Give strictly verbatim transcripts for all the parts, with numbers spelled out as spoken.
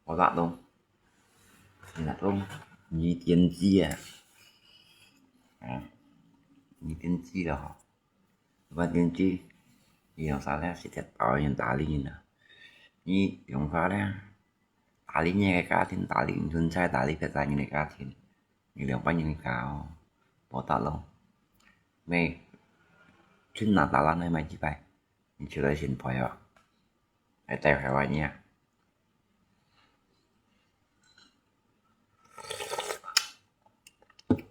無打動。你打動，你點擊啊，啊，你點擊了吼，你點擊，你用啥咧？是鐵道人打理人啊，你用啥咧？打理你个家庭，打理你存在，打理別儕人个家庭，你兩班人家哦，無打動。每，春拿打爛个買幾擺，你出來先賠哦，還帶回來你啊。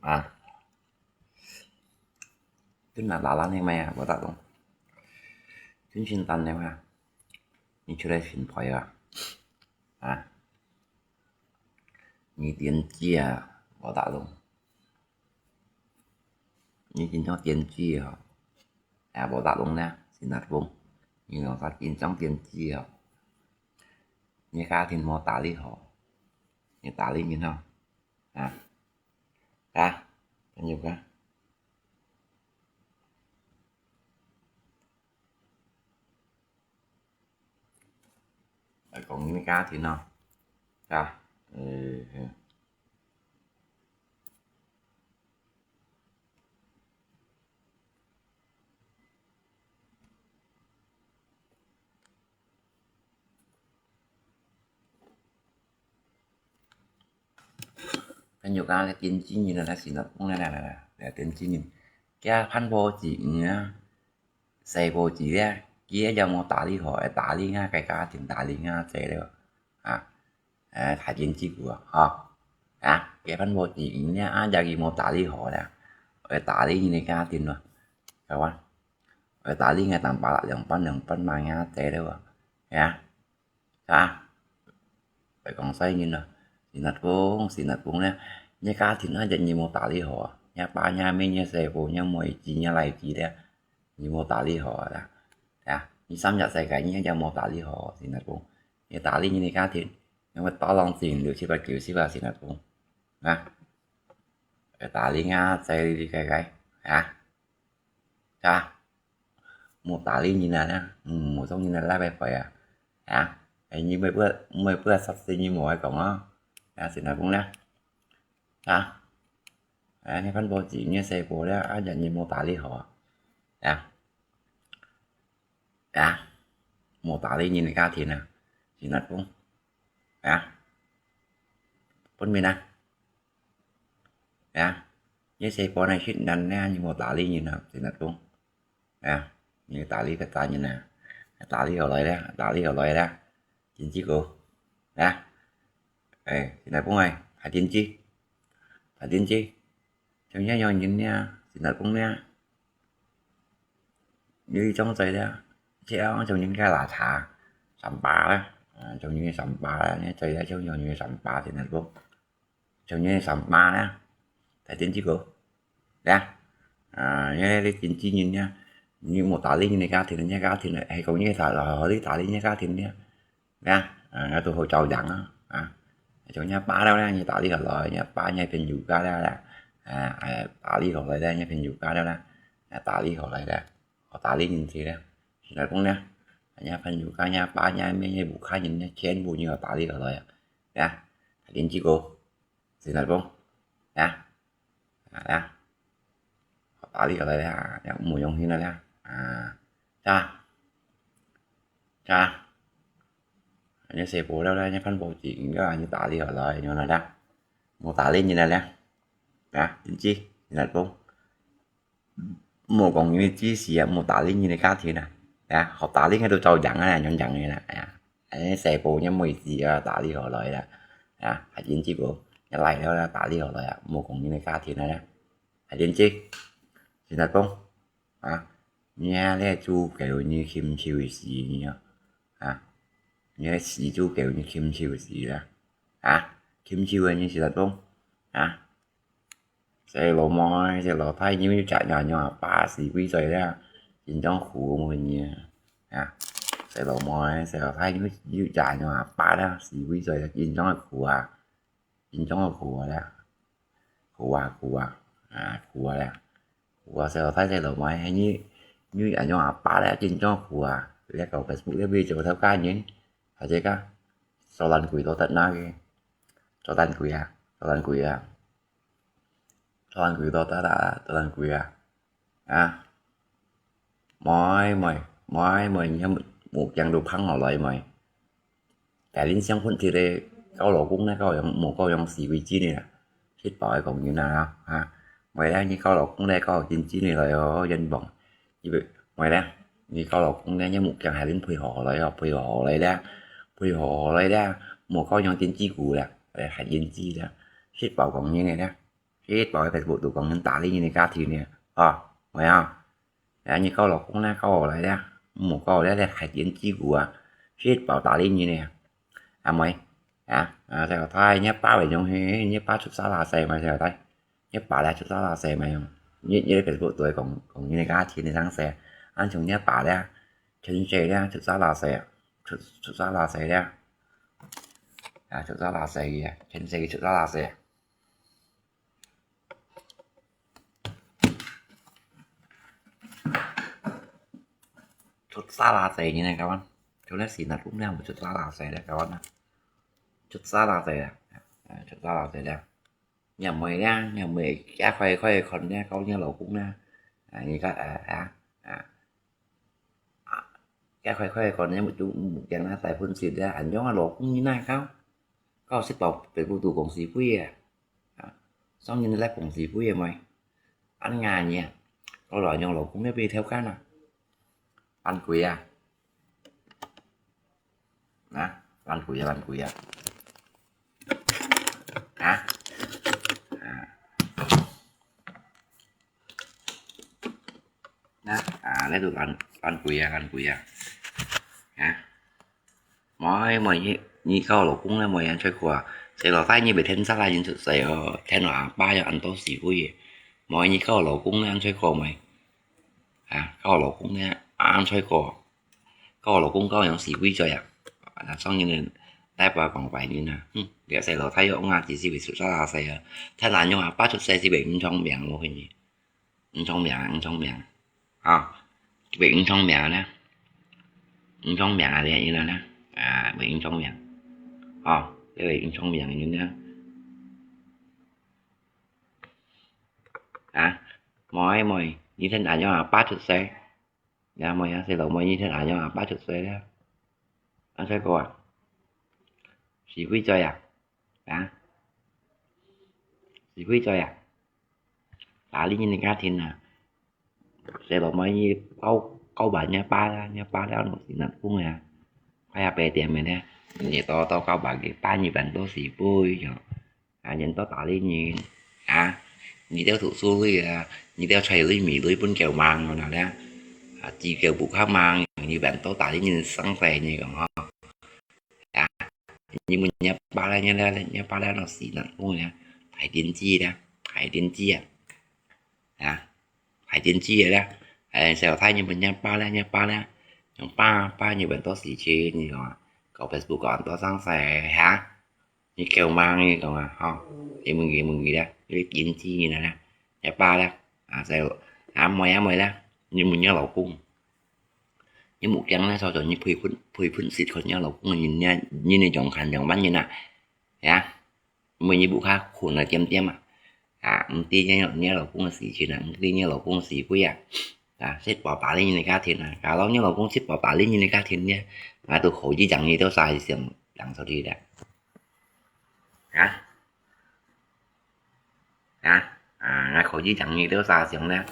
啊，春拿打爛个買啊，無打動。春先打个嘛，你出來先賠啊。啊，你點擊啊，無打動。你緊張點擊吼，也無打動呢，是哪講？你用啥緊張點擊吼？你家庭無打理好，你打理人吼，啊，啊，朋友啊。 來講你个家庭哦，啊，呃，朋友啊，个點擊人啊，來，先來講啦，來來來，來點擊人，佢還無錢啊。 細部子咧，佢也無打理好，會打理𠊎个家庭，打理𠊎仔咧，啊，呃，大經濟股啊，吼，啊，佢還無錢咧，啊，也佢無打理好咧，會打理你个家庭咯，係吧？會打理𠊎當爸兩班兩班嘛，𠊎仔咧，啊。 啊，會講細人啊，先來講，先來講咧，你家庭啊，你無打理好啊，你爸、你姆、你細婆、你妹子、你倈仔咧，你無打理好啊啦，啊，你三隻細倈你也無打理好，先來講，你打理你个家庭，你會打浪費六七百九十啊，先來講，啊，會打理啊，細倈个个，啊。 啊，無打理人啊，嗯，無送人來拉白牌啊，啊，哎，你每擺每擺十歲你無愛講啊，啊，先來講啦，啊，哎，你看無錢，你細婆了，啊，人你無打理好啊，啊，啊，無打理人个家庭啊，先來講，啊，分明啊。 啊，你細婆呢，食難呢，你無打理人啊，先來講。啊，你打理別儕人啊，打理好來咧，打理好來咧，經濟股，啊，哎，先來講哎，大經濟，大經濟，像這樣人呢，先來講呢，你種菜咧，這樣像人家拉茶，三八啦，啊，像人三八啦，你種咧，像像人三八，先來講。 像你三八啦，大經濟股，呀，啊，你你經濟人呀，你無打理你个家庭，你个家庭係講你打，好好地打理你个家庭呀，呀，啊，𠊎都好照樣啊，啊，像你爸了啦，你打理好來，你爸你朋友家了啦，啊，啊，打理好來啦，你朋友家了啦，啊，打理好來啦，好打理人事啦，現在講呢，你朋友家，你爸，你姆，你屋下人呢，全部你要打理好來啊。 呀，大經濟股，先來講，呀，啊，呀，打理好來呀，呀，毋好用心了呀，啊，呀，呀，你細婆了啦，你看無錢，你打理好來，你看啦，無打理人了啦，呀，經濟，先來講。 莫講因為自私啊，莫打理你个家庭啊，啊，好打理个都照樣啊，樣樣个啦，啊，哎，細婆你妹子啊，打理好來啦，啊，還經濟股，你來了啦，打理好來啊，莫講你个家庭啊，還經濟，先來講，啊，你啊，你豬狗你禽獸个死你啊，啊，你个死豬狗你禽獸个死啦，啊，禽獸个你先來講，啊。 細老妹，細老弟，你有隻娘娘阿爸死鬼在了，真正苦無你啊！啊，細老妹，細老弟，你有隻娘娘阿爸了，死鬼在了，真正个苦啊，真正个苦啊了，苦啊苦啊，啊苦啊了，苦啊！細老弟，細老妹，你有隻娘娘阿爸了，真正苦啊！你搞Facebook你做頭家人，或者講，做爛鬼都得那个，做爛鬼啊，做爛鬼啊，做爛鬼都得啊，做爛鬼啊，啊！妹妹，妹妹，你看目鏡都碰下來妹。 該恁相分忒个，交老公呢，交樣，無交樣死鬼精个啦，食飽个講人啊，啊，妹咧，你交老公咧，交真精个來哦，冤枉，因為妹咧，你交老公咧，你目鏡還恁配合來哦，配合來咧，配合來咧，無交樣真精骨咧，哎，還真精咧，食飽講人个咧，食飽个Facebook都講人打理人个家庭咧，啊，妹啊，哎，你交老公咧，交我來咧，無交我咧，還真精骨啊，食飽打理人个。 阿妹，啊，啊，細老弟，你爸會用去，你爸出沙拉西嘛，細老弟，你爸咧出沙拉西嘛用，你，你Facebook都會講，講你个家庭个上西，恁像你爸咧，全世咧出沙拉西啊，出，出沙拉西咧，啊，出沙拉西个，全世出沙拉西。 出沙拉西呢，kawan。出來死那，cũng đang出沙拉西咧，kawan啊。出沙拉西啊，啊，出沙拉西咧。你妹咧，你妹，該快快看咧，交你老公咧。啊，你看，啊，啊，啊。啊，該快快看咧，就目鏡啊，戴粉色咧，恁樣啊，老公你哪交？交食飽，Facebook都講是非啊。啊，上人來講是非啊，妹。 恁樣啊，過來用老公个被偷看啊。爛鬼啊！啊，爛鬼啊，爛鬼啊！啊？啊。啊，啊，這就爛，爛鬼啊，爛鬼啊！啊。 妹，妹，你，你交老公咧，妹，恁衰過啊！細老弟，你別聽出來，人出世哦，聽到阿爸又恁多是非个。妹，你交老公咧，恁衰過，妹。啊，交老公咧，恁衰過。交老公交樣是非罪啊！啊，上人个大伯講壞人啊，哼，這細老弟又戇啊，只是會出沙拉西啊。聽人用阿爸出世，是會毋長命，我跟你。 毋長命，毋長命。啊，會毋長命呢？毋長命啊，這樣呢？啊，會毋長命。啊，這會毋長命呢？啊，妹，妹，你聽人用阿爸出世。呀，妹啊，細老妹，你聽人用阿爸出世咧。恁衰過啊？是非罪啊？ 啊？是非罪啊？打理人个家庭啊！細老妹，你交，交辦若爸啦，若爸了，你是恁講啊？快啊，八點个呢，你到，到交辦个，爸你辦到是非樣。啊，人到打理人，啊，你兜讀書鐳啊，你兜彩鐳、米鐳分狗mang了咧，啊，只狗不看mang，你辦到打理人生死，你講吼。 啊，你問若爸咧，若咧，若爸咧，老死人講咧，大癲子咧，大癲子啊！啊，大癲子个咧，哎，細老弟，你問若爸咧，若爸咧，用爸，爸，你問到死去，你講啊，搞Facebook搞恁多生事，哈？你狗mang，你講啊，吼，你問佢，問佢咧，你癲子呢咧，若爸咧，啊，細，啊，妹啊，妹咧，你問若老公。 你目鏡咧，早早你配粉，配粉色看若老公，人家，人家樣看樣般人啊，呀，每日屋下睏啊點點啊，啊，毋知若，若老公个事情啊，毋知若老公是非啊，啊，食飽打理人个家庭啊，假如若老公食飽打理人个家庭呢，啊，都可以讓你兜三聲讓出去了。 啊？啊？啊，𠊎可以讓你兜三聲咧，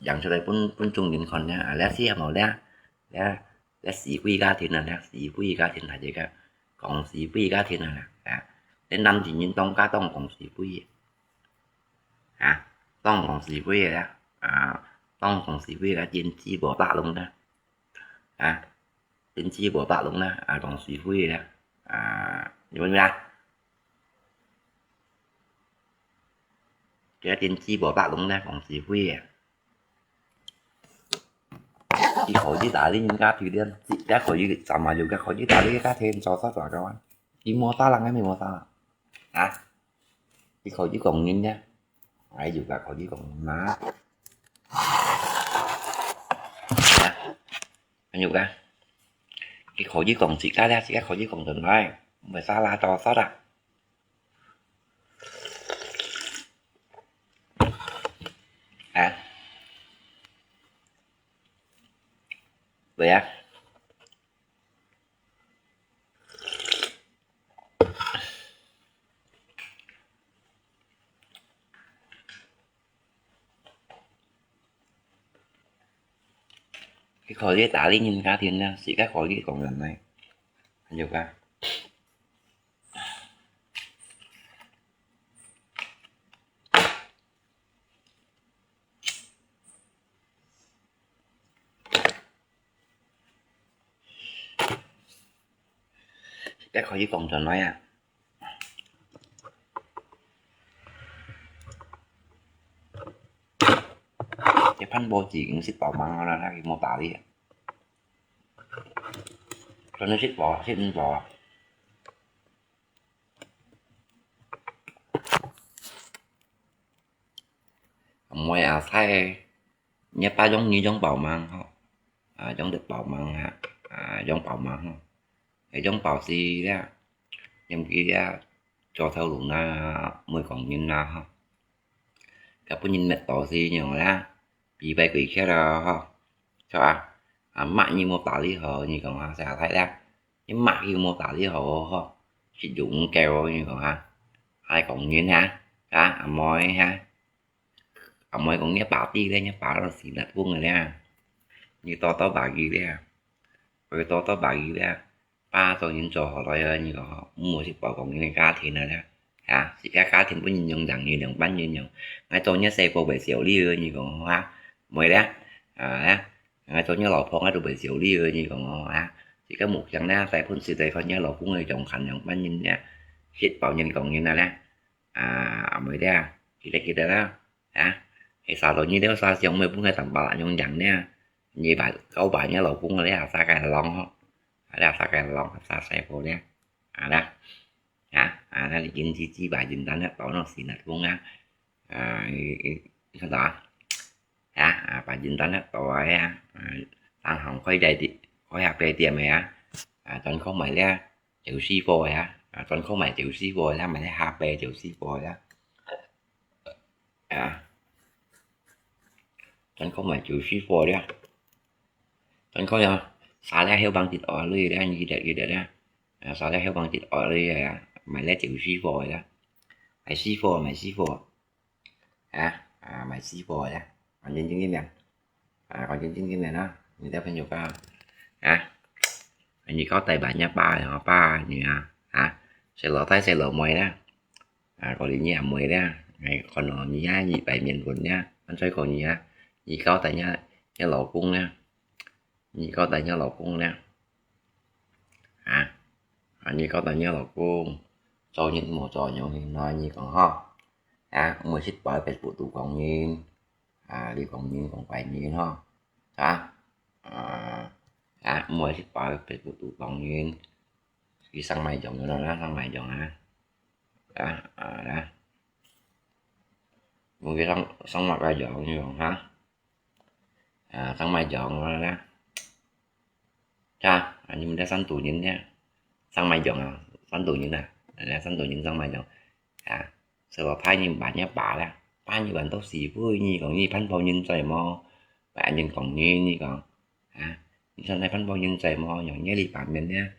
讓出來分，分眾人看咧，啊，這係無咧？這，這是非家庭啊，這是非家庭，大家講，講是非家庭啊，啊，這男人當家當講是非个，啊，當講是非个咧，啊，當講是非个，真係無白龍咧，啊。 真係無白龍啦，啊，講是非啦，啊，你問啦？這真係無白龍啦，講是非啊。佢可以打理人家，佢連自家可以，怎麼有个可以打理家庭，做啥做个啊？佢無打人，還無打人啊？ 佢可以講人呢？𠊎有个可以講人嘛。還有个，佢可以講自家咧，自家可以講人來。Buổi sáng là trò sót à? Hả? Vậy á? Cái khỏi đi tả lý nhìn cá thiên nha, chỉ cái khỏi đi còn lần này. Nhiều cá. Cái khỏi đi còn lần này à. Cái phán bộ chỉ cũng xích bảo mang nó là cái mô tả đi. Cho nên xích bảo, xích bảo. Môi à sai, nhớ ba giống như giống bảo mang hả? À, giống được bảo mang hả? À, giống bảo mang hả? Cái giống bảo gì đó? Nhầm kia cho thâu lũ na, mười con nhìn na hả? Cái bún nhìn mệt tổ gì nhiều đó. Bị bay quỷ kia đó hả? Cho à, à, mạ như mô tả lý hả? Như còn hả? Sao thấy đó? Như mạ như mô tả lý hả? Hả? Chỉ dùng kêu như còn hả? Hai con nhìn hả? Hả? À, môi hả? À, môi còn nhớ bảo đi đấy, nhớ bảo là xì lật vuông rồi đấy à. Như to to bà gì đấy à. Rồi to to bà gì đấy à. Ba tàu nhìn cho họ rồi, như có mua xí bảo còn như cá thì nữa đấy. Hả? Xí cá cá thì bún nhìn dùng dặn như đường bánh như nhau. Ngay tàu nhớ xe cô bảy triệu đi, như còn hả? Môi đấy. À, đấy. Ngay tàu nhớ lò phong ngay tàu bảy triệu đi, như còn hả? Xí cá mục chẳng na, tại phun xí tại con nhớ lò cũng ngay trong khăn trong bánh nhìn nha. Xí bảo nhìn còn như nào đấy. À, môi đấy à. Kita-kita lah. Ha? He sa to nyi deu sa siang mui pun hai tam pala nyong jang nia. Nyi ba, kau ba nya lo kung le ha sa kai long ho. Ada sa kai long, sa sai po nia. Ada. Ha? Ada li kin chi chi ba jin tan ha, to no si nat kung ha. À, ý, ý, ý, sao đó? Ha? À, ba jin tan ha, to ai ha. À, tăng hỏng khói dạy đi, khói hạt về tiệm mày ha. À, tấn không mày le. Triệu sư phò hả? À, tấn không mày triệu sư phò hả? Mày thấy H P triệu sư phò hả? À, tấn không mày triệu sư phò đấy. Tấn không ya, sao lại hiểu bằng thịt ỏi lưới đấy, như thế đấy đấy. À, sao lại hiểu bằng thịt ỏi lưới à? Mày lấy triệu sư phò hả? Mày sư phò, mày sư phò. Hả? À, mày sư phò hả? Còn chính chính cái miệng. À, còn chính chính cái miệng đó. Người ta phải nhiều cao. Hả? Anh như có tay bà nha ba, họ ba như hả? Hả? Sẽ lỡ tay, sẽ lỡ mày đó. À, có lý nhẹ mày đó. Ngày còn nó như hả? Như bảy miền vốn nhá. Anh chơi còn như hả? Như có tay nha, nha lẩu cung nha. Nyi kau ta nhớ lò kung nè. Hả? À, nyi kau ta nhớ lò kung. Cho nyi mò cho nyi nói nyi còn ho. Hả? Mười xích bảy Facebook tụ còn nyi. À, đi còn nyi còn bảy nyi ho. Hả? À, hả? Mười xích bảy Facebook tụ còn nyi. Đi sang mai dòng nữa đó, sang mai dòng hả? Hả? À, đó. Mười cái sang, sang mai dòng như hả? À, sang mai dòng nữa đó. Cha, à, nhưng mà đã sẵn tù nhìn nha. Sang mai dòng à, sẵn tù nhìn à. Đã sẵn tù nhìn sang mai dòng. À, sao mà phái nhìn bạn nhá bà đó. Phái nhìn bạn tốt xì vui nhi còn nhi phán bao nhìn trời mò. Bạn nhìn còn nhi nhi còn. À, nhưng sao này phán bao nhìn trời mò, nhỏng nhé đi bạn mình nha.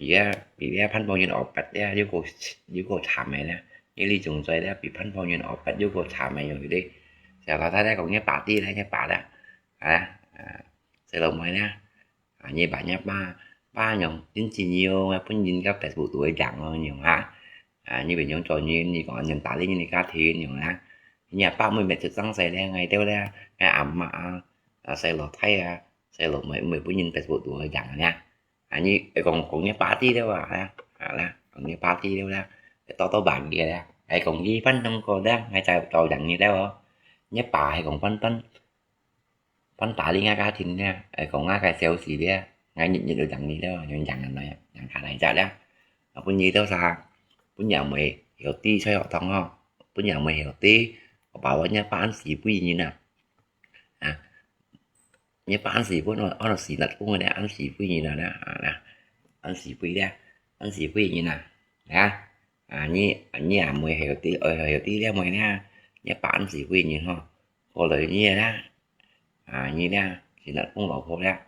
Vì á, vì á phán bao nhìn ổ bạch á, nếu cô, nếu cô thả mày nha. Nhé đi trùng trời đó, vì phán bao nhìn ổ bạch, nếu cô thả mày rồi đi. Sao là thái thái còn nhé bà đi, thái nhé bà đó. À, à, sẽ lộn mày nha. À, nhé bà nhé ba, ba nhỏng, chính trị nhiều, ngay phun nhìn các Facebook tuổi giảng rồi nhiều hả? À, như vậy nhỏng cho nhìn, như còn nhìn ta đi, như cá thiên nhiều hả? Nhà ba mươi mét thực tăng xe đây, ngay tiêu đây, ngay ẩm mà, à, xe lột thay à, xe lột mày, mày phun nhìn Facebook tuổi giảng nha. À, như, còn, còn nhé bà đi đâu à, hả? À, là, còn nhé bà đi đâu đó. Để tao, tao bạn kia đó. Ai còn gì phán nông cô đó, ngay chào tao giảng như đâu. Nhé bà hay còn phán phán Pán tá li ngã cá thìn nha, ai kong ngã cái xéo xì đi, ngã nhịn nhịn được dặn đi đó, nhịn dặn nó, dặn khả năng chả đó. Nó cũng như đó sao, cũng nhà mày hiểu tí sao học thông ho, cũng nhà mày hiểu tí, có bảo nhá, ba ăn xì bùi như nào. À, nhá, ba ăn xì bùi nó, nó xì lật cũng rồi đấy, ăn xì bùi như nào đó, à, đó. Ăn xì bùi đó. 恁死鬼人啊，啊，啊，你，你阿妹還有弟，還有弟了妹呢，你爸恁死鬼人吼，過來你啦，啊，你啦，現在講老婆了，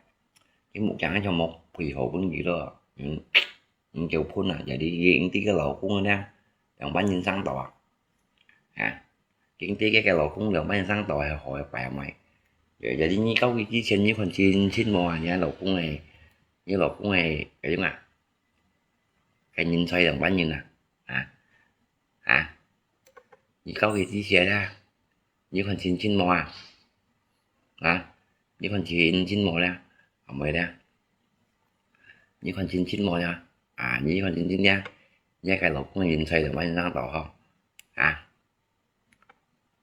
你目前還像無配合分佢咯，嗯，你就噴啊，jadi你，你个老公呢，兩萬人上到啊，啊，你个个老公兩萬人上到還好个擺啊妹，jadi你到佢之前你看清清無啊，你老公个，你老公个，个樣啊？ 个人才兩萬人啊，啊，啊，你到佢之前啊，你看清清無啊？啊，你看清清無了？阿妹了？你看清清無了？啊，你看清清了？你个老公人才兩萬人上到吼，啊，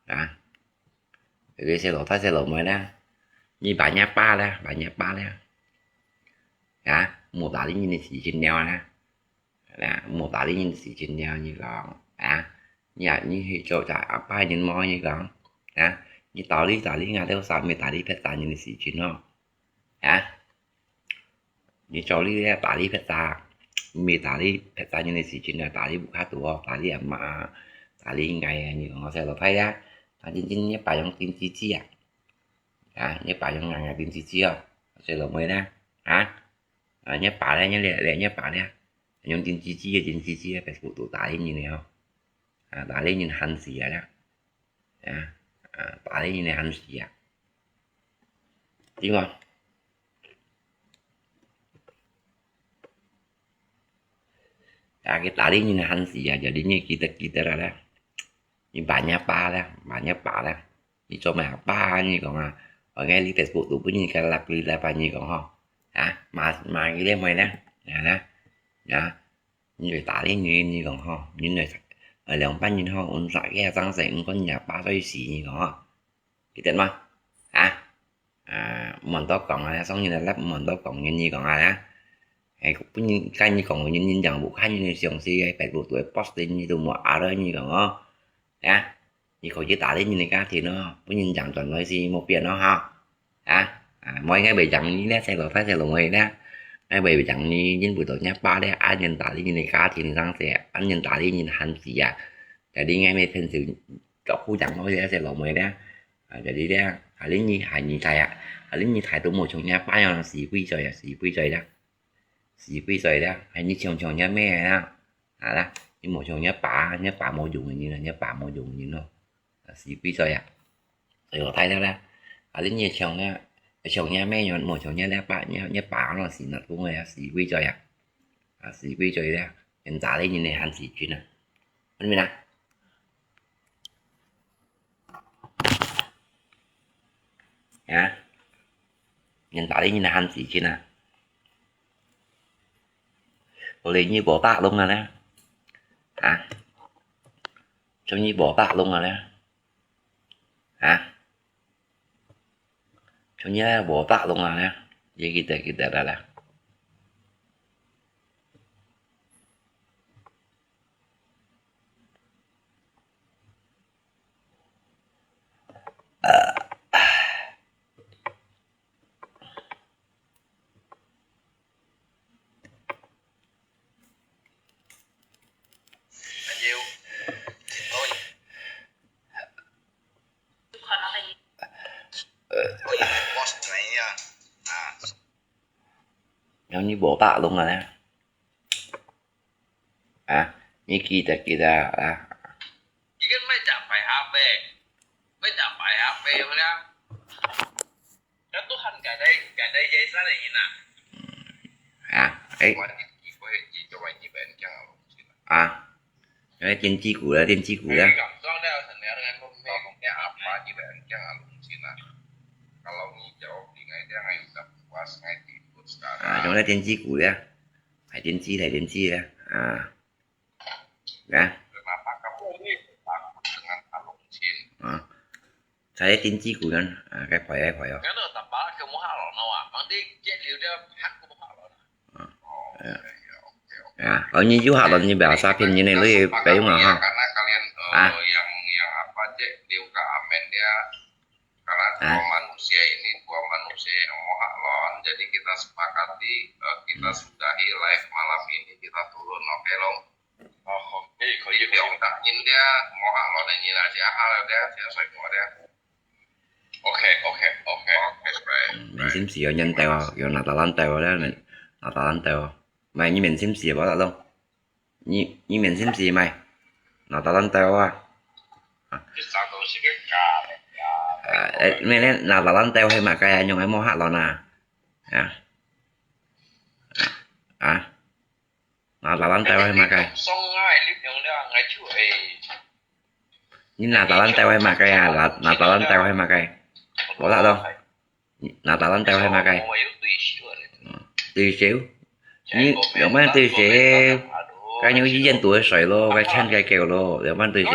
啊，有个細老弟細老妹啦，你扮若爸啦，扮若爸啦，啊，無打理你个事情了啦，啊，無打理你个事情了，你講，啊，你啊，你去做隻阿爸人無？你講，啊，你打理打理𠊎兜儕，毋係打理別儕人个事情咯，啊。 你做你个打理別儕，毋係打理別儕人个事情啊，打理屋下肚哦，打理阿媽，打理𠊎啊，你講我細老弟啊，啊，真真你爸用釘子子啊，啊，你爸用硬硬釘子子哦，細老妹呢，啊，啊，你爸咧，你咧，你爸咧，用釘子子个釘子子个，別个都打理人个哦，啊，打理人閒死啊啦。 啊，啊，打理人个閒事啊。對無？啊，佢打理人个閒事啊，jadi你記得記得啦啦。你扮若爸啦，扮若爸啦。你做麼个阿爸啊？你講啊，𠊎个你Facebook都分人家拉拉拉，你講吼，啊，罵罵佢咧，毋係咧，啊啦，啊。 你來打理人，你講吼，人來，呃，兩班人吼，阮儕个正生，毋管你阿爸在死，你講吼，記得無？啊？啊，毋好多講啊，上人來拉，毋好多講人，你講啊啦。哎，分人跟你講，人人講，無看人个相死，Facebook都會post，你都無啊了，你講吼，啊？ 你可以打理你个家庭哦，分人贏轉來是目標咯哈。啊，啊，莫，𠊎毋會贏你咧，細老弟細老妹咧，𠊎毋會贏你，因為到若爸咧，恁樣打理你个家庭上勢，恁樣打理你个閒事啊。Jadi𠊎毋會天天照顧贏到這細老妹咧，啊，jadi咧，啊，恁樣害你大啊，啊，恁樣大都無像若爸樣，死鬼嘴啊，死鬼嘴啦。 死鬼嘴啦，還你像像若姆啊，啊啦，你無像若爸，若爸無用个人啊，若爸無用个人咯，啊，死鬼嘴啊，所以我大了啦，啊，你也像若，像若姆樣，無像若爸，若，若爸咯，死那公个啊，死鬼嘴啊，啊，死鬼嘴啦，人打理人个閒時間啊，明白啦？ 啊，人打理人个閒時間啊。我連你無打攏啊咧，啊，像你無打攏啊咧，啊，像你無打攏啊咧，你記得記得啦啦。 像你無打攏啊咧。 啊，你記得記得啊。你个莫打牌下背，莫打牌下背，有無啦？該都喊該个，該个夜市个人啊。啊，哎。啊，哎，電子股了，電子股了。啊，用了電子股了。 大電子，大電子个，啊。啊。啊。在電子股呢，啊，該快，該快哦。啊，啊，哦，你有下落，你不要詐騙人的，你不要用啊，哈。啊。Jadi kita sepakati, eh, kita sudahi live malam ini, kita turun, oke, Long? Oh, oke, 可以，可以。你不要打人家，mau hak lo ni lah, siapa lah dia, siapa semua dia. Oke, oke, oke. Oke, baik. 面心事有人鬥啊，有拿大人鬥啊，拿大人鬥啊。唔係，你面心事無得咯。你，你面心事唔係，拿大人鬥啊。啊。這啥東西个假的呀？啊，誒，咩咧？拿大人鬥係麼个啊？用來摸黑咯呐？啊？啊？ 拿大人鬥係麼个？你拿大人鬥係麼个啊？拿，拿大人鬥係麼个？無啦咯。拿大人鬥係麼个？嗯，對手。你有麼對手？該有意見多少咯？該欠該夠咯，有麼對手？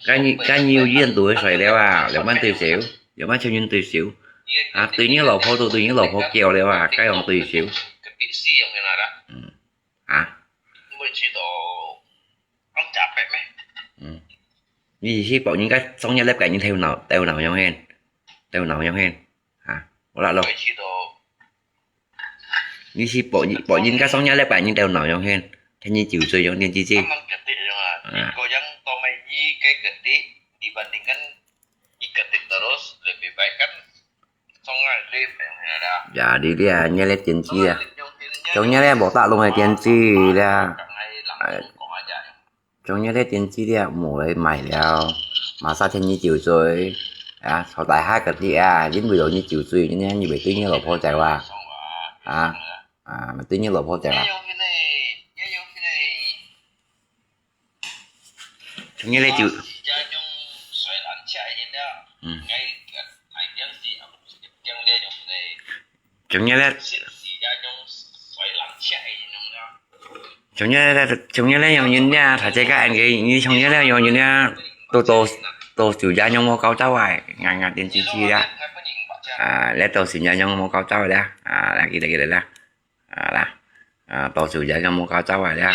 該你，該你有意見多少了啊？有麼對手？有麼欠人對手？啊，對你老婆都對你老婆夠了啊，該用對手。嗯。 啊？嗯。你去博人家送一粒个人頭腦，頭腦樣形，頭腦樣形，啊，無啦咯。你去博人，博人家送一粒个人頭腦樣形，看你酒醉樣點姐姐。啊。Ya，你這，你這電視啊，像你這無得弄个電視啦。哎，像你這電視啦，無來買了，馬上天你酒醉啊，坐大下个地啊，因為有你酒醉，你你會對你老婆走啊，啊，啊，對你老婆走啊。 像你這就，嗯。像你這，像你這，像你這樣人呢，大家恁个，你像你這樣人呢，都，都，都酒家樣無搞糟啊，硬硬電視機啦。啊，這都是人樣無搞糟啦。啊，來，記得，記得啦。 啊啦，啊，到時也有無搞走啊了。啊，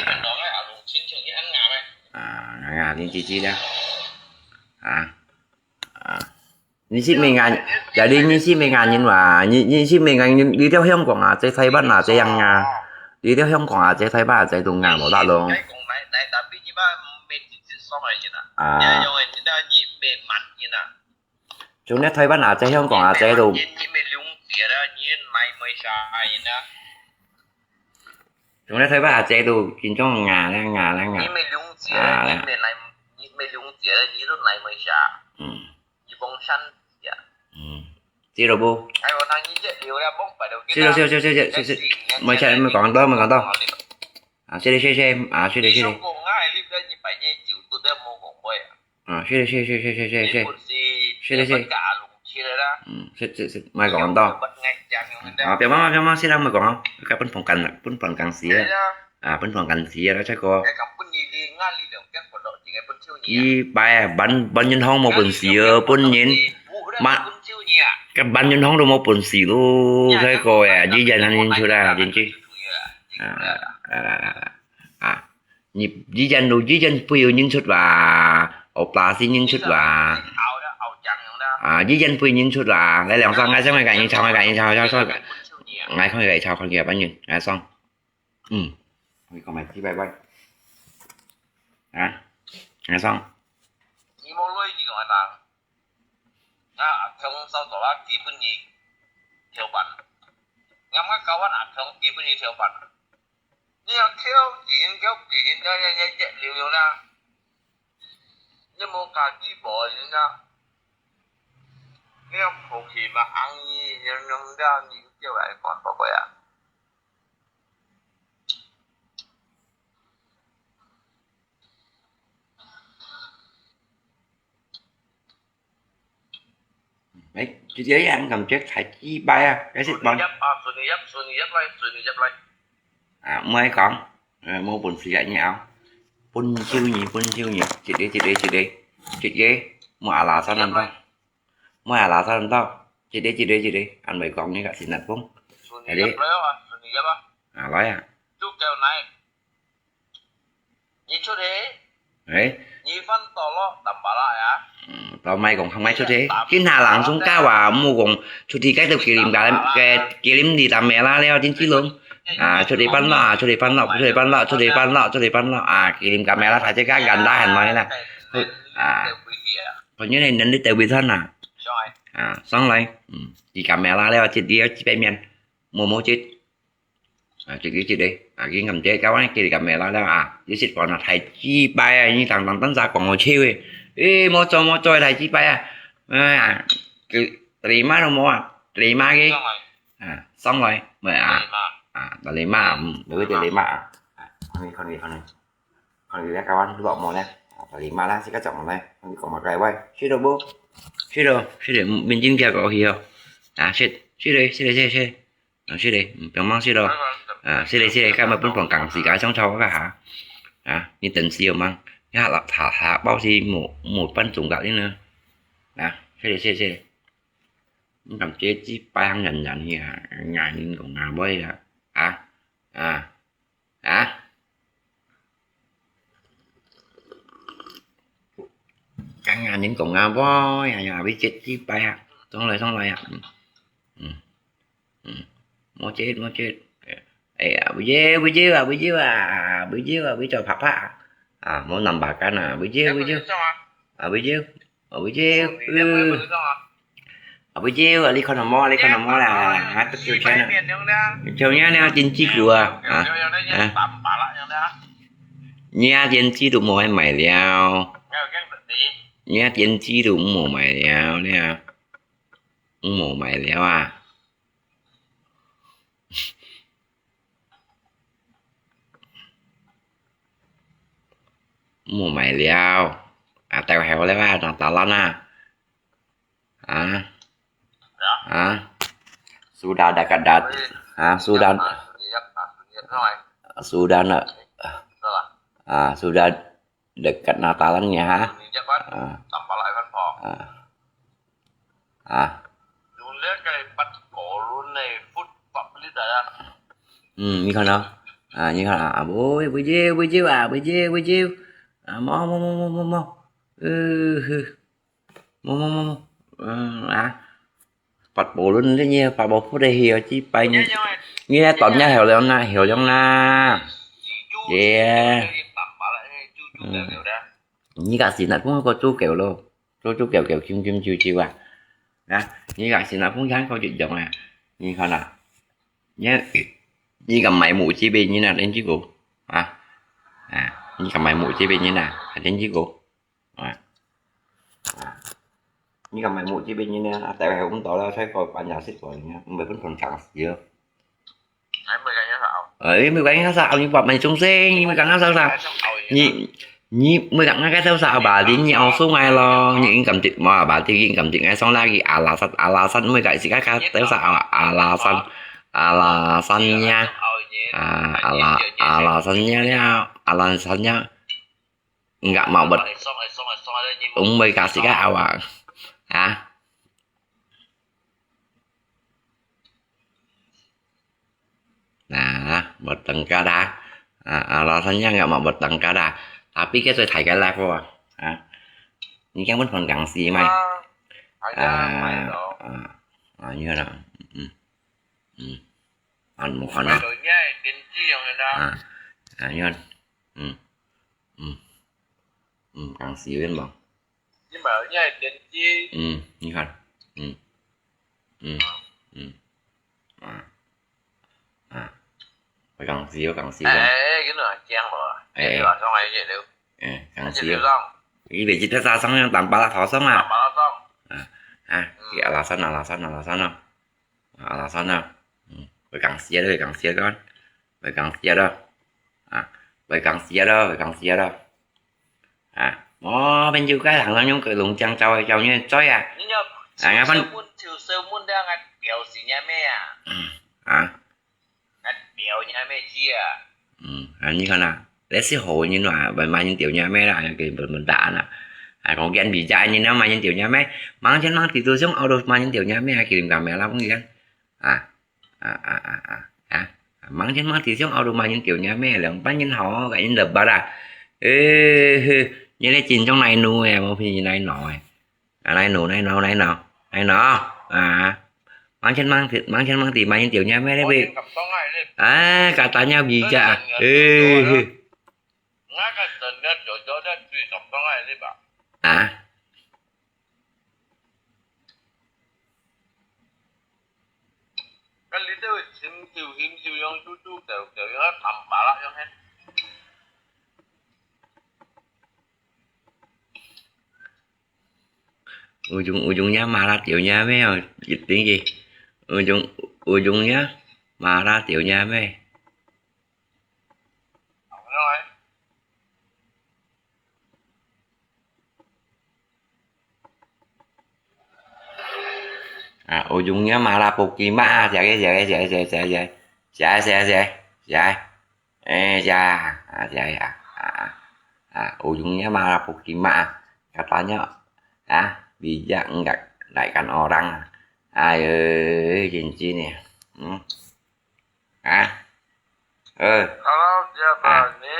啊，恁姐姐了。啊，啊，你係咩人？Jadi你係咩人哇？你，你係咩人？你，你在香港啊，在台灣啊，這樣啊？你在香港啊，在台灣啊，在東亞無得咯。啊。 像你台灣啊，在香港啊，在都，像你台灣啊，在都緊張啊，啊，啊，啊。嗯。嗯。知道不？知道，知道，知道，知道，知道。莫講多，莫講多。啊，謝謝，謝謝，啊，謝謝，謝謝。啊，謝謝，謝謝，謝謝，謝謝，謝謝。謝謝，謝謝。嗯，謝謝，謝謝，莫講多。啊，別忙，別忙，先莫講哦。該分房間，分房間事啊。啊，分房間事啊，再過。一擺啊，分，分銀行無本事哦，分人，嘛，該分銀行都無本事咯，再過啊，一人還認出來，認出。啊，啊，啊，啊。 啊，你以前都，以前會有人出哇，operasi人出哇。啊，以前會人出哇，來兩雙，𠊎先來看你唱，𠊎看你唱，唱，唱。𠊎看你唱，看你，𠊎唱。嗯，你講來，幾百萬。啊，𠊎唱。 啊，阿強收到啦，基本你跳板。啱啱教完阿強基本你跳板。你要跳技能，跳技能，要，要，要，要流流啦。你無家己無人啊。你要抱起嘛，安逸，你，你，你，你叫來講，寶貝啊。 誒，直接樣感覺太雞掰啊，該係講。順入啊，順入，順入來，順入來。啊，毋愛講，呃，無本事啊，你拗。本少年，本少年，一個，一個，一個，一個，莫阿拉山恁多，莫阿拉山恁多，一個，一個，一個，安慰講你个新加坡。順入來啊，順入啊。啊，來啊。就叫來。 你出去，哎，你翻到咯，打巴拉呀。嗯，到買講，買出去，今下人送教啊，莫講出去該度kirim ka，該kirim di kamera了，真係咯。啊，出去搬咯，啊，出去搬咯，出去搬咯，出去搬咯，出去搬咯，啊，kirim kamera，大家簡單很來啦。啊，朋友呢，人哋特別餐啊。啊，上來，嗯，di kamera了，這裡有幾百面，摸摸這。啊，這個，這個，啊，已經感覺，今晚佢哋咁樣啦，啊，一息講啊，大幾擺啊，你當當當咋講好笑誒，誒，莫做，莫做，大幾擺啊，哎呀，佢，terima都無啊，terima个，啊，上來，毋係啊，啊，terima，嗯，有一點terima啊，啊，看你，看你，看你，看你，今晚落無呢，啊，terima啦，自家講呢，看你講麼个話，食到無？食到，食到，面前夾過去哦，啊，食，食咧，食咧，食咧，食咧。 啊，係咧，嗯，毋使忙，係咯。啊，係咧，係咧，今日本放假時間，想吵我幹哈？啊，你等時有忙，你下下下包是無無半鐘頭呢？啊，係咧，係咧，係咧。你感覺這擺行人人去啊，牙人講牙尾啊，啊，啊，啊。 講啊，恁講啊，無呀呀，會接幾擺啊，上來上來啊，嗯嗯嗯，無接無接，哎呀，會接會接啊，會接啊，會接啊，會接啪啪啊，啊，無nampak kan啊，會接會接，啊，會接，啊，會接，呃。 啊，不久啊，你看到無？你看到無啦？啊，都有錢了。像你那電子股啊，啊，啊。你那電子都無愛買了。你那電子都無買了，了。無買了啊。 無買了。啊，帶回來吧，拿打爛啊。啊？啊？Sudah dekat dat-，啊，sudah。Sudah nak，啊，sudah dekat Natalan ya, ha? Ah. Ah. 嗯，你看啊，啊，你看啊，啊，會，會接，會接啊，會接，會接，啊，無，無，無，無，無，無，呃，無，無，無，無，嗯，啊。 Pat pulun le nyi, pat pulun le hiyo, ci pai nyi. Nyi le ton nya hiyo liang na, hiyo liang na. Ye. Nyi ka sinat pun ko cu kêu lo. Cu cu kêu kêu ciu ciu ciu ciu a. Na, nyi ka sinat pun yang ko ciu jong a. Nyi ko na. Nyi, nyi ka mai mu ci be nyi na, den ci ko. A. A, nyi ka mai mu ci be nyi na, den ci ko. 啊。啊。你講買母雞畀你呢，啊，大家用到了，才過半夜食過呢，毋係分同長時哦。哎，每個人要少。哎，每個人要少，你把買中性，你每個人要少少。你，你每個人該少少吧，你你熬送來咯，你應該得嘛吧，你應該得，哎，送那個阿拉山，阿拉山，每個人自家加少少啊，阿拉山，阿拉山呀，啊，阿拉，阿拉山呀了，阿拉山呀。 Enggak mau ber-, ung berkasih ka awak. Ha? Nah, bertengkar dah. Ah, alasannya enggak mau bertengkar dah. Tapi kita sudah tiga level. Ha? Ini kan pun bukan gangsi, mai. Ah, ah, ah, ini ada. Hmm. Hmm. Anu, anu. Ah, ah, ini kan. Hmm. Hmm. Hmm, gangsi kan, Bang? 你買人家的電視。嗯，你看，嗯，嗯，嗯，啊，啊，會講笑，講笑。哎，哎，你哪驚無？哎，哎。你話講係熱流。哎，講笑。熱流上。你袂記得早上用打巴拉頭上啊？打巴拉上。啊，啊，嗯。Dia alasan, alasan, alasan啊。 Alasan啊，嗯，會講笑咯，會講笑咯，會講笑咯，啊，會講笑咯，會講笑咯，啊，無朋友該行人用个龍江招个招你嘴啊，你要啊，俺分，就問，就問了，俺表示你咩啊？啊，俺表你咩知啊？嗯，啊，你看啊，這係好人啊，慢慢人掉你咩啦，還有給你們打啊，啊，講見比較人啊，慢慢掉你咩，忙前忙地都想熬到慢慢掉你咩，還給你們打咩啦，不一樣。 啊，啊，啊，啊，啊，啊，mangkin mang弟兄au rumah nyin tiu nya me, leng pan nyin hao, ka nyin lebat ah. Ê, hư, nhớ lẽ chính trong này nụ ê, một phim gì này nọ ê. À, này nụ, này nọ, này nọ, này nọ. À, mang chân mang thịt, mang chân mang thịt, mang chân tiểu nha mẹ đấy bê. À, cả ta nhau gì chả. Ê, hư. À. Cái lý do chim chiu, chim chiu, yang chu chu, kiểu, kiểu, yang thầm bà lạ, yang hết. Ujung, ujungnya marah, tiểu nha mẹ, dịch tiếng gì? Ujung, ujungnya marah, tiểu nha mẹ. À, ujungnya marah, Pokemon, à, siapa, siapa, siapa, siapa, siapa, siapa, siapa, siapa, siapa, siapa, siapa, eh, siapa, à, siapa, à, à, à, ujungnya marah, Pokemon, à, katanya, à, bijak enggak naikkan orang, à, eh, cincin ya, hmm, à, eh, kalau dia berani,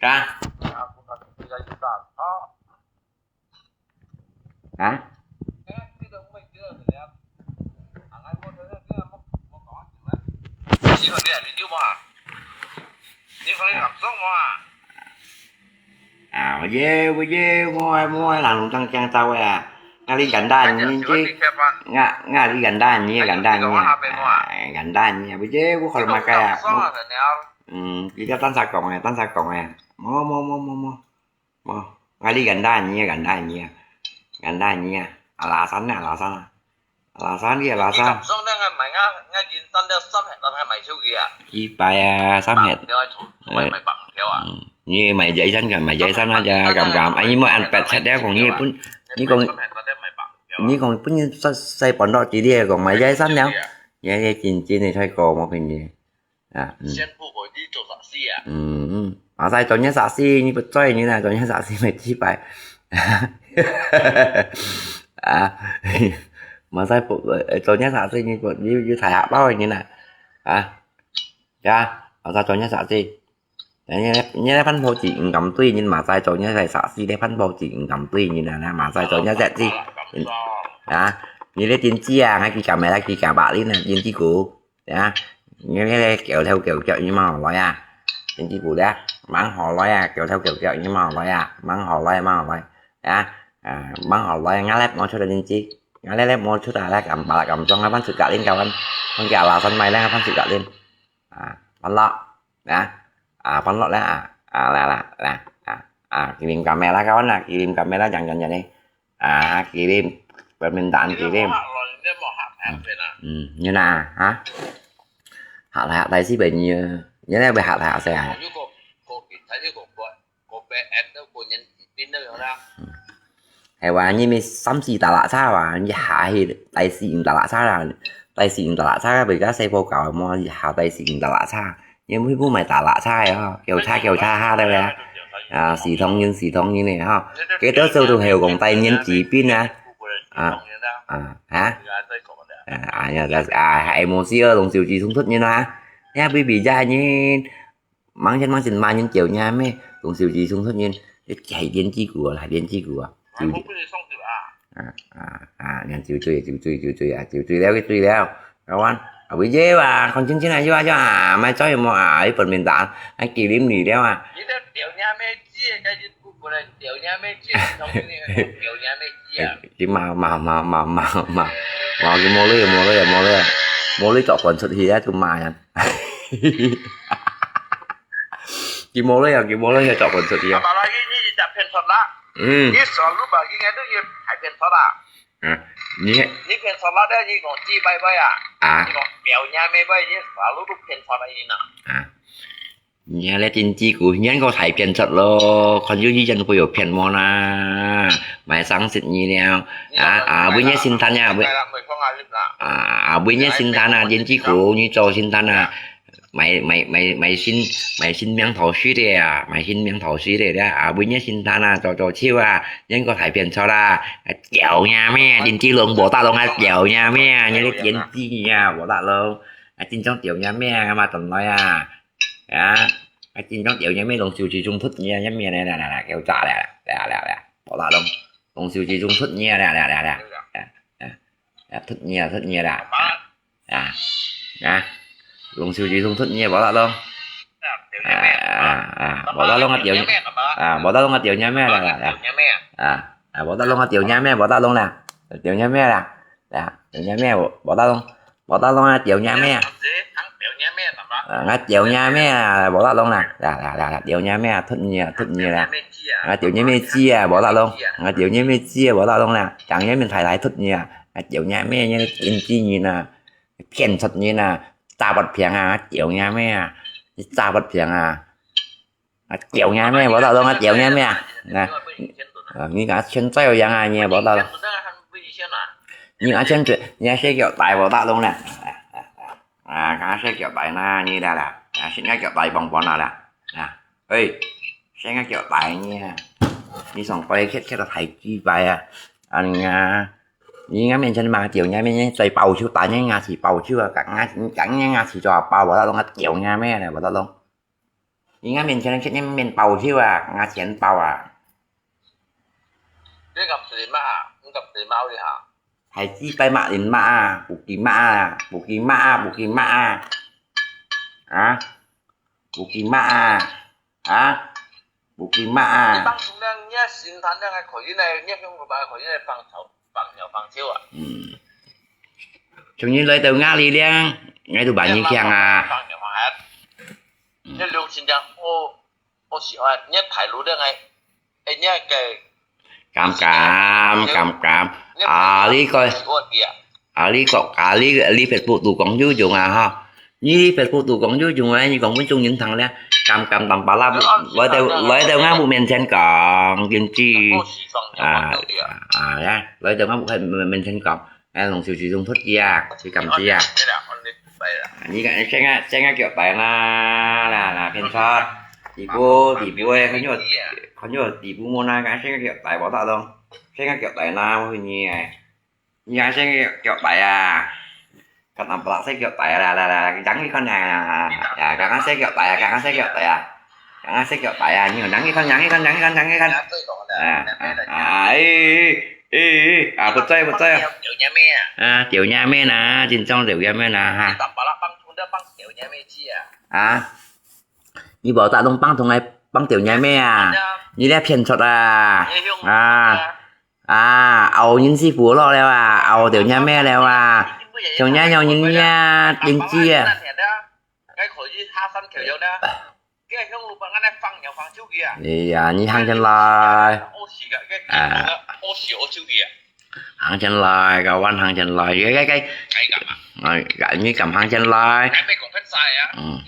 kah, aku kasih tiga juta. Oh. Hả? À, bây giờ, bây giờ, mua, mua, làm luôn tăng trang tàu à. Ngã đi gần đây, nhìn chứ. Ngã, ngã đi gần đây, nhìn, gần đây, nhìn. À, gần đây, nhìn. Bây giờ, của khỏi mà cái à. Ừ, đi cho tan xa cộng à, tan xa cộng à. Mua, mua, mua, mua, mua. Ồ, ngai li ganda nyi, ganda nyi. Ganda nyi. Alasan nè, alasan. Alasan ki alasan. Ki kamsong nè, ngai mai nga, ngai kin san dia sam het, ngai mai chiu ki a. Ki pai a, sam het. Ngai chu, ngai mai bang kiao a. Nyi mai jai san kan, mai jai san a ja kam kam. Ai nyi mo an pet chet dia kong nyi pun, nyi kong, nyi kong pun sai pon dok chi dia kong mai jai san dia. Ya ya chin chin ni thai ko mo pin ni. À, ừ. Sen bu ko di cho sa si a. Ừ, ừ. Mà sai cho nhé sa si, nyi bu choi nyi na, cho nhé sa si mai chi pai. À. Mà sai bu, cho nhé sa si, nyi bu, nyi, nyi thai hak bao nyi na. À. Ya, mà sai cho nhé sa si. Nyi, nyi lai phan pho chi, ngam tui, nyi mà sai cho nhé sai sa si, lai phan pho chi, ngam tui, nyi na, na, mà sai cho nhé sa si. À, nyi lai tin chi à, ngai ki ka mai la, ki ka ba li na, tin chi ku. Ya, nyi leh leh kiao thêu kiao kiao nyi mò lòi à. Tin chi ku leh, mang hò lòi à, kiao thêu kiao kiao nyi mò lòi à, mang hò lòi, mang hò lòi. Ya, à, mang hò lòi, ngã lép mò chốt là tin chi. Ngã lép lép mò chốt là leh kam ba la kam song, ngã phan sụt gạ lên cao phan. Phan kia là sân mai leh, ngã phan sụt gạ lên. À, phan lọ. Ya. À, phan lọ leh à. À, là, là, là. À, à, kirim kamera kawan à, kirim kamera jangan jangan ni. À, kirim, permintaan kirim. Ừ, như nào hả? Hả là đại sứ bệnh như, như thế bị hả là sao à? Hay là như mình sắm xì tà lạ sao à? Như hả thì đại sứ ta lạ sao à? Đại sứ ta lạ sao à? Bây giờ xe vô cầu mà như hả đại sứ ta lạ sao? Như mới bố mày ta lạ sao à? Kiểu cha kiểu cha ha đây à? À, xì thông nhân xì thông nhân này ha. Cái đó sâu tu hiểu còn tay nhân chỉ biết nè. À, à, hả? À, à, à, à, em mua xí ở đồng siêu chỉ sung thất như nó hả? Nha, baby cha như mang chân mang chân mà nhân kiểu nha mẹ. Đồng siêu chỉ sung thất nhân. Cái chạy điện chi của là điện chi của. À, à, à, nhân chiều chui, chiều chui, chiều chui à, chiều chui léo cái chui léo. Các bạn, à, bây giờ à, còn chứng chứng này chứ à, chứ à, mai cho em à, ấy phần mềm tảng, anh kỷ niệm gì đéo à. Tiểu nha mẹ chia, cái gì cũng của này, tiểu nha mẹ chia, không cái này, tiểu nha mẹ chia. Cái mà, mà, mà, mà, mà, mà, mà cái mua lấy, mua lấy, mua lấy, mua lấy cho quần sụt thì á, tụi mà. Cái mua lấy, cái mua lấy cho quần sụt thì á. Apa lagi ni, dia tak pen sot lah. Hmm. Ni selalu bagi ngai tu, dia tak pen sot lah. À, nyi, nyi phiền sọt lắm đấy, nyi còn chi bay bay à? À. Nyi còn béo nha mê bay, nyi xả lũ lụt phiền sọt là gì nè? À. Nyi lẽ tin chi cú, nyi có thải phiền sọt lo, còn dư dư dân có nhiều phiền mò nè. Mày sáng xịt nyi nè. À, à, bữa nhi xin than nha, bữa, à, à, bữa nhi xin than à, tin chi cú, nhi cho xin than à. Mày, mày, mày, mày xin, mày xin miếng thổ sứ đi à, mày xin miếng thổ sứ đi đó. À, bữa nhớ xin than à, cho, cho chiêu à, nhớ có thải phiền sao là, à, kiểu nhà mẹ, tin chi lông, bố ta lông, à, kiểu nhà mẹ, nhớ đi tin chi nhà, bố ta lông, à, tin trong kiểu nhà mẹ, mà tầm nói à, à, 啊，緊張，丟若姆，龍鬚之中忒熱，若姆咧，來來來，給我炸咧，來來來，寶大龍，龍鬚之中忒熱咧，來來來，啊啊啊，忒熱忒熱啦，啊啊，龍鬚之中忒熱，寶大龍，啊啊啊，寶大龍啊，丟，啊，寶大龍啊，丟若姆啦，來來來，啊啊，寶大龍啊，丟若姆，寶大龍啦，丟若姆啦，來，丟若姆，寶大龍，寶大龍啊，丟若姆啊。 啊，𠊎丟若姆啊，無得弄啦，啦啦啦啦，丟若姆啊，忒熱啊，忒熱啦。啊，丟若姆姐啊，無得弄，啊，丟若姆姐啊，無得弄啦，講若姆太太忒熱啊，啊，丟若姆呢，經紀人啊，騙出人啊，詐發票啊，丟若姆啊，詐發票啊，啊，丟若姆，無得弄啊，丟若姆啊，啊，啊，你講現在有樣啊，你無得弄，你講現在，你還是叫大無得弄啦。 啊，講細腳大啦，你啦啦，啊，細人腳大棒棒啦啦，啊，喂，細人腳大呢，你上擺歇歇到大幾擺啊，啊，你啊，你人家面前罵丟若姆，你再報仇打人家去報仇啊，講人家，講人家去做報，無得弄啊，丟若姆咧，無得弄。人家面前歇歇面報仇啊，人家錢包啊。你敢是罵啊？你敢是罵你啊？ 大幾擺罵人罵啊，不記罵啊，不記罵啊，不記罵啊，啊，不記罵啊，啊，不記罵啊。你放鬆了，你也心態了，還可以呢，你也用個吧，可以呢，放手，放手，放手啊。嗯，從你來到這裡了，𠊎都把你聽啊。放手，放手。 你六千張，我，我喜歡，你大陸的哎，哎，你个敢敢敢敢，啊，你个，啊，你个，啊，你，你Facebook都講有用啊哈，你Facebook都講有用啊，你講分眾人聽咧，敢敢當巴拉，來到，來到𠊎屋面前講，真知，啊，啊，來到𠊎屋面前講。 哎，龍鬚之中忒熱啊，你敢知啊？你看，細人，細人腳大啦，啦，啦，騙出，底部，底部个，看有，看有底部無啦，講細人腳大無得咯，細人腳大啦，我問你哎，你講細人腳大啊？看阿伯細腳大啦，啦，啦，講你看啊，啊，講細腳大啊，講細腳大啊。 啊，細腳大啊，你講，講佢看，講佢看，講佢看，講佢看。啊，啊，啊，哎，哎，哎，啊，不在，不在啊。啊，丟若姆啦，真正丟若姆啦，哈。啊，你無打攏放通來放丟若姆啊？你來騙出啊？啊，啊，拗人師傅落了啊，拗丟若姆了啊，像你樣人呀，真知啊。 哎呀，你行前來。啊。行前來，kawan行前來，該，該，該。哎，你敢行前來？嗯。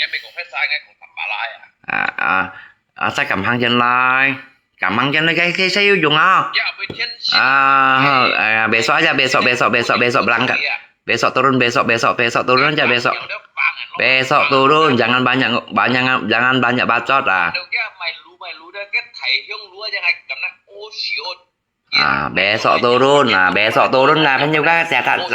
啊，啊，啊，再敢行前來？敢行前來，該，該，該有用啊。啊，好，哎呀，besok aja, besok, besok, besok, besok berangkat. Besok turun, besok, besok, besok turun aja, besok. Besok turun, jangan banyak, banyak, jangan banyak bacot ah. Ah, besok turun, ah, besok turun lah, 朋友，該寫他講。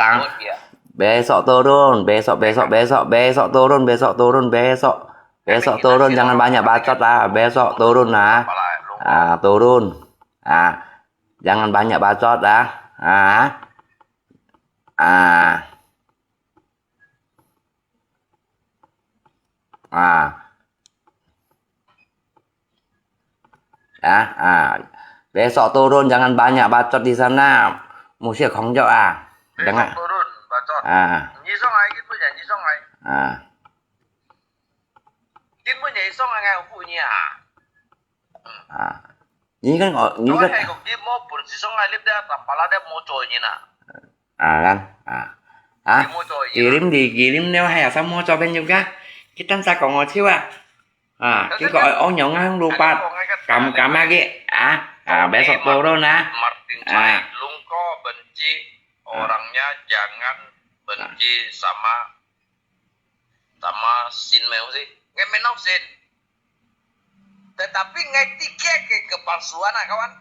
Besok turun, besok, besok, besok, besok turun, besok turun, besok. Besok turun, jangan banyak bacot ah, besok turun ah. Ah, turun. Ah, jangan banyak bacot ah. Ah. Ah. Ah. Ah, ah. Besok turun jangan banyak bacot di sana. Mesti khong jok ah. Jangan. Besok turun bacot. Ah. Ni song ai, ni punya, ni song ai. Ah. Ni punya song ai, ngai pu ni ah. 啊，你看哦，你看，啊，kan，啊，kirim di，kirim了，還有什麼照片有个？佢等下講我笑啊。啊，結果哦，娘啊，lupa，敢敢啊佢，啊，啊，besok turun啊，啊。Orangnya jangan benci sama sama Sin mai sih. Ngai menok Sin. Tetapi ngai tikir ke kepalsuan ah, kawan.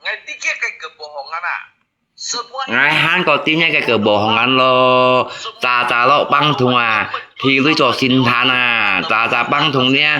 Ngai tikir ke kebohongan ah. Semua ngai han ko tin ke kebohongan lo. Caca lo pang thung ah. Thi lui cho Sin than ah. Caca pang thung nia.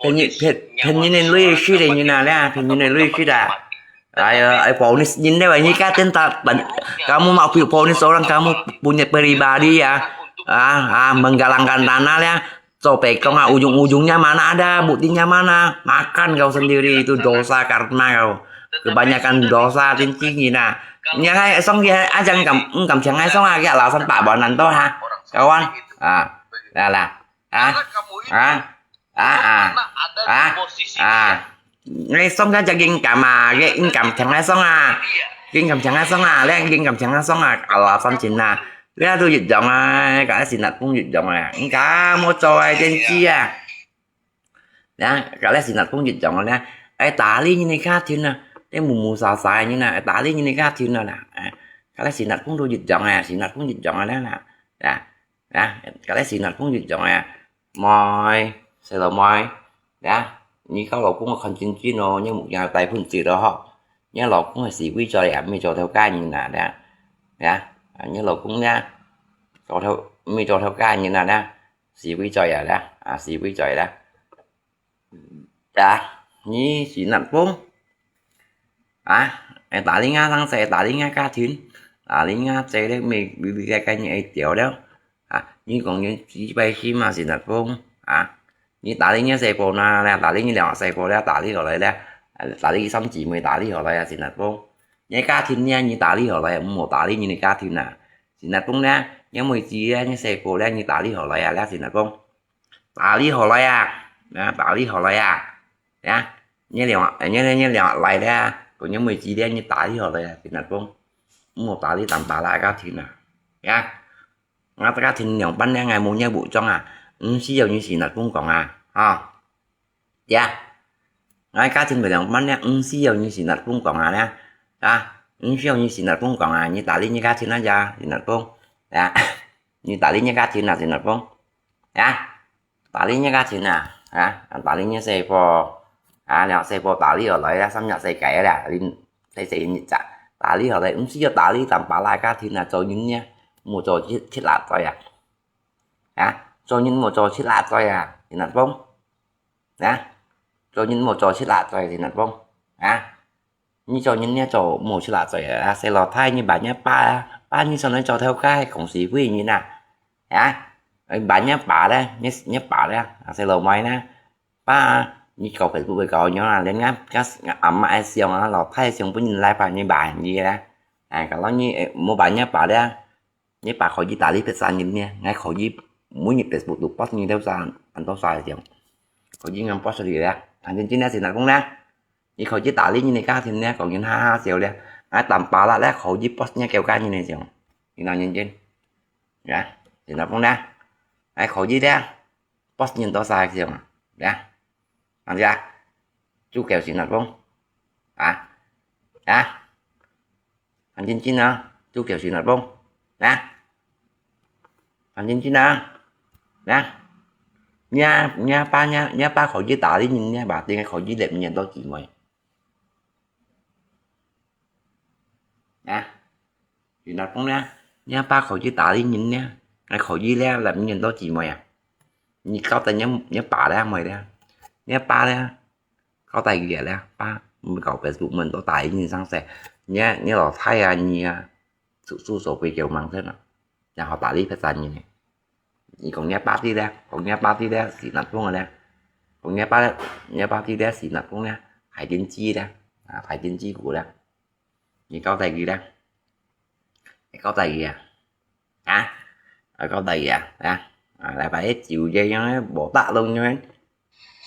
別人，別，別人个類似个人啊，啦，別人个類似啊。哎呀，哎，bonus人咧，你家真tak, kamu mau bonus orang, kamu punya pribadi ya. Ah, ah, menggalang-galang tanah ya. Coba kong ah, ujung-ujungnya mana ada, buktinya mana? Makan kau sendiri, itu dosa karma kau. Kebanyakan dosa, cincin nah. Yang ai song ya, aja ngam, ngam chang ai song ah, ya alasan pak bonan to ha, kawan. Ah, lah lah. Ah, ah, ah, ah, ah. Ngai song ka jaging kama, ge in kam chang ai song ah. Ging kam chang ai song ah, le ging kam chang ai song ah, alasan cina. Le tu yit jong ah, ka sinat pung yit jong ah. Engka mo cho ai jen chi ah. Ya, ka le sinat pung yit jong ah. Ai tali ni ka thin ah. Te mu mu sa sa ni na, ai tali ni ka thin ah. Ka le sinat pung tu yit jong ah, sinat pung yit jong ah na. Ya. 啊，該个時日公月像啊，妹，細路妹，啊，你交老公个看真真哦，你目鏡戴很直咯吼，你老公个是為做呀，毋係做頭家人啊，啊，啊，你老公呢，做頭，毋係做頭家人啊，啊，是為做呀，啊，啊，是為做啦。 啊，你是南風？啊，哎，打你啊，上次打你啊，家庭，打你啊，這个沒，沒，沒該跟你一條了。啊，你講你幾百心嘛，是南風？啊，你打你啊，細波啦，打你兩細波了，打你落來了，啊，打你三姊妹，打你落來啊，是南風？你家庭呢，你打你落來，毋好打你你的家庭啊，是南風呢？你妹子呢，你細波呢，你打你落來啊，了，是南風？ 打你好來啊，啊，打你好來啊，啊，你兩，你，你，你兩來咧，講你妹子咧，你打你好來啊，聽得講，莫打你當巴拉个聽啊，啊，我大家聽兩班咧，𠊎無業無裝啊，毋需要你是那公講啊，啊，呀，𠊎家庭無兩班咧，毋需要你是那公講啊咧，啊，毋需要你是那公講啊，你打你你家庭啊呀，是那公，啊，你打你你家庭啊，是那公，啊。 打你你个錢啊，啊，打你你細波，啊，了細波打你落來啦，三日世界啦，你細細日子，打你落來，毋係要打你當巴拉个錢啊，做人呢，莫做七，七辣嘴啊，啊，做人莫做七辣嘴啊，聽得懂？啊，做人莫做七辣嘴，聽得懂？啊。 你做人呢做無出來做啊，細老弟，你扮你爸啊，爸你上來做頭家，公司會人啊，啊，扮你爸咧，你，你爸咧，啊，細老妹咧，爸，你搞Facebook會搞樣啊，連俺，俺阿媽愛想啊，老弟想本人來扮你爸你咧，哎，搞到你，哎，莫扮你爸咧， 你爸可以打你別三日呢，𠊎可以每日Facebook都post你兜啥，恁多啥个樣，可以恁post出去个，反正今天是哪公呢？你可以打理你个家庭呢，講人哈哈笑咧，𠊎當巴拉咧可以post你个家人个樣，你當認真，呀，是哪公呢？𠊎可以咧，post你多啥个樣啊？呀，大家，就叫是哪公？啊，啊。 很認真啊，就叫是哪公，啊，很認真啊，啊，你阿，你阿爸，你阿，你阿爸可以打理你，你阿爸點解可以รับ你恁多姊妹？啊，是哪公呢？你阿爸可以打理你呢，還可以咧，รับ你恁多姊妹啊？你交代你，你爸咧，妹咧，你阿爸咧？ 交代佢个咧，爸，毋搞Facebook，毋好打理你上世，你，你老弟啊，你啊，叔叔所會叫忙个啦，然後打理別儕人呢。你講你爸知咧，講你爸知咧，是哪公个咧？講你爸，你爸知咧，是哪公咧？排電視咧，啊，排電視股咧。 你交代佢啦，你交代佢啊，啊，啊，交代佢啊，啊，啊，禮拜一朝這樣無打攏樣，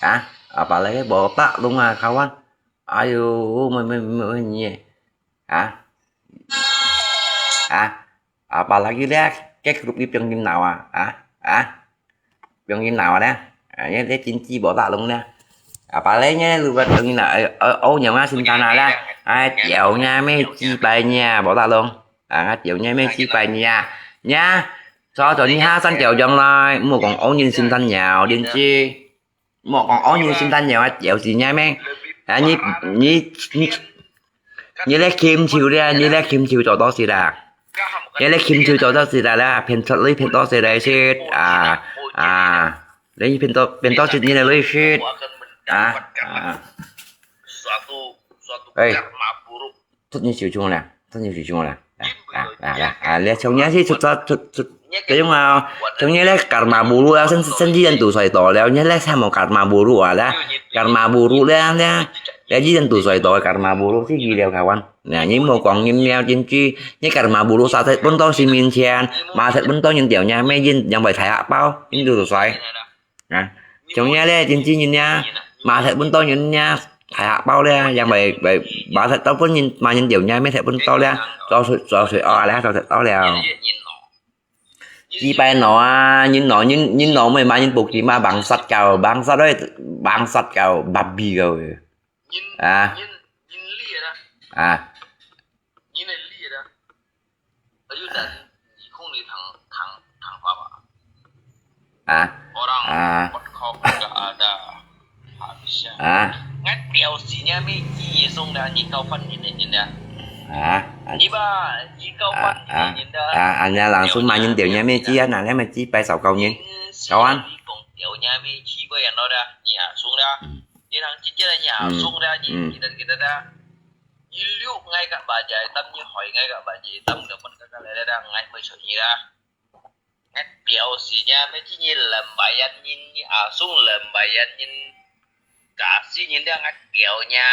啊，啊，拜六無打攏啊，kawan，哎喲，乜乜乜乜你，啊，啊，啊，拜六日咧，該group一邊去鬧啊，啊，啊。 Piang in nào đấy. À, nhớ để chính trị bỏ tát luôn nè. À, bà lấy nhớ lu vật piang in nào. Ô, ô, ô, nhiều ngã xin than à đấy. À, chiều nha, mấy chi bài nha, bỏ tát luôn. À, ngã chiều nha, mấy chi bài nha. Nha. Sao cho nhị ha sanh chiều dòng lại, mua còn ô nhìn xin than nhào, điện chi. Mua còn ô nhìn xin than nhào, à, chiều gì nha, mấy. À, nhị, nhị, nhị, nhị lấy kim chiều đi, nhị lấy kim chiều cho đó xí là. Nhị lấy kim chiều cho đó xí là, là, phiền thật lý phiền đó xí là xí. À, à. Lalu pintu, pintu sit ni lalu sit. Ah, ah. Suatu, suatu karma buruk 出你手中了，出你手中了。啊啊啊！你从你是出出出出，这种啊，从你来karma buruk啊，甚至甚至人都衰多了，你来什么karma buruk啊啦，karma buruk了呢，来人都衰多karma buruk是医疗开完。那你莫讲你没有进去，你karma buruk杀在本当是面前，马在本当人掉你没人，两百台下包，人都衰。 啊，从这咧，真正人呀，马特本多人呀，还下包咧，因为为马特到本人马人掉人，没特本多咧，做水做水哦，咧做得到了。几百脑啊，人脑人人脑没马人不给嘛，bằng sắt cầu，bằng sắt đấy, bằng sắt cầu, babi cầu. À. À. 你那力的，而且人你空里淌淌淌滑吧。啊，orang 啊， Kau ada habisnya. 啊，俺表示你没意义送的，你高分你的人的。啊，你吧，你高分你的人的。啊，俺家老师骂人掉你没几啊，那你没几百少高人，高啊。你讲掉你没几百人了的，你啊送的，嗯，你让姐姐的你啊送的，你你的给他的。 你六ngai ka bajai tam, ni hoi ngai ka bajai tam, dapat ka ka lele da ngai mai so ni da. Ngai piao si nya, mai chi ni lam bayan ni, ni asung lam bayan ni. Ka si ni da ngai piao nya,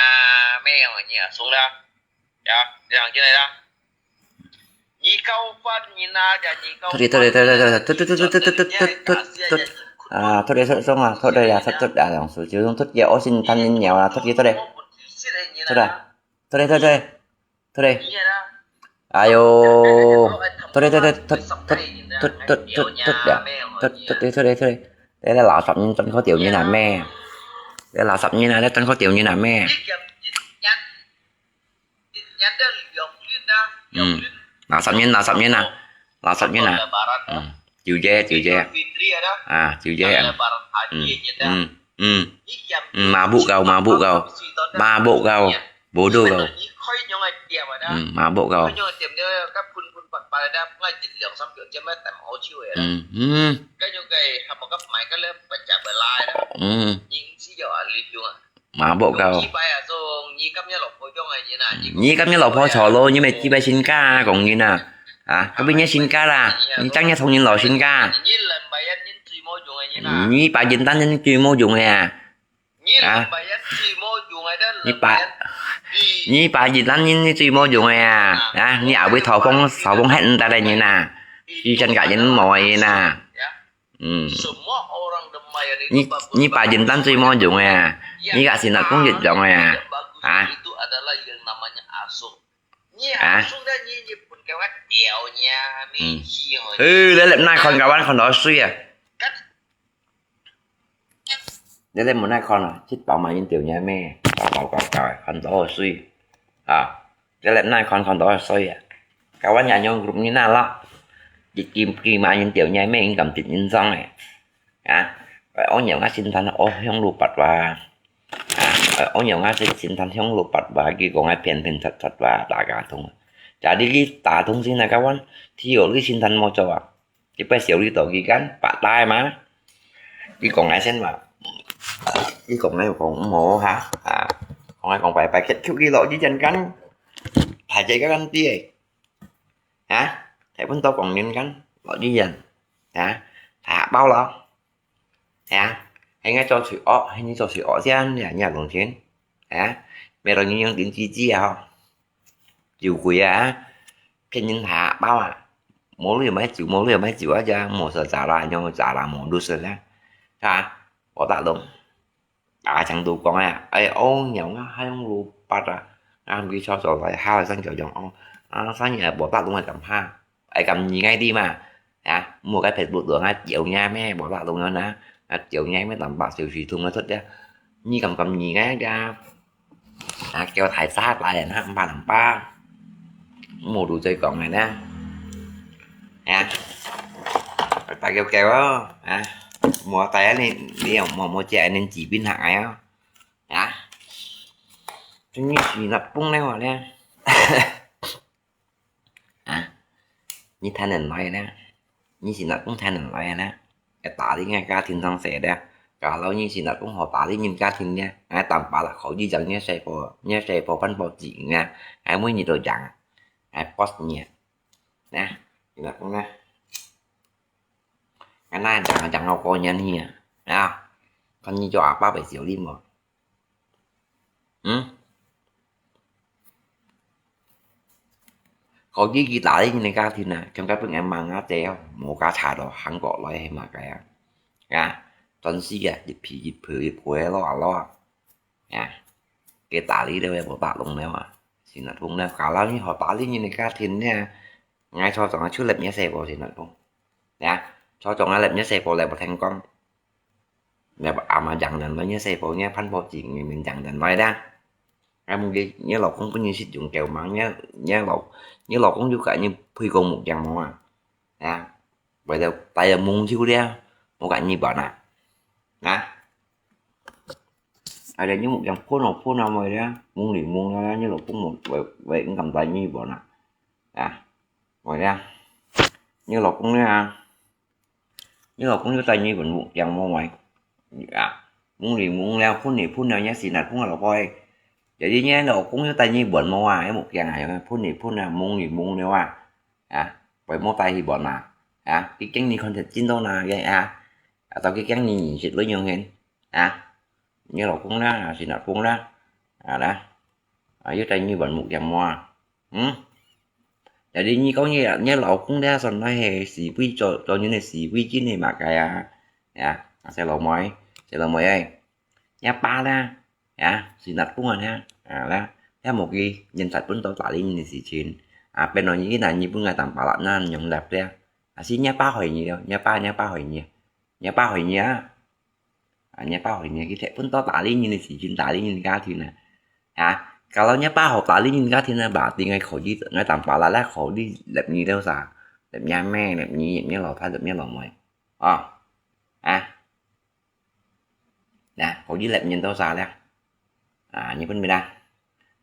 mai ni asung da. Ya, yang chi nai da. Ni kau pan ni na ja, ni kau pan. Thôi đi, thôi đi, thôi đi, thôi đi, thôi đi, thôi đi, thôi đi, thôi đi, thôi đi, thôi đi, à, thôi đi, thôi đi, thôi đi, à, thôi đi, à, thôi, thôi đi, à, lòng sự chịu không thích gì, ôi, xin thanh niên nghèo là thích gì, thôi đi. Thôi đi. Thôi đi, thôi đi. Thôi đi. Ai yo. Thôi đi, thôi đi, thôi, thôi, thôi, thôi, thôi, thôi, thôi, thôi đi, thôi đi, thôi đi. Đây là lạ sập nhưng chân khó tiểu như là mẹ. Đây là sập như là chân khó tiểu như là mẹ. Ừ. Lạ sập như, lạ sập như nè. Lạ sập như nè. Ừ. Chịu dê, chịu dê. À, chịu dê. Ừ. Ừ. Ừ. Ừ. Mabuk kau, mabuk kau. Mabuk kau. Bodoh kau. Ừ, mabuk kau. Ừ. Ừ. Mabuk kau. Nhi kâm nhi lò pho chò lô, nhi mè chi bai sin ka, kông nhi nà. À, kâm bi nhi sin ka là, nhi chăng nhi thùng nhi lò sin ka. Nhi ba yin tan nhi chui mô dùng à. À. Nhi ba, nhi ba yin tan nhi chui mô dùng à. À, nhi ảo bi thảo phong, thảo phong hẹn ta đây nhi nà. Chi chân cả yin mô nhi nà. Ừ. Nhi, nhi ba yin tan chui mô dùng à. Nhi gak sin nà kông yin dùng à. À. À. Ừ. Ừ, lê lep nai khon kawan khon đó sui à. Lê lep mù nai khon à, chit bảo mà yên tiểu nha mẹ. Bảo bảo bảo bảo khon đó sui. À. Lê lep nai khon khon đó sui à. Kawan nhà nhau group như nà lọ. Chit kim kim mà yên tiểu nha mẹ yên cảm chit yên song à. À. Ôi nhiều ngã xin than ô hiong lu bật và. À. Ôi nhiều ngã xin xin than hiong lu bật và kì có ngã phiền phiền thật thật và đã cả thông. Chả đi kì ta thông xin nà kawan. Thì ở kì xin than mô cho à. Kì bai siêu đi tổ kì gắn, bạ tai mà. Kì có ngã xin mà. Kì có ngã cũng mô hả. À. Có ngã cũng phải phải kết thúc kì lọ chứ chân gắn. Phải chạy cái gắn tìa. Hả? Thầy vẫn tao còn nhìn gắn. Lọ chứ dần. Hả? Thả bao lọ. Hả? Hay ngay cho sự ọ, hay như cho sự ọ chứ anh nhà nhà đồng chiến. Hả? Mẹ rồi như những tiếng chi chi à hả? Chịu quỷ à? Cái những thả bao à? Mô lưu mấy chịu, mô lưu mấy chịu á chứ, mô sợ trả lại, nhau trả lại mô đu sợ á. Hả? Bỏ tạ đồng. À, chẳng đủ con à. Ê, ô, nhau ngã hai ông lù bát à. Ngã không biết sao sao lại hai sang kiểu dòng ông. À, sáng nhà bỏ tạ đồng là cầm ha. Ai, kam nyi ngai ti mà. Hả? Mua cái Facebook đó ngai chiếu nha mẹ, bỏ lạ luôn đó nè. Ngai chiếu nha mẹ tầm bạc xíu xíu thùng nó thật chứ. Nhi kam kam nyi ngai ra. À, kéo thái sát lại nè, ba năm ba. Mua đủ chơi con này nè. Hả? Ta kéo kéo á. Hả? Mua tay này, đi mua mua chạy nên chỉ pin hạng ai á. Hả? Chứ nhi chỉ nạp pung này mà nè. À, nhi than nền nói nè. Nhi xin nói cũng than nền nói nè. Cái ta đi ngay cả thiên thăng sẽ đó. Kalau你Singapore好打理你家庭呢，哎，當巴拉好一張你細婆，你細婆分包子呢，哎，每日都講，哎，boss你，呢，你老公呢，哎，那講講到過年去啊，啊，看你做阿爸會笑你無？嗯？ 可以去打理你个家庭啊，全部分人忙啊，這樣無家茶咯，韓國來係麼个啊？啊，真係啊，一皮一皮一皮个咯啊咯啊，啊，佢打理了也無打攏了啊，Singapore呢，kalau你好打理你个家庭呢，𠊎坐中啊就立你細婆Singapore，啊，坐中啊立你細婆來無聽講。 Nè阿嬤養等來，你細婆你伴婆子你養等來啦。啊，問題，你老公分你食用夠嗎？你，你老，你老公有甲你配過目鏡無啊？啊，為了帶了夢就了，無甲你分啊？啊？啊，你目鏡分哦分啊，無了，夢裡夢了，你老公無，為，為，毋敢帶你分啊？啊，無了，你老公呢？ 你老公有帶你分目鏡無？啊，夢裡夢了，分你分了，你Singapore老婆。Jadi你老公有帶你分無啊？目鏡啊，分你分了，夢裡夢了啊，啊，為無帶去分啊？啊，佢驚你看得真多那个啊，啊，到佢驚你認識你用hin啊？你老公啦，Singapore啦，啊啦，啊，有帶你分目鏡無啊？嗯？ Jadi你講你，你老公咧，算來係四位做，做人个四位真係麼个啊？呀，啊，細老妹，細老妹哎，你爸啦，呀，Singapore啦，啊啦，也無佢認識分到打理你个事情，啊，變到你个男人本來當巴拉那樣立咧，啊，係你爸害你了，你爸，你爸害你，你爸害你啊！ 啊，你爸害你，佢忒分到打理你个事情，打理你个家庭啊。啊，kalau你爸好打理你个家庭啊，berarti𠊎可以，𠊎當巴拉啦，可以立你了啥？立你阿姆，立你，立你老爸，立你老妹。哦，啊，那，可以立你到啥了？啊，你分明啦。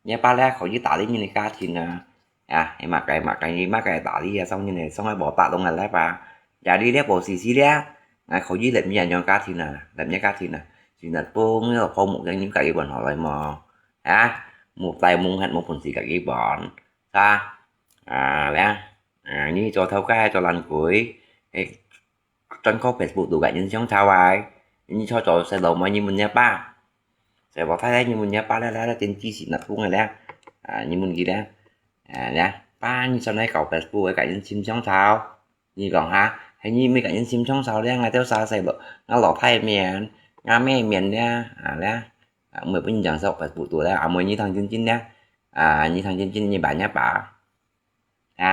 你爸咧可以打理你个家庭啊，啊，係麼个麼个，你麼个打理啊，上你个，上个無打攏个咧吧。Jadi咧無事事咧，啊，可以立你个家庭啊，立你个家庭啊。Singapore你老婆目鏡你家己分好來無？啊，目帶目黑無本事家己分，啊，啊，咧，啊，你做頭家做爛鬼，誒， 專靠Facebook度甲人相吵啊！你坐坐細老妹，你問你爸，細老太太，你問你爸咧，咧，咧，真支持那公个咧，啊，你問佢咧，啊，咧，爸，你上來搞Facebook个，甲人心相吵，你講哈，係你毋甲人心相吵咧，𠊎兜儕細老，𠊎老太面，𠊎妹面咧，啊，咧，啊，毋會分人講上Facebook度咧，阿妹你聽真真咧，啊，你聽真真，你問你爸。 啊，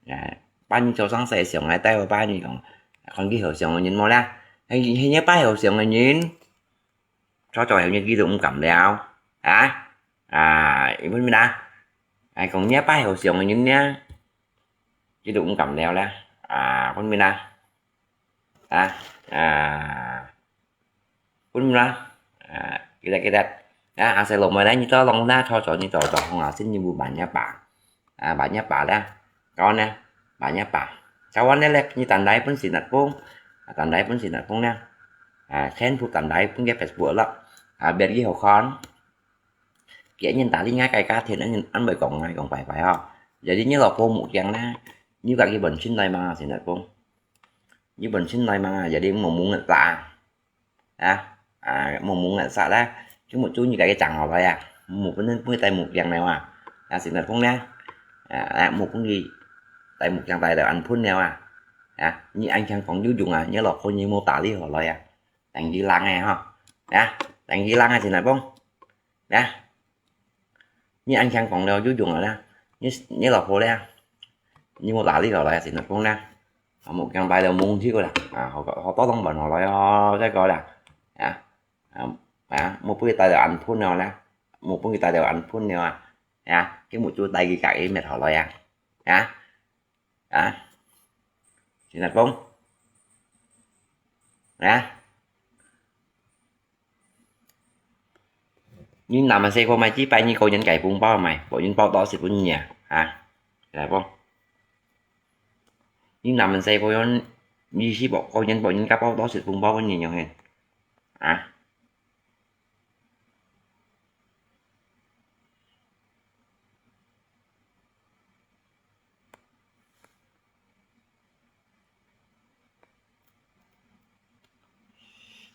啊，爸你做生事想愛帶我爸你講，看佢好相个人無啦？係，係你爸好相个人，早早有日佢都毋敢了。啊，啊，你分明啦？哎，講你爸好相个人呢，佢都毋敢了啦。啊，分明啦？ 啊，啊，分啦，啊，kita，kita，啊，細老妹咧，你到弄那坐坐，你坐坐，好啊，先你問你爸，啊，問你爸咧，講咧，問你爸，早晚咧，你等來分先來講，啊，等來分先來講咧，啊，全部等來分个Facebook咯，啊，別个好看，別人打理𠊎个家庭，恁，恁會講，恁講拜拜吼，jadi你老婆目鏡咧，你家己問先來嘛，先來講。 你問先來嘛，jadi無問个啥。啊，啊，無問个啥啦，全部做你家己整好來啊，無分人分佢戴目鏡了啊，啊，先來講咧，啊，啊，無分佢戴目鏡戴到恁笨了啊，啊，你恁強講有用啊，你老婆你無打理好來啊，等佢冷个吼，啊，等佢冷个先來講，啊。 你恁強講了有用啊啦，你，你老婆咧，你無打理落來，先來講咧，啊，目鏡戴了蒙起个啦，啊，好，好多東問好來哦，再講啦，啊，啊，啊，無分佢戴到恁笨了啦，無分佢戴到恁笨了啊，啊，佢目珠戴佢家己搣好來啊，啊，啊，先來講，啊。 你男人細個買幾百二個銀个紅包買，無人包多少分你啊？啊，來講，你男人細個用二十個銀，無人家包多少紅包分你用嘿？啊。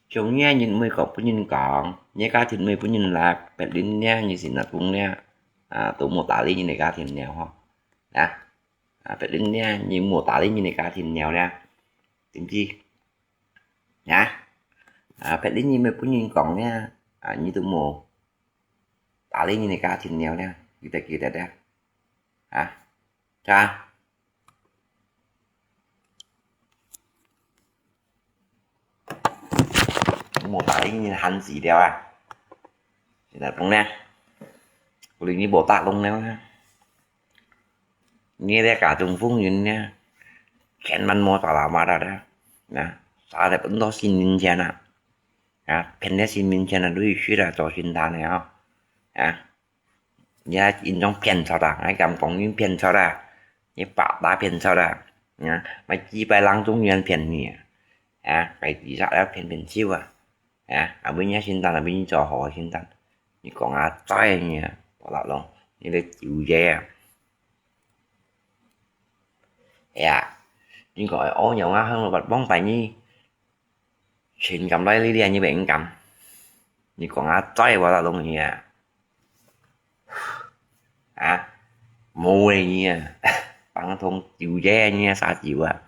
像你啊，你毋會講分人講，你个家庭毋會分人辣，別人呢，你先拿分呢，啊，都無搭理你个家庭了吼。啊，啊，別人呢，你無搭理你个家庭了呢，知毋知？啊，啊，別人你毋會分人講呢，啊，你都無搭理你个家庭了呢，記得記得呢，啊，啊。 無搭理你閒死了啊！現在講呢，毋理你無搭攏了啊！你這家中婦人呢，千萬莫打打罵打打，啊，殺了分到神面前啊！啊，騙了神面前啊，累死啊，做神壇个哦！啊！ 你啊，人種騙出啊，𠊎敢講人騙出啊，你白搭騙出啊，啊，買幾百零種人騙你啊，啊，該自殺了騙騙手啊，啊，啊，分你聖誕啊，分你做好聖誕，你講啊，在你啊，無啦攏，你个酒爺啊，哎呀，你講哦，讓啊，向我幫拜你。 情感來力量你袂敢。你講啊，再話啦，東西啊。啊，無个你啊，放通酒爺你啊，啥酒啊？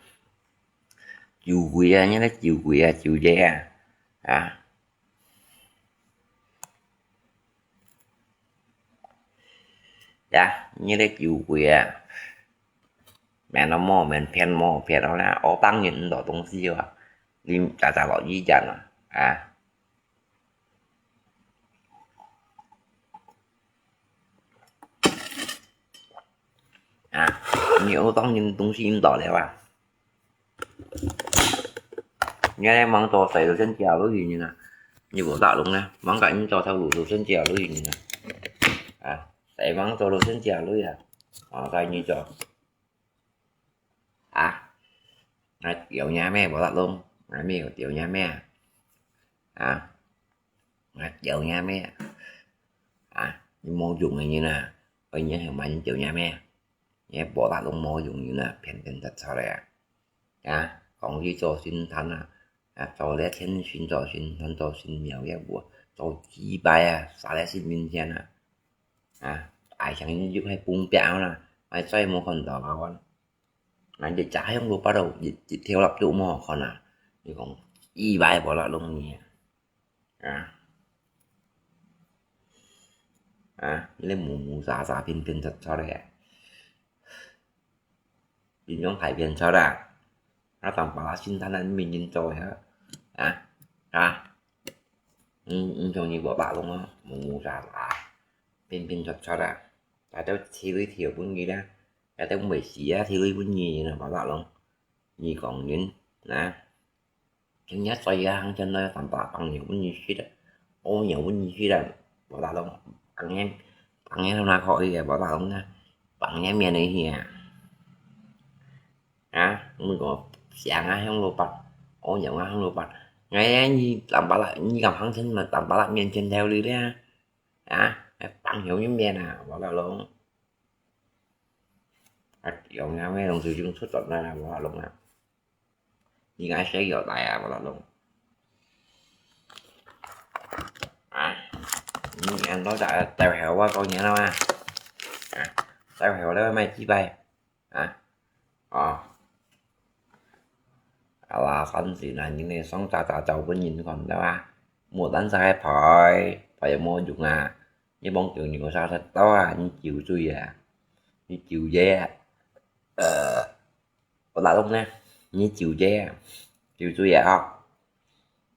酒鬼啊，你个酒鬼啊，酒爺啊，啊。 呀，你个酒鬼啊，免了無，免騙無，騙了啦，我當然毋多東西哇，你咋咋落意見啊，啊？啊，你我當然東西毋多了啊。 你愛吂做細路先食落去呢，你無打攏呢，吂甲你做頭路路先食落去呢。啊，細吂做路先食落去啊，啊，該你做。啊，啊，掉你咩無打攏，啊，咩有掉你咩啊？啊，啊，掉你咩啊？啊，你無用个人啊，愛你還買你掉你咩啊？ 你無打攏無用人啊，騙騙出出來啊！啊，講去做神壇啊，啊，做了天神做神壇做神廟也無，做祭拜啊，殺了神明天啊！啊，愛像你又係崩表啦，愛再無看到啊！𠊎，𠊎一隻向路八路一一條laptop無好看啊！你講祭拜無啦攏你啊！ 啊，啊，你个毛毛沙沙騙騙出出个，變種大騙出啊！啊，當把拉心態啊，你明明做呀，啊，啊，嗯，嗯，像你無把弄啊，毛毛沙沙，騙騙出出啊，大家都提鐳提分你啦，大家都毋會死啊，提鐳分你啦，把拉弄，你講人啊。 今日做一个行情來，三百朋友問你去了，哦，你問你去了，無打攏，朋友，朋友那可以个，無打攏啊，朋友面的去啊。啊，我講想啊，向老闆，哦，你啊，向老闆，哎呀，你三百啦，你敢行情嘛，三百啦，面前頭里咧，啊，朋友面啊，無打攏。啊，用啊，咩東西就出轉來啦，無打攏啊。 你愛食藥來啊，無落弄。啊，你安到在在後啊，過年了嘛？啊，在後了買幾擺？啊，哦。啊啦，反正啊，你那上早早找分人看，對吧？無單隻个牌，牌也無用啊。你望到牛啥食到啊？你酒醉啊？你酒醉啊？呃。 我打動呢，你酒醉啊，酒醉啊吼，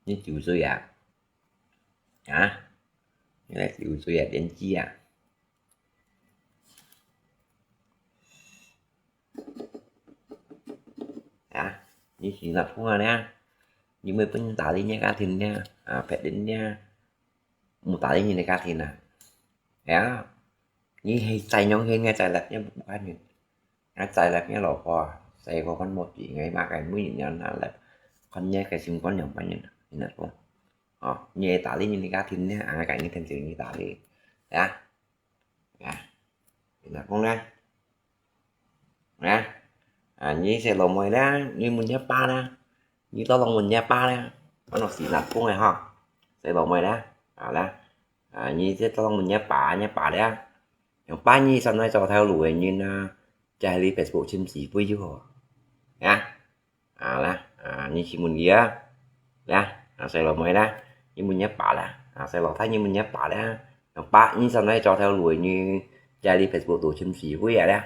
你酒醉啊，啊，你來酒醉啊，電視啊，啊，你是哪碰啊呢？你毋會分人打理你个家庭呢？啊，別人呢？毋打理你个家庭啊？呀，你係再樣，你再來也無關係。 𠊎再來个老婆啊，細个看無住，𠊎嘛个每日要拿來，看你个心肝樣般樣，你那講，哦，你係打理你个家庭呢，啊，𠊎教你聽就你打理，啊，啊，你老公呢？啊，啊，你細老妹呢？你問你爸呢？你多啷問你爸呢？安到死難講个哈，細老妹呢？啊啦，啊，你這多啷問你爸，你爸呢？用爸你上來做頭路个人啊，就係你Facebook尋死鬼就好，啊。 啊啦，啊，你去問佢啊，啦，啊，細老妹啦，你問你爸啦，啊，細老弟，你問你爸啦，爸，你上來做頭路个人，在你Facebook度尋死鬼啊啦，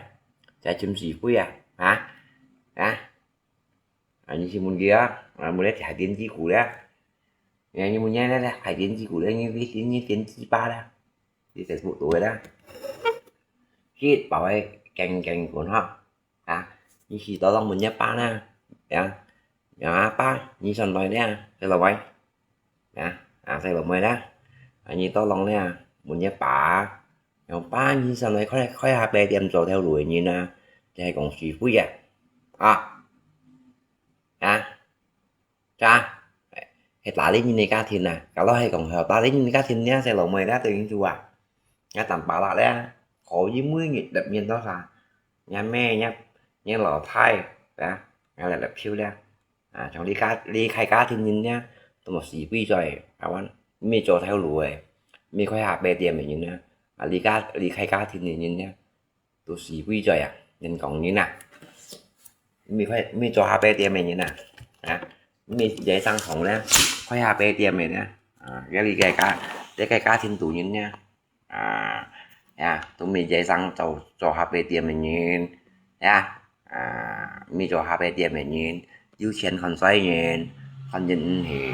在尋死鬼啊，啊，啊，啊，你去問佢啊，啊，問你海邊之谷啦，你問你那个海邊之谷啦，你你你點雞巴啦，你Facebook度个啦，去包个乾乾滾哈。 啊，你去到當問一爸啦，呀，呀，阿爸，你上來了，細老妹，呀，啊，細老妹啦，啊，你到當了，問一爸，呀，爸，你上來開開下白店做頭路个人啊，就係講是非啊，啊，啊。 Cha，係打理人个家庭啊，kalau係講係打理人个家庭呢，細老妹啦，對應住啊，也當巴拉咧，可以每日入面多少，也咩也也老太啊，也來入票咧，啊，像你家你開家庭人呢，都無死鬼在，啊，阮，毋係做頭路个，毋係開下白店个人呢，啊，你家你開家庭个人呢， 都死鬼在啊，人講人啊，毋係開毋係做下白店个人啊，啊，毋係在上堂咧，開下白店个咧，啊，這裡个家這个家庭肚人呢，啊，呀，都毋係在上做做下白店个人，呀，啊，毋係做下白店个人，有錢看衰人，看人毋起，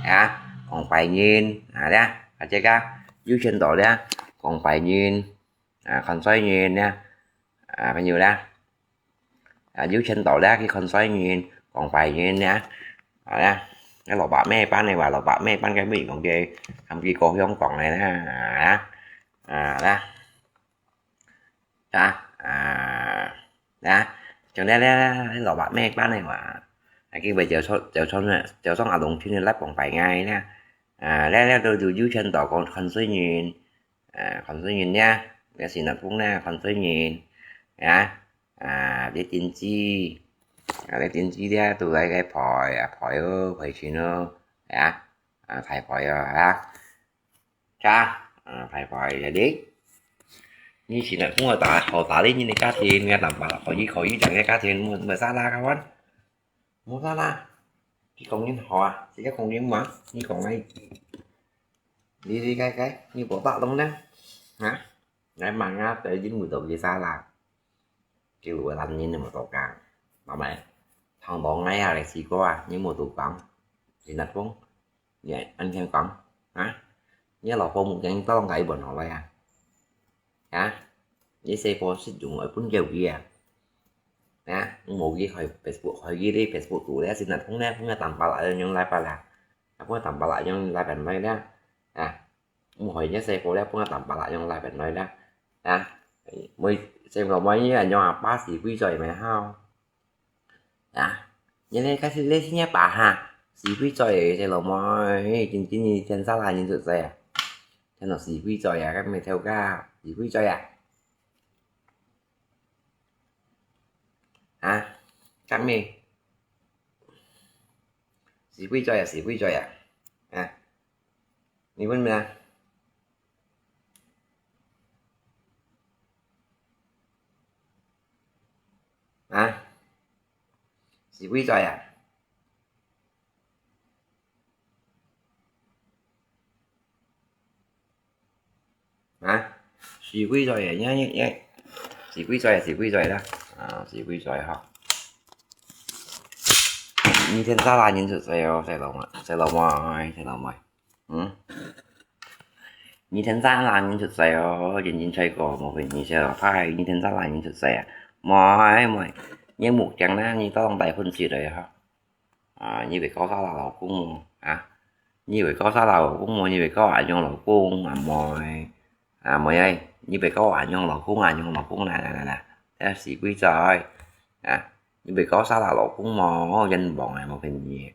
呀，講壞人，啊，咧，啊，這个有錢到咧，講壞人。 啊，看衰人呢，啊，朋友呢，啊，有錢到了去看衰人，講壞人呢，啊，呢，該老伯咩班个話，老伯咩班个乜講个，含佢故鄉講个呢，啊，啊，呢，啊，啊，呢，像呢，呢，呢，老伯咩班个話，啊，佢會就出就出呢，就上阿龍村个拉幫拜𠊎呢，啊，呢，呢，都有有錢到講看衰人。 啊，看衰人呢，這係哪風呢，看衰人，啊，啊，這電視，啊，這電視呢，都來个賠啊，賠哦，賠錢哦，啊，啊，大賠哦，啊，cha，啊，大賠啊，你，你係哪風啊，打好打理人个家庭，你當巴拉可以可以講个家庭，無無salah kawan，無salah，佢講人好啊，自家講人嘛，你講个。 你你該該，你無打動呢？哈？𠊎問啊，對你無到幾儕啦？佢有个男人你無到講，係咪？聽到𠊎啊，來試過啊，你無到講，你哪講？你恁樣講，哈？你老婆目前到底問好來啊？啊？你細婆實用愛分佢啊？啊？無佢開Facebook，開佢个Facebook肚咧，先來碰咧，碰个當巴拉，用來巴拉。 啊，分佢當巴拉用拉平來啦，啊，毋可以細個了，分佢當巴拉用拉平來啦，啊，每細個每日啊，用阿爸死鬼嘴咩好，啊，你呢，該係你新阿爸哈，死鬼嘴个細路妹，真真个天生啦，人出世啊，天生死鬼嘴啊，該咩頭家，死鬼嘴啊，啊，該咩？ 死鬼嘴啊，死鬼嘴啊！啊，你問咩啊？啊，死鬼嘴啊！ 啊，死鬼嘴啊，呀呀呀，死鬼嘴啊，死鬼嘴啦，啊，死鬼嘴哈。你天生啦，人出世哦，細路妹，細路妹，細路妹，嗯。你天生啦，人出世哦，人人吹過，無分你細路太，你天生啦，人出世啊，妹妹，你目前呢，你當大分析了哈。 啊，你會搞salah老公無？啊，你會搞salah老公無？你會搞恁樣老公啊，妹？啊，妹仔，你會搞恁樣老公，恁樣老公，來來來來，這死鬼嘴！啊，你會搞salah老公無？冤枉啊，無騙你！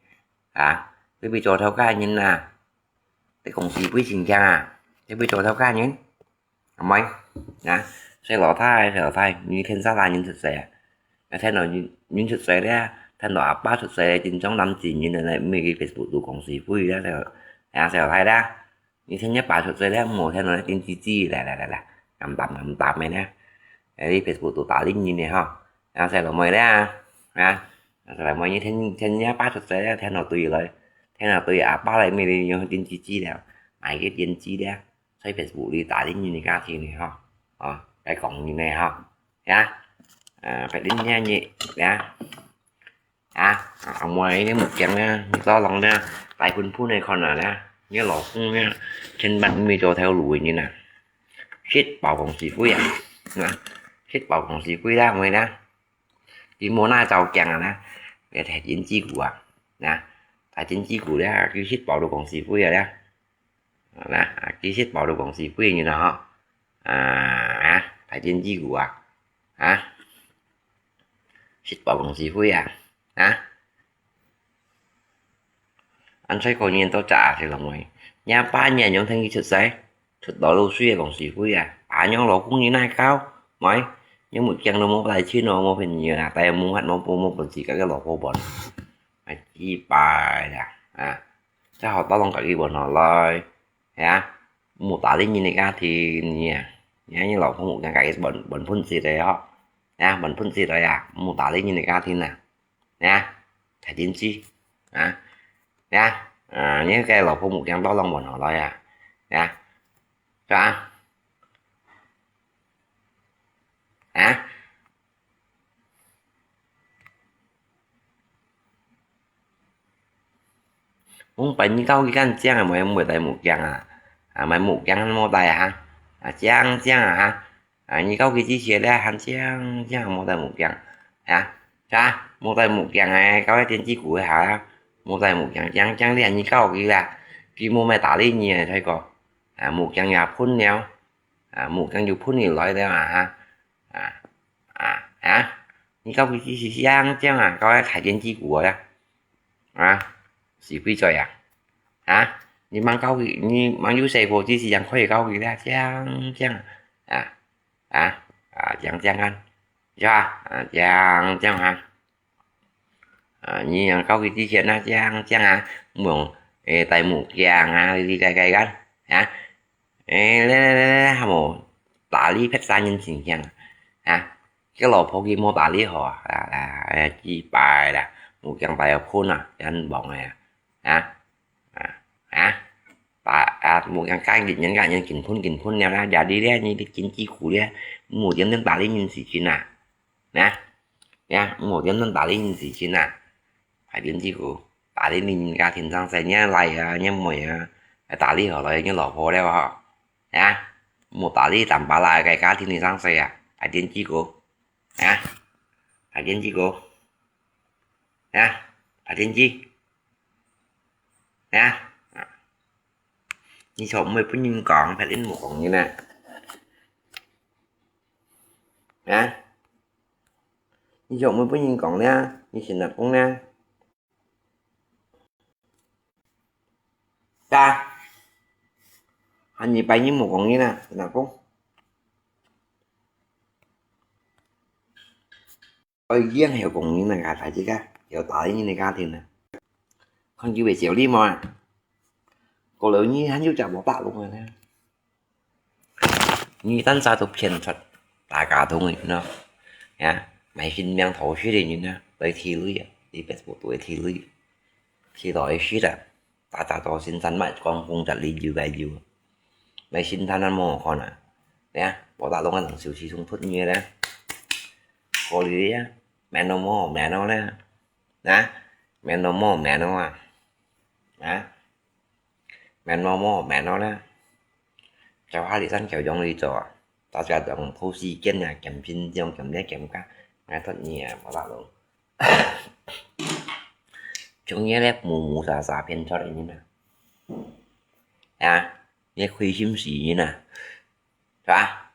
啊，你會做頭家人啊！在公司會真驚啊，在會做頭家人，阿妹，啊，細老弟，細老弟，你天生大人出世啊，啊，天老人，人出世咧，天老阿爸出世咧，真正男子人咧，毋係去Facebook做公司會咧，細，啊，細老弟咧，你天老爸出世咧，無天老咧，真姊姊，來來來來，暗淡暗淡个咧，哎，你Facebook做大人人咧吼，啊，細老妹咧，啊，細老妹，你天，天老爸出世咧，天老對來，天老對阿爸來，毋係用真姊姊咧，買个胭脂咧。 在Facebook裡打理你个家庭呢吼，哦，該講你呢吼，呀，呃，別人聽你呀，啊，阿妹你目鏡呢，你到弄呢，大噴噴个看啊呢，你老公呢，千萬毋好做頭路个人啊，食飽公司會啊，啊，食飽公司會啦，妹啦，佢無哪照鏡啊呢，佢太真自古啊，啊，太真自古咧，佢食飽到公司會啊咧。 啊，其實包到公司會呢啦吼。啊，啊，大戰之股啊，啊，食飽公司會啊，啊。恁衰過年到早啊，細老妹，若爸若娘同佢出世，出到老水个公司會啊，阿娘老公你哪搞？喂，你目鏡都無戴清哦，無朋友啊，戴無法無無無本事，甲个老婆本，哎，幾擺啦，啊。 最好打攏家己問好來，係啊，莫打理人个家庭，你啊，你看你老公有講家己問問本事个吼，啊，問本事个啊，莫打理人个家庭啊，啊，太真實，啊，啊，啊，你个老公有講打攏問好來啊，啊，是吧？啊？ 往擺你教佢恁靚啊，莫莫戴目鏡啊，啊，買目鏡莫戴啊，啊，靚靚啊哈，啊，你教佢之前咧，還靚靚莫戴目鏡，啊，啥？莫戴目鏡啊，教佢電子股个哈，莫戴目鏡，靚靚咧，你教佢啦，佢莫買打理你啊，大哥，啊，目鏡也噴了，啊，目鏡就噴你來了啊哈，啊，啊，啊，你教佢之前靚靚啊，教佢大電子股啊。 啊，死鬼嘴啊！啊，你吂教佢，你吂有細个之時，正可以教佢啦，靚靚啊，啊，啊，靚靚啊，是吧？啊，靚靚啊，啊，你正教佢之前啊，靚靚啊，毋用，誒，戴目鏡啊，你該該个，啊，誒，來來來來，還無打理別儕人情形啊，啊。 个老婆佢無打理好啊，啊，啊，哎呀，幾擺啦，目鏡戴到噴啊，也很忙个啊，啊，啊，啊，打，啊，目鏡戴日日甲人緊噴緊噴了啦，夜裡咧，你緊幾久咧，無點等打理人事情啊，啊，呀，無點等打理人事情啊，還點幾久，打理人家庭上事，你來啊，你妹啊，還打理好了，你老婆了吼。 啊，莫打理單把啦个家庭个上事啊，大電子股，啊，大電子股，啊，大電子，啊，啊，你就毋會分人講，別人無講你呢，啊，你就毋會分人講呢，你先來講呢。 啊，還二百人無講人啊，哪講？愛養係講人啊，大家，有打理人个家庭啊。看佢會少你無啊？過了你還有隻無打攏个呢？ 你單儕都騙出大家通个人啊，呀，賣性命討食个人啊，來提鐳啊，你Facebook都會提鐳，提到會死啊，大家都身上賣光光隻鐳有个有，賣性命啊無看啊，呀，無打攏个人手指中出你个咧，過了啊，面都無面了咧，啊，面都無面了啊，啊。 面無毛面無咧，就下哩山橋樣哩做啊，大家當偷時間啊，減緊張，減咧減價，𠊎同你啊，無打攏。像你咧，無無沙沙騙出來人啊，啊，你虧心死人啊！ 係吧？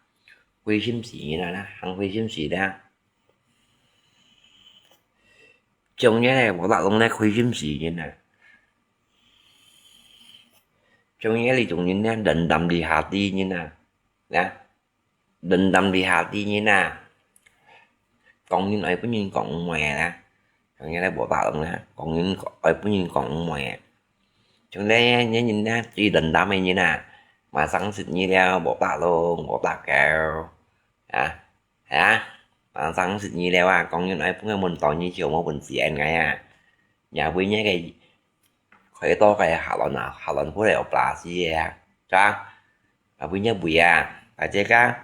虧心死人啊，還虧心死咧。像你咧，無打攏咧虧心死人啊。像你這種人呢，冷淡理下啲人啊，啊，冷淡理下啲人啊，講人愛分人講毋會啊，像你這無打攏呢，講人愛分人講毋會啊。像你這人呢，最冷淡个人啊，馬上食你了，無打攏，無打攪，啊，係啊，馬上食你了啊，講人愛分个問到你就無本事恁樣啊，也會你个 開刀个下輪啊，下輪會有blast个啊，係啊，啊，會有位啊，大家个，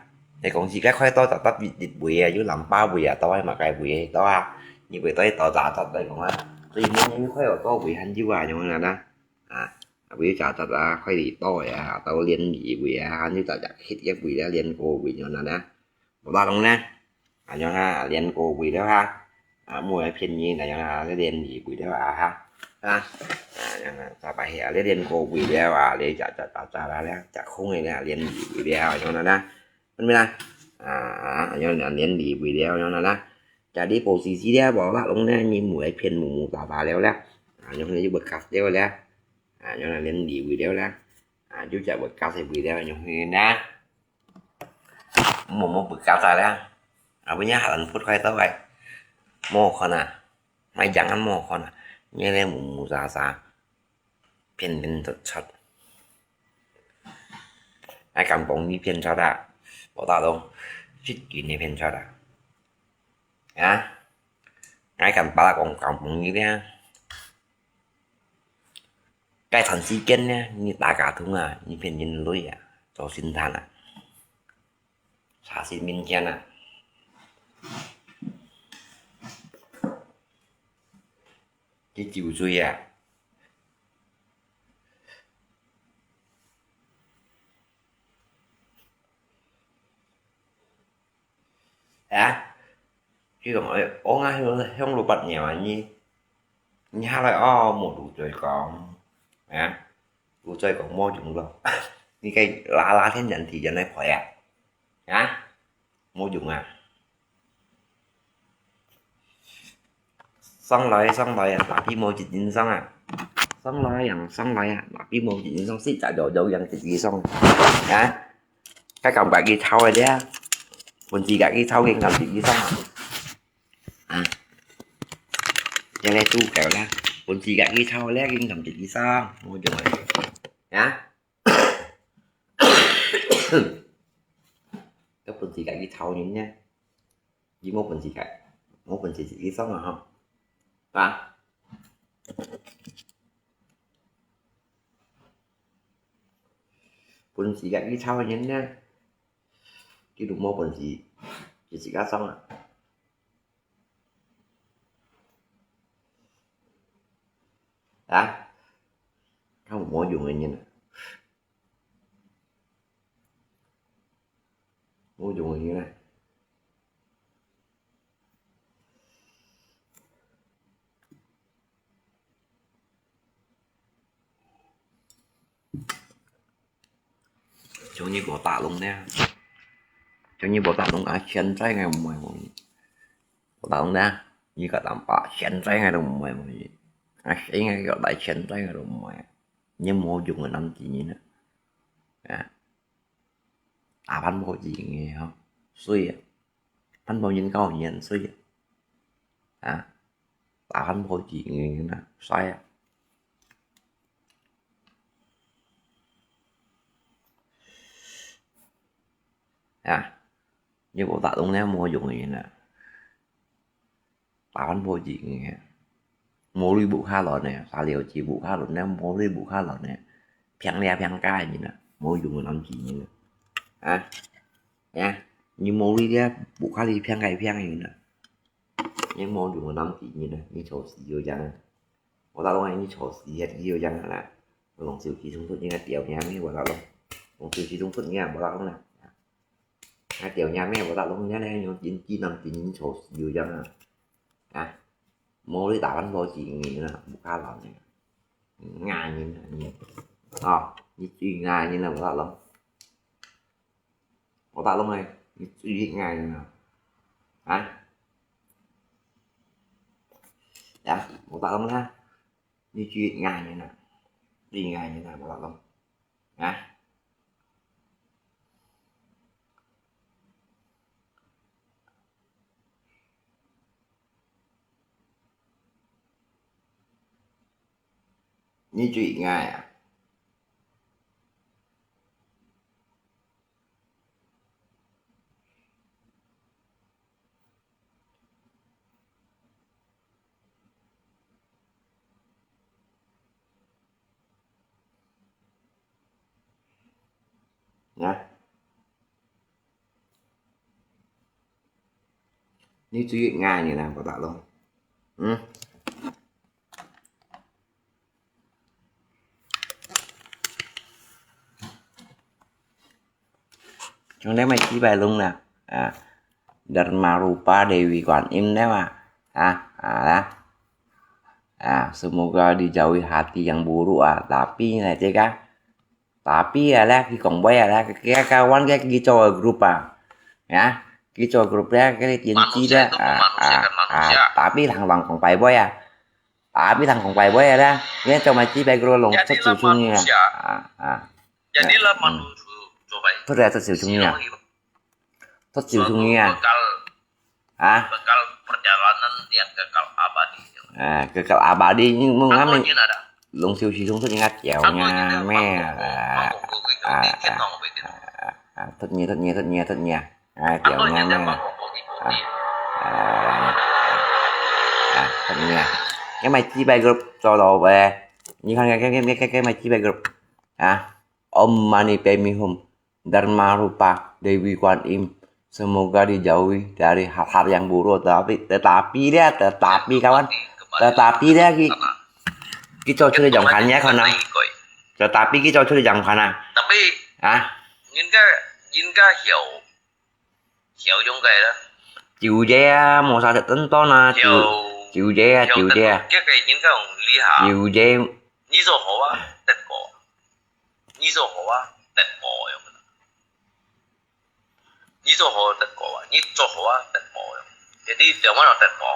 你講自家開刀就得一一位啊，有淋巴位啊，到底麼个位啊，到啊，你會到到查查來講啊，所以你你開有多位還有啊，樣樣啊，啊，會有查查啊，開你刀个啊，到連二位啊，還有大家歇一位啊，連過位樣樣啊。 無打攏呢，恁樣啊，連過位了哈，啊，莫來騙你，恁樣啊，你連二位了啊哈，啊，啊，恁樣啊，再擺下，你連過位了啊，你食食食食啦了，食空个了，連二位了，恁樣啦，明白啦？啊，恁樣啊，連二位了，恁樣啦，食你無事事了，無打攏呢，你莫來騙無無打打了啦，啊，恁樣你就會卡掉了，啊，恁樣啊，連二位了啦，啊，就食會卡死位了，恁樣啦。 無無不搞啥了，啊，不然下人不快到來，無看啊，買樣啊無看啊，你咧無無啥啥，騙騙出出，還敢講你騙出啊？無打攏，實際你騙出啊？啊？還敢把講講你咧？ 該段時間呢，你打卡通啊，你騙人鐳啊，做神探啊，查實民間啊，去酒醉啊。 啊？佢講：「哎，我啊，香香爐八年啊，你你下來哦，無路再講，啊，路再講無用咯。」你該拉拉天然地人來賠啊，啊，無用啊。 上來，上來啊，哪比無一人上啊？上來啊，上來啊，哪比無一人上？四隻腳都贏一人上啊！啊？該敢自家去抄个咧？分自家去抄，贏敢一人上啊？啊？這个豬狗啦，分自家去抄咧，贏敢一人上？無用啊！啊？ 該分自家去抄人呢，佢無分自家，無分自家去上啊吼，啊？分自家去抄人呢，佢都無本事，就自家上啊。 啊？較無用个人啊！無用个人啊！ 像你無打攏呢，像你無打攏啊，現在𠊎毋會無。無打攏呢，你个膽把現在𠊎都毋會無。啊，死𠊎个來現在𠊎都毋會。你無用个男子人啊！啊，打番婆子个吼，衰啊！番婆人教人衰啊！啊，打番婆子个啊，衰啊！ 啊，你無打攏呢，無用个人啊！打番婆子个，無鐳無下輪呢，沙了子無下輪呢，無鐳無下輪呢，騙這騙該个人啊，無用个男子人啊！啊，啊，你無鐳咧，無下鐳騙該騙个人啊！你無用个男子人啊，你臭死个樣啊！ 無打攏你臭死忒个樣啦！攏手機衝出你个屌娘咩，無打攏！攏手機衝出你啊，無打攏啦！啊，屌娘咩，無打攏，你呢，用真機能真臭死个樣啊！啊，無你打番婆子个啦，無下輪个，𠊎人啊你！哦，你最𠊎人啦，無打攏！ 無打攏个，你最𠊎人啊！啊？呀，無打攏啦，你最𠊎人啊！最𠊎人啊，無打攏！啊。你最爱啊？ Nah. Ni cuy ngai ni nang kota lo. Hmm. Chúng ta mai chi bai lung na. Ah. Dharma Rupa Dewi Kuan Im na ma. Ah, ah, lah. Ah, semoga dijauhi hati yang buruk ah. Tapi na cek ah. Tapi ya lah, ki kong bai ya lah, ki kawan ki ki cho group ah. Ya, ki cho group ya, ki tiên tri lah. Ah, ah, ah, tapi thang thang kong bai bai ya. Tapi thang kong bai bai ya lah. Ni cho mai chi bai group long chat chiu chung ni ah. Ah, ah. Jadilah manusia coba. Betul ya, chat chiu chung ni ah. Thất chiu chung ni ah. Bekal, hah? Bekal perjalanan yang kekal abadi. Ah, kekal abadi ni mung Apa amin. Jin ada? Long chiu chi chung thất ni ah, kiau Apa nya jin ada? Me. Ah, ah, ah, ah, thất ni, thất ni, thất ni, thất ni. Ah, kiau Apa nya jin ada? Me. Ah, ah, ah, thất ni. Cái mày chi bài group cho đó về. Ni kan cái cái cái cái cái mày chi bài group. Ah, Om Mani Padme Hum. Dharma Rupa Dewi Kuan Im, semoga dijauhi dari hal-hal yang buruk. Tetapi, tetapi dia, tetapi kawan, tetapi dia ki, ki cho churi jang khan ya khan na. Tetapi ki cho churi jang khan na. Tapi, hah? Jin ka, jin ka hiau, hiau jong kai la. Chiu je ah, mo sa ten ton na, chiu, chiu je ah, chiu je ah. Jin ka hong li ha. Chiu je. Ni so ho wa, tet ko. Ni so ho wa, tet ko yong. Ni so ho tet ko wa, ni so ho wa, tet ko yong. Jadi, tiang wan tet ko.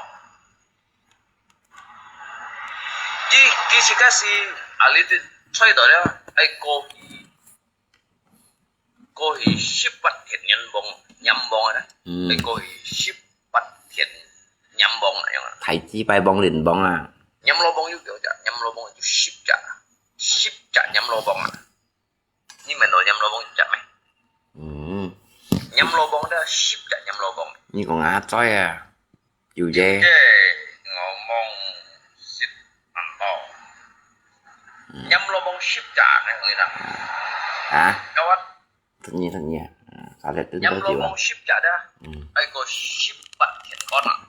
Di, di si kasi, ali ti, choi do ya, ai ko hi, ko hi sip pat thiet nyan bong, nyam bong ah. Hmm. Ai ko hi sip pat thiet nyam bong ah, yong ah. Thai chi bai bong lin bong ah. Nyam lo bong yu kiau ja, nyam lo bong yu sip ja, sip ja nyam lo bong ah. Ni men lo nyam lo bong ja me. Hmm. Nyam lo bong da sip ja nyam lo bong. Ni kong ah choi ah. Chiu je. Chiu je, ngomong sip anto. Hmm. Nyam lo bong sip ja ne, ngi na. Hah? Kawat. Thất ni, thất ni. Ah, sa le ten nyam lo bong sip ja da. Hmm. Ai ko sip pat thian kon ah.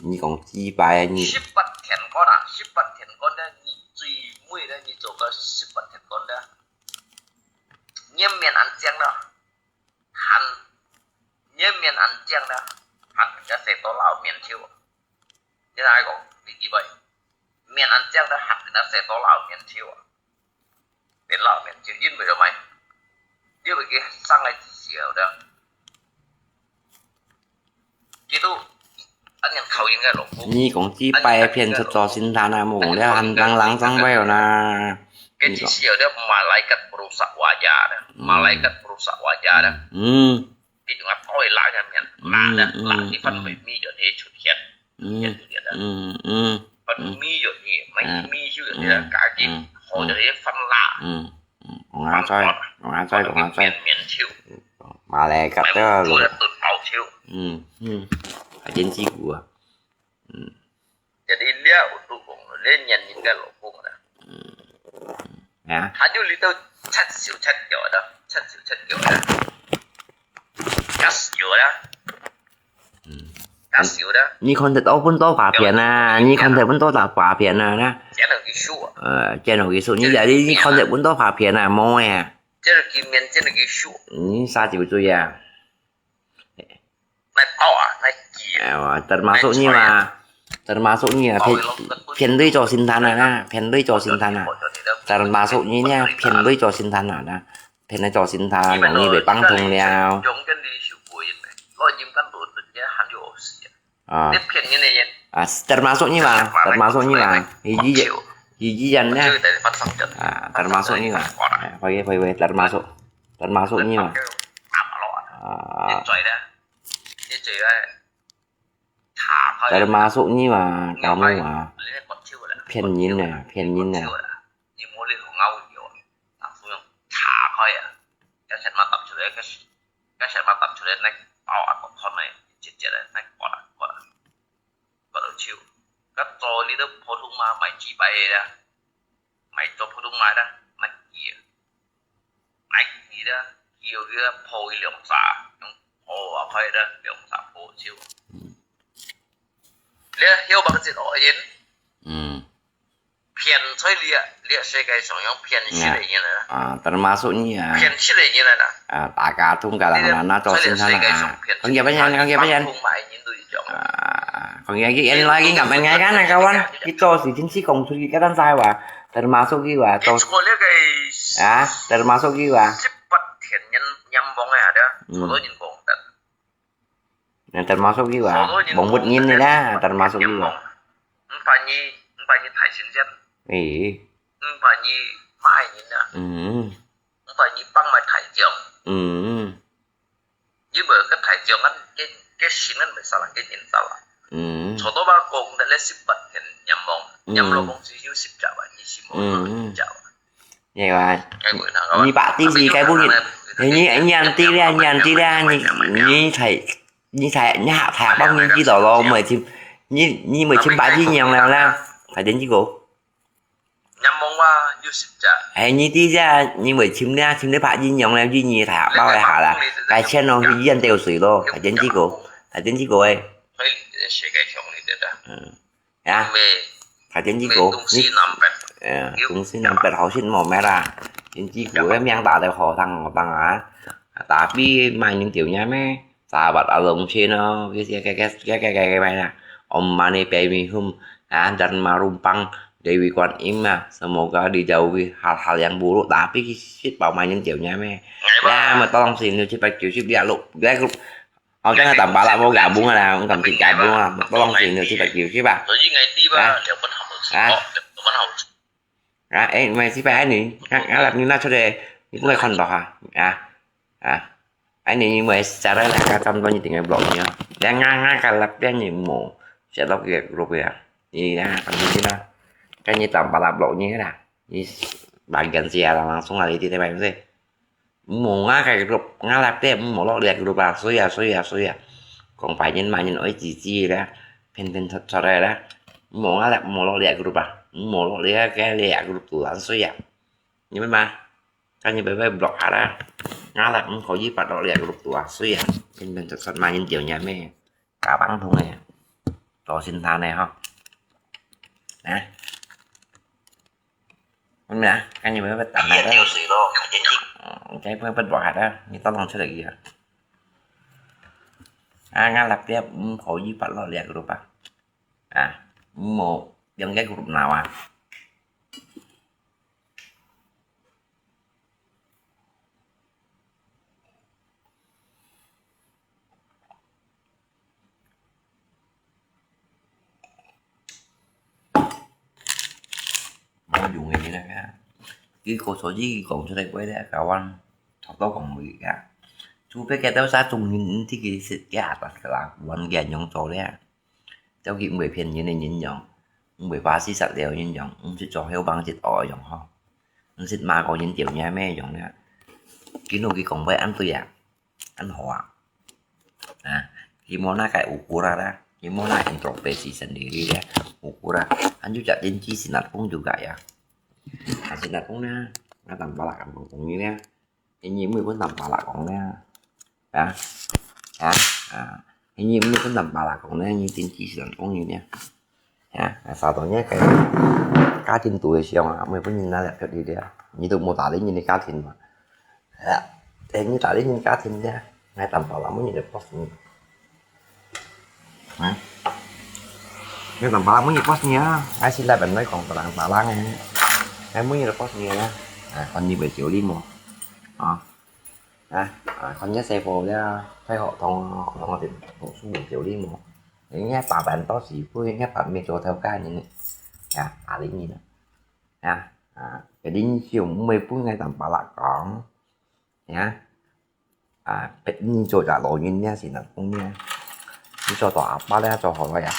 Ni kong chi bai ni. Sip pat thian kon ah, sip pat thian kon da, ni chui mui da, ni cho ka sip pat thian kon da. Nyam mian an chiang da. Han. Nyam mian an chiang da. Han, ya se to lao mian chiu. Ni na ai ko, di ki bai. Mian an chiang da, han, na se to lao mian chiu. Mian lao mian chiu, yin bai lo mai. Di bai ki sang lai chi siau da. Kitu, an yang khao yin ga lo ku. Ni kong chi bai phian cho cho sin tha na, mong le han lang lang sang bai na. Cái chi siau da, malaikat perusak wajah da. Malaikat perusak wajah da. Hmm. Kitu ngat oi la ya mian. La da, la di fan mai mi yo de chu hian. Hian chu hian da. Fan mi yo ni, mai mi chu yo de ka ki. Ho yo de fan la. Ong a choi, ong a choi, ong a choi. Mian mian chiu. Malaikat da lo. Chu da tun pau chiu. Hmm, hmm. Ai jin chi gu ah. Hmm. Jadi dia untuk kong, dia nyan ni kan lo kong da. Hmm. Ya. Haju li tau chat siu chat yo da, chat siu chat yo da. Gas yo da. Hmm. Gas yo da. 你看得到本多詐騙啊，你看得本多詐騙啊，那。见到个数啊。呃，见到个数，你在你看得本多詐騙啊，没呀。见到个面，见到个数。你啥酒醉啊？ Nai pau ah, nai ki ah. Termasuk ni mah, termasuk ni ah, phiền lui cho sinh thần ah, phiền lui cho sinh thần ah. Termasuk ni ni, phiền lui cho sinh thần ah, phiền lui cho sinh thần, nong ni bị bắn thùng liao. À. À, termasuk ni mah, termasuk ni mah. Hiji je, Gigian ya. Ah, termasuk nyo ah. Ah, kaya, kaya, kaya, termasuk. Termasuk nyo ah. Ah, termasuk nyo ah, kamu ah. 騙人啊，騙人啊。買做普通話啦，買佢啊，買佢啦，佢有佢啊，破佢兩隻，用破啊，破啦，兩隻破手。你曉白一個人，嗯。騙在這，這世界上用騙食个人啊。啊，termasuk你啊。騙食个人啊。 啊，大家都kadang-kadang做先生啊。講幾百年，講幾百年。啊，講幾百年，原來佢咁樣个，kawan，佢做事情是講出去个，但係話，termasuk佢話，做，啊，termasuk佢話。嗯。Nah, termasuk佢話，幫不人个啦，termasuk佢話。 嗯。嗯。嗯。嗯。你話，你把知識該本，你，你，你知啦，你，你知啦，你，你才，你才，你下台幫你知道咯，毋會尋，你，你毋會尋白日娘了啦，大天之哥。 哎，你知啦，你毋會尋啦，尋你白日娘了，你，你大包个下啦，該錢咯，去醫院兜水咯，大天之哥，大天之哥誒。嗯。啊，大天之哥，你，呃，東西南北好食無咩啦？天之哥个命打得好當好當啊，tapi買人條命咩？ Sahabat Along Chin哦，該，該，該，該，該，該，該，該，Om Mani Padme Hum, ah, dan marumpang Dewi Kuan Im ah, semoga dijauhi hal-hal yang buruk, tapi sit pau main jauhnya meh. Ya, mà tolong xin được cepat kiu sip dia lu. Dia lu. Ông chắc là tầm bả là vô gà bún là, ông cầm thịt gà bún là, mà tolong xin được cepat kiu sip à. Hả? Hả? Hả? Ê, mày sip ai nè? Ngã, ngã lặp như nó cho đây. Như cũng phải còn đó hả? À. À. Ai nè, mày xả ra là cả trăm đôi như tiếng vlog nhá. Để ngã, ngã cả lặp cái như mù. Sẽ lọc cái group kìa. Đi ra, phần như thế đó. Cái như tầm bả lặp vlog như thế nào? Đi bàn gần xe là langsung là đi, đi, đi, đi. Mò ngã cái group, ngã lặp tiếp, mò lọt liệt group à, xui à, xui à, xui à. Còn phải nhìn mà nhìn ôi chỉ chỉ đó, phen phen thật thật rồi đó. Mò ngã lặp, mò lọt liệt group à, mò lọt liệt cái liệt group tụi anh xui à. Nhìn mà, cái như bé bé block hả đó. Ngã lặp, không có gì bắt lọt liệt group tụi anh xui à. Phen phen thật thật mà nhìn chiều nhà mẹ. Cả băng thùng này. Cho xin tha này ho. Nè. Hôm nay, cái như bé bé tặng này đó. Ờ, cái bé bé bỏ hạt đó, như tao lòng chưa được gì hả? À, ngã lặp tiếp, không có gì bắt lọt liệt group à. À, một, trong cái group nào à? Mò dùng cái gì nè. Cái cô số gì cũng cho đây quay đấy, cảวัน 頭到講會啊。除非佢兜儕中意，你知佢食个啊，但係啦，阮个用做咧。走去毋會騙人个人用，毋會花死殺了人用，毋識做後幫一個用吼。毋識罵個人條命咩用咧。見到佢講話恁對啊，恁好啊。啊，佢無那個ukuran啦，佢無那introspeksi sendiri咧，ukuran。Kan juga denci sinat pun juga ya. Nah, sinat pun na, nah, tanpa lah kampung pun ni ya. Ini mui pun tanpa lah kong na. Ya. Ya. Ah. Ini mui pun tanpa lah kong na, ini denci sinat pun ni ya. Ya, nah, satunya kayak katin tu siang ah, mui pun ni na lihat di dia. Ni tu mau tali ni katin mah. Ya, eh, ni tali ni katin dia. Ngai tanpa lah mui ni post ni. Hả? Ngai tanpa lah mui ni post ni ah. Ngai xin lại bạn nói còn tàng tà lang ni. Ngai mui ni post ni ah. À, còn như vậy chiều đi mò. À. À, à, còn nhớ xe vô nha. Phải họ thông, họ thông tin, họ xuống mình chiều đi mò. Nghe bà bạn đó gì, vui nghe bà mẹ cho theo ca như này. À, à, lý như này. 啊，啊，別人就毋會分𠊎淡白啦講，啊，啊，別人做隻老人呢，是哪講呢？你做到阿伯咧，做好了呀。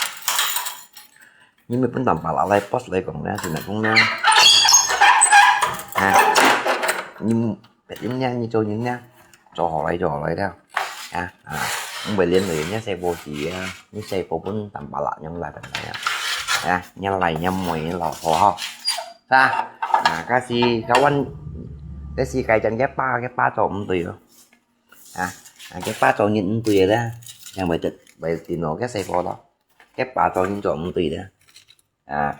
你毋會分淡白啦來boss來講呢，是哪講呢？啊，你別人呢，你做人呢，做好來做好來了，啊，啊，毋會連累人家細婆子啊，你細婆分淡白啦，樣來分來啊，啊，人來人妹老婆吼，是吧？啊，可是kawan，這世界上个爸个爸做毋對咯，啊，啊，个爸做人毋對个咧，樣會得會得咯，个細婆咯，个爸做人做毋對个，啊，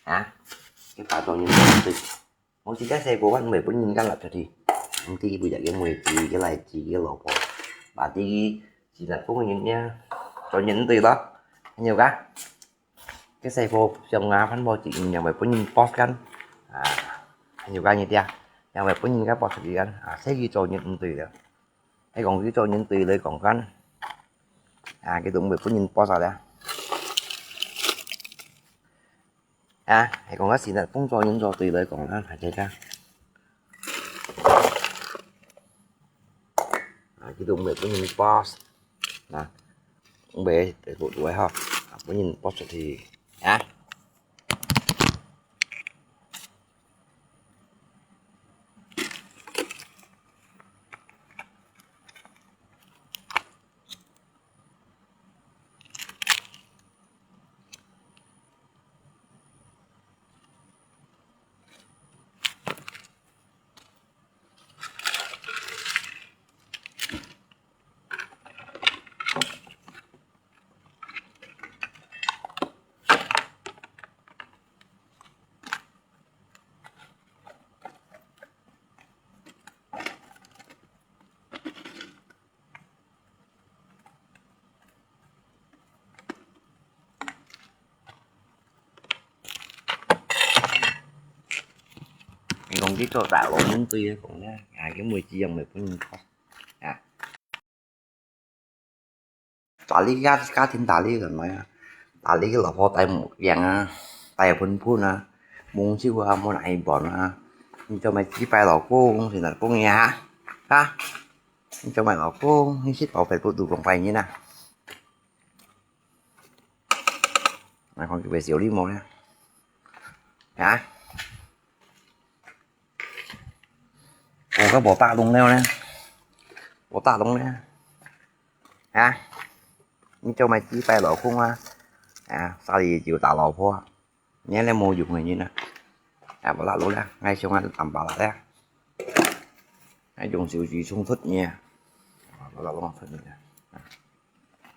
啊，个爸做人做毋對。 我自家細個，𠊎毋會分人家摎出去，毋知為了个妹子、个倈子、个老婆，把自己自家个人呢，做人毋對咯，還有个，个細個像啊，番婆子，人也會分人boss kan，啊，還有个你爹，也會分人家boss出去kan，啊，所以佢做人毋對了。係講佢做人對來講kan，啊，佢都毋會分人boss了。 啊，係講个時呢，工作人做對來講啦，大家。啊，佢都毋會分人boss，啊，毋會，毋會吼，啊，分人boss出去，啊。 你講佢做大老人對佢講呢，啊，佢妹子樣會分人看，啊。打理家，家庭打理个來啊，打理个老婆戴目鏡啊，戴粉粉啊，蒙手啊，無拿一半啊，你做麼个祭拜老公，是哪講呀？啊？ 你做麼个老公，你識寶貝不讀講拜年啊？來看佢會笑你無呢？啊？我个無打動了呢？無打動呢？啊？你做麼个祭拜老公啊？啊，家裡就打老婆啊？ 你這無用个人啊！啊，無啦，無啦，𠊎想啊，淡白啦咧。𠊎用手指衝出你啊！無啦，無啦，出你啊！啊，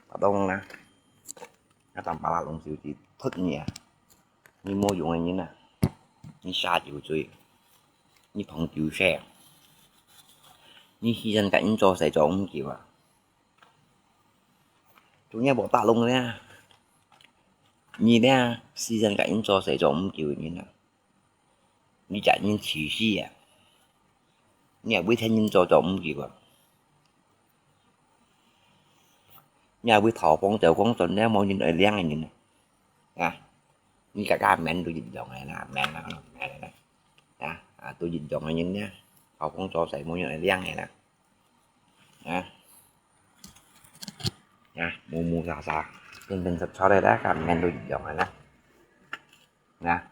打動啦！𠊎淡白啦，用手指出你啊！你無用个人啊！你蛇酒醉，你捧酒蛇，你時間甲人做事做毋久啊！ 做人無打動咧，你咧，時間甲人做事做毋久个人啊，你甲人氣死啊！你也會聽人做做毋久啊！你也會討飯做光賺咧，無人愛領个人啊！啊，你甲甲面都一樣个啦，面啦，面啦，啊啊，都一樣个人咧，討飯做事無人愛領个啦，啊。 啊，毛毛沙沙，平平仝仝个啦，甲面都一樣个啦。啊。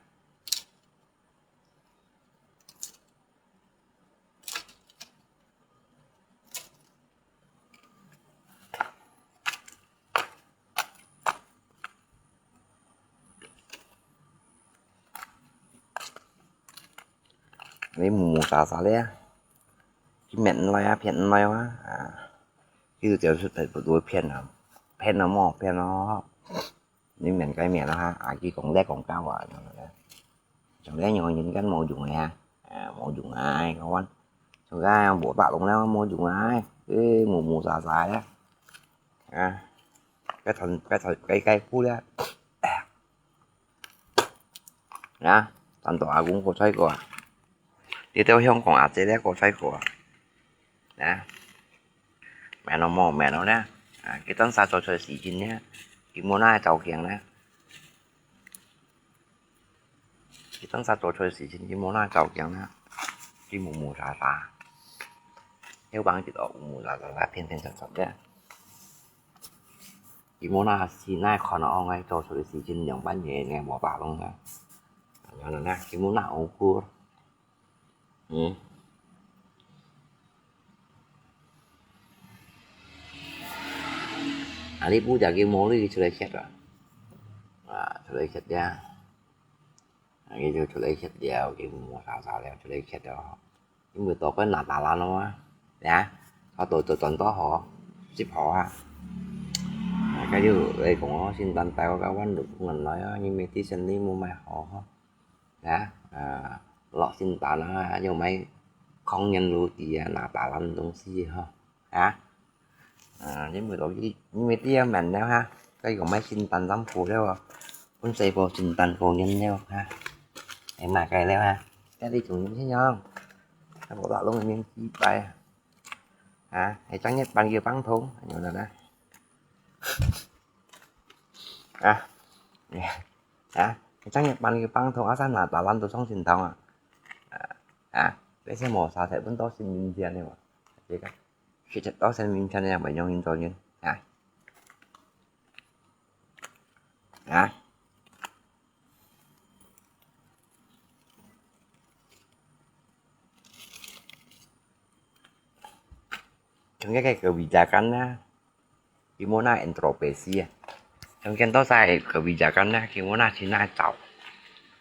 你毛毛沙沙咧，佢面毋來啊，片毋來啊，啊，佢就走出來不多片啊，片了無，片了。 你面該面啊，啊，佢講咧講教啊，像這樣人間無用个啊，啊，無用啊，該款，像該無打動了，無用啊，誒，毛毛沙沙个，啊，該團，該團，該，該步咧，啊，單獨阿公過菜過啊，這兜香港阿姐咧過菜過啊，啊，面咯無面咯咧，啊，佢當時做出事情咧，佢無哪會照鏡咧。佢當下做出个事情，佢無哪著驚啊，佢無無沙沙，又幫佢做無無沙沙，偏偏做做个。佢無哪係哪看到𠊎做出个事情，兩半夜个無打攏个，然後呢，佢無哪無辜。嗯。啊，你不只佢無你出來食啊，啊，出來食呀。 啊，佢就出來歇了，佢無沙沙了，出來歇了。因為到該拿打爛咯啊，呀，佢都都轉到好，十號啊。啊，佢就來講哦，聖誕到，該萬六公人來啊，你們的生意無賣好吼，呀，啊，落聖誕啊，又賣抗原爐底啊，拿打爛東西吼，啊。 啊，你們落去，你們這樣慢了哈，該用買聖誕衫褲了哦，分細個聖誕過年了哈。哎，買該了哈，該你仲有信用，該無打攏人幾百啊，啊，還正月半个放通，有了啦。啊，啊，還正月半个放通，啊，三拿打爛都上心頭啊，啊，啊，這些無啥才分到新民間了嘛，這個。 食得到生命餐廳，毋用緊做人啊。啊。像該个kebijakan啊，佢無哪introspeksi啊。像見到晒kebijakan啊，佢無哪去哪走，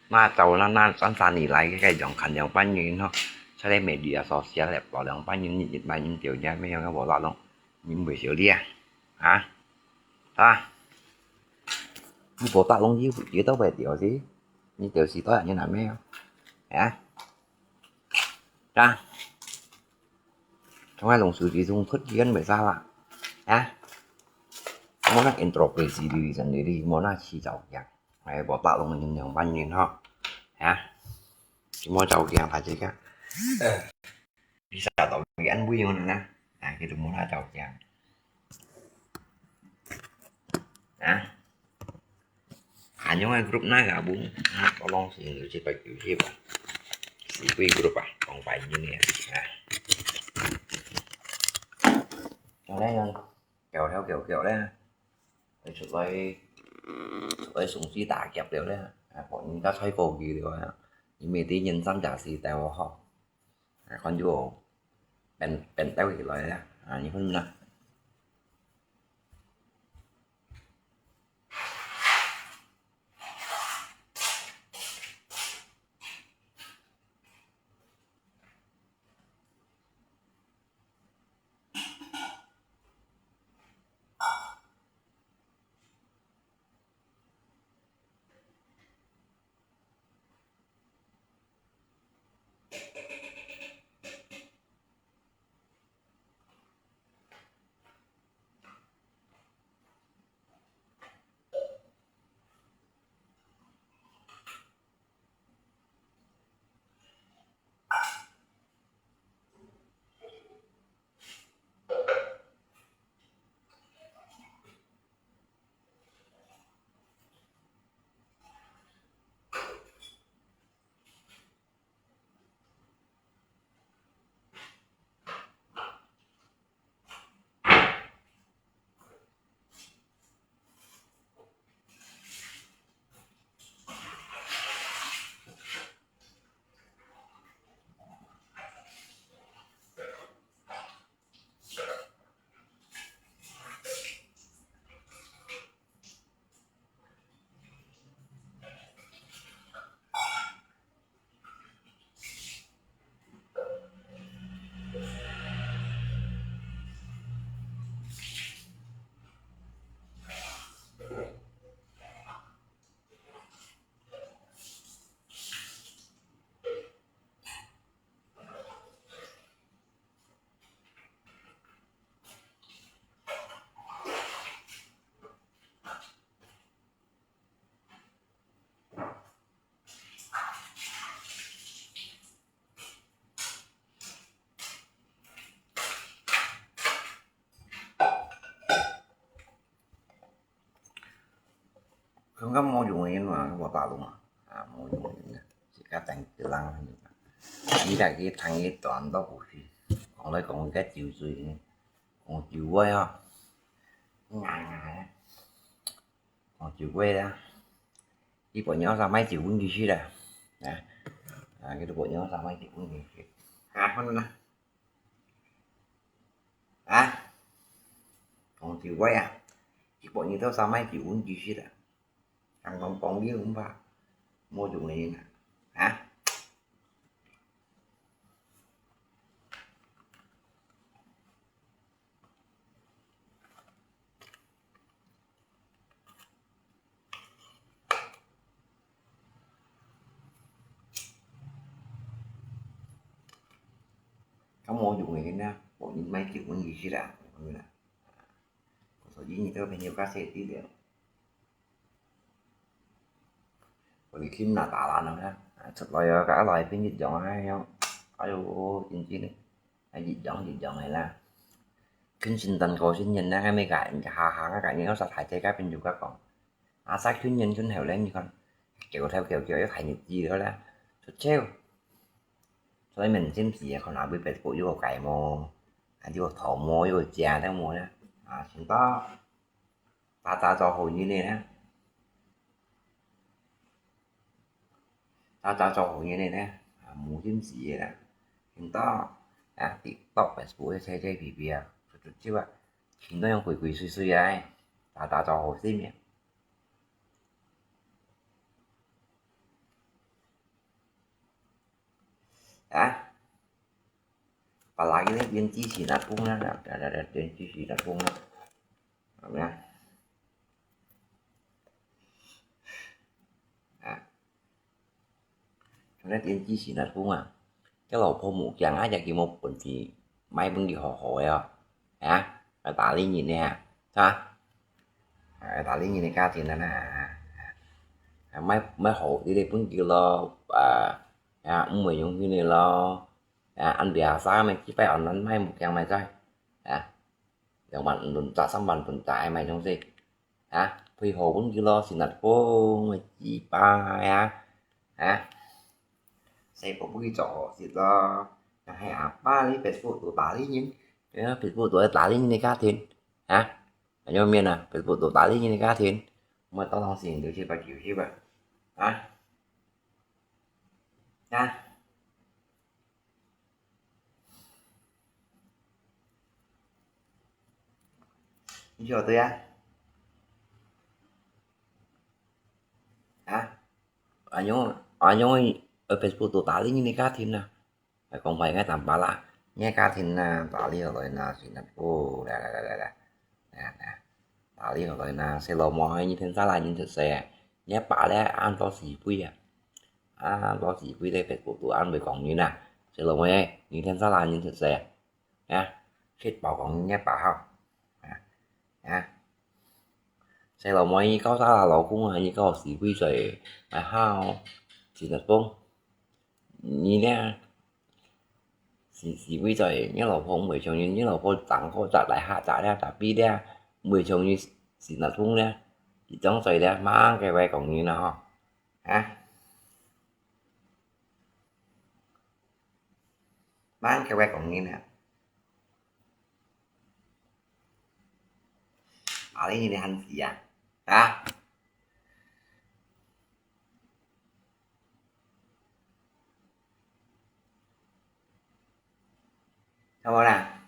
哪走哪哪三三年來个兩看兩半年吼，在該media sosial咧，兩半年一一半年掉，也無用个無法弄。 你毋會笑你啊？啊？啊？你無打攏你，你都會掉死，你掉死多少人還沒有？啊？啊？從來攏手機中出現為啥啦？啊？無那introspeksi diri sendiri，無那去照鏡，哎，無打攏人兩萬人吼，啊？無照鏡，大家。 bisa到佢安慰我呢。啊，佢都無哪照鏡。啊，恁樣个group哪gabung，啊，tolong sing有七百九十啊，四個group啊，講白音个啊。有咧，有，搞搞搞搞咧，佢出來，出來上司打劫了咧，啊，可能佢太高級了啊，因為啲人生也是帶我好。 啊，看就變，變調起來了，啊，你看啦。感覺無容易嘛，無打攏啊，啊，無容易啊，該等佢人，佢來去聽佢段落故事，講來講去个酒醉，講酒味哦，硬硬个，講酒味啦，佢本人上賣酒問佢去啦，啊，啊，佢都本人上賣酒問佢去，啊，好啦，啊，講酒味啊，佢本人都上賣酒問佢去啦。 人講朋友毋怕，無用个人啊，啊？較無用个人啊，無人買酒問佢去啦，有啦。所以你這個朋友較細滴了。 我去拿打籃了，啊，出來啊，佮來變一樣啊，樣，哎喲，真正个，啊，一樣一樣个啦。近身段過身人啦，還沒个，下下个，人家煞大隻个朋友个講，啊，煞近人近後咧，你看，叫頭叫腳，又大日子了啦，出痟。所以明天時啊，看下會Facebook有個界無，啊，有個頭毛，有個正頭毛咧，啊，先到。 打打招呼人呢，打打招呼人呢，啊，無心思个啦。聽到啊，TikTok、Facebook个吹吹皮皮啊，出出痟啊，聽到樣鬼鬼祟祟啊，打打招呼先命。啊，把那個電視機拿崩了，拿拿拿電視機拿崩了。 係無啊？啊，像該電視機來講啊，該老婆無驚啊，也佢無本事，買分佢好好个哦，啊，愛打理人呢，係吧？啊，打理人个家庭啊，啊，啊，買買好啲个分佢咯，啊，啊，毋會用佢个咯，啊，恁樣啊，啥物幾百萬人買無驚買在，啊。 兩萬五分隻、三萬分隻，愛買東西，啊，配合分佢咯，先來講，幾百啊，啊，細寶貝做好食咯，但係阿爸你Facebook都打理人，對啊，Facebook都係打理人个家庭，啊，還有面啊，Facebook都打理人个家庭，毋好當當時就七八九十啊，啊，啊。 你曉得啊？啊？恁樣，恁樣，呃，Facebook都打理人个家庭啊。還講話應該坦白啦，你个家庭啊，打理好來啦，先啦，哦，來來來來來，來來，打理好來啦，細老妹，你天生來人出世啊，你阿爸咧，恁多是非啊，恁多是非咧，Facebook都恁會講人啊，細老妹，你天生來人出世啊。 啊，食飽講你个飽好。啊，啊，細老妹，你搞啥啦，老公啊，你搞是非罪，啊好，是日本，你呢，是，是非罪，你老婆毋會像你，你老婆長過隻來下隻了，tapi咧，毋會像你，是日本咧，一種罪咧，吂个話講你啦吼，啊。 吂个話講人啊，啊，你个漢字啊，啊？好無啦？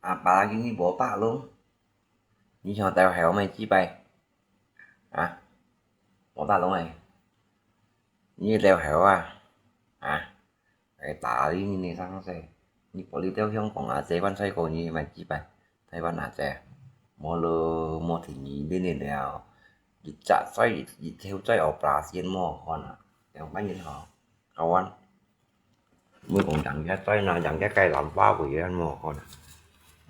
啊，別人你無打攏，你想兜猴咩雞掰？啊，無打攏欸，你兜猴啊，啊，會打理你个上司，你玻璃雕香港啊，這款菜果你嘛雞掰，台灣啊這，無咯，無聽你恁樣了，一隻菜一條菜學八仙無看啊，兩百年吼，好玩。 毋好講人家災難，人家該南巴位啊，無看啊。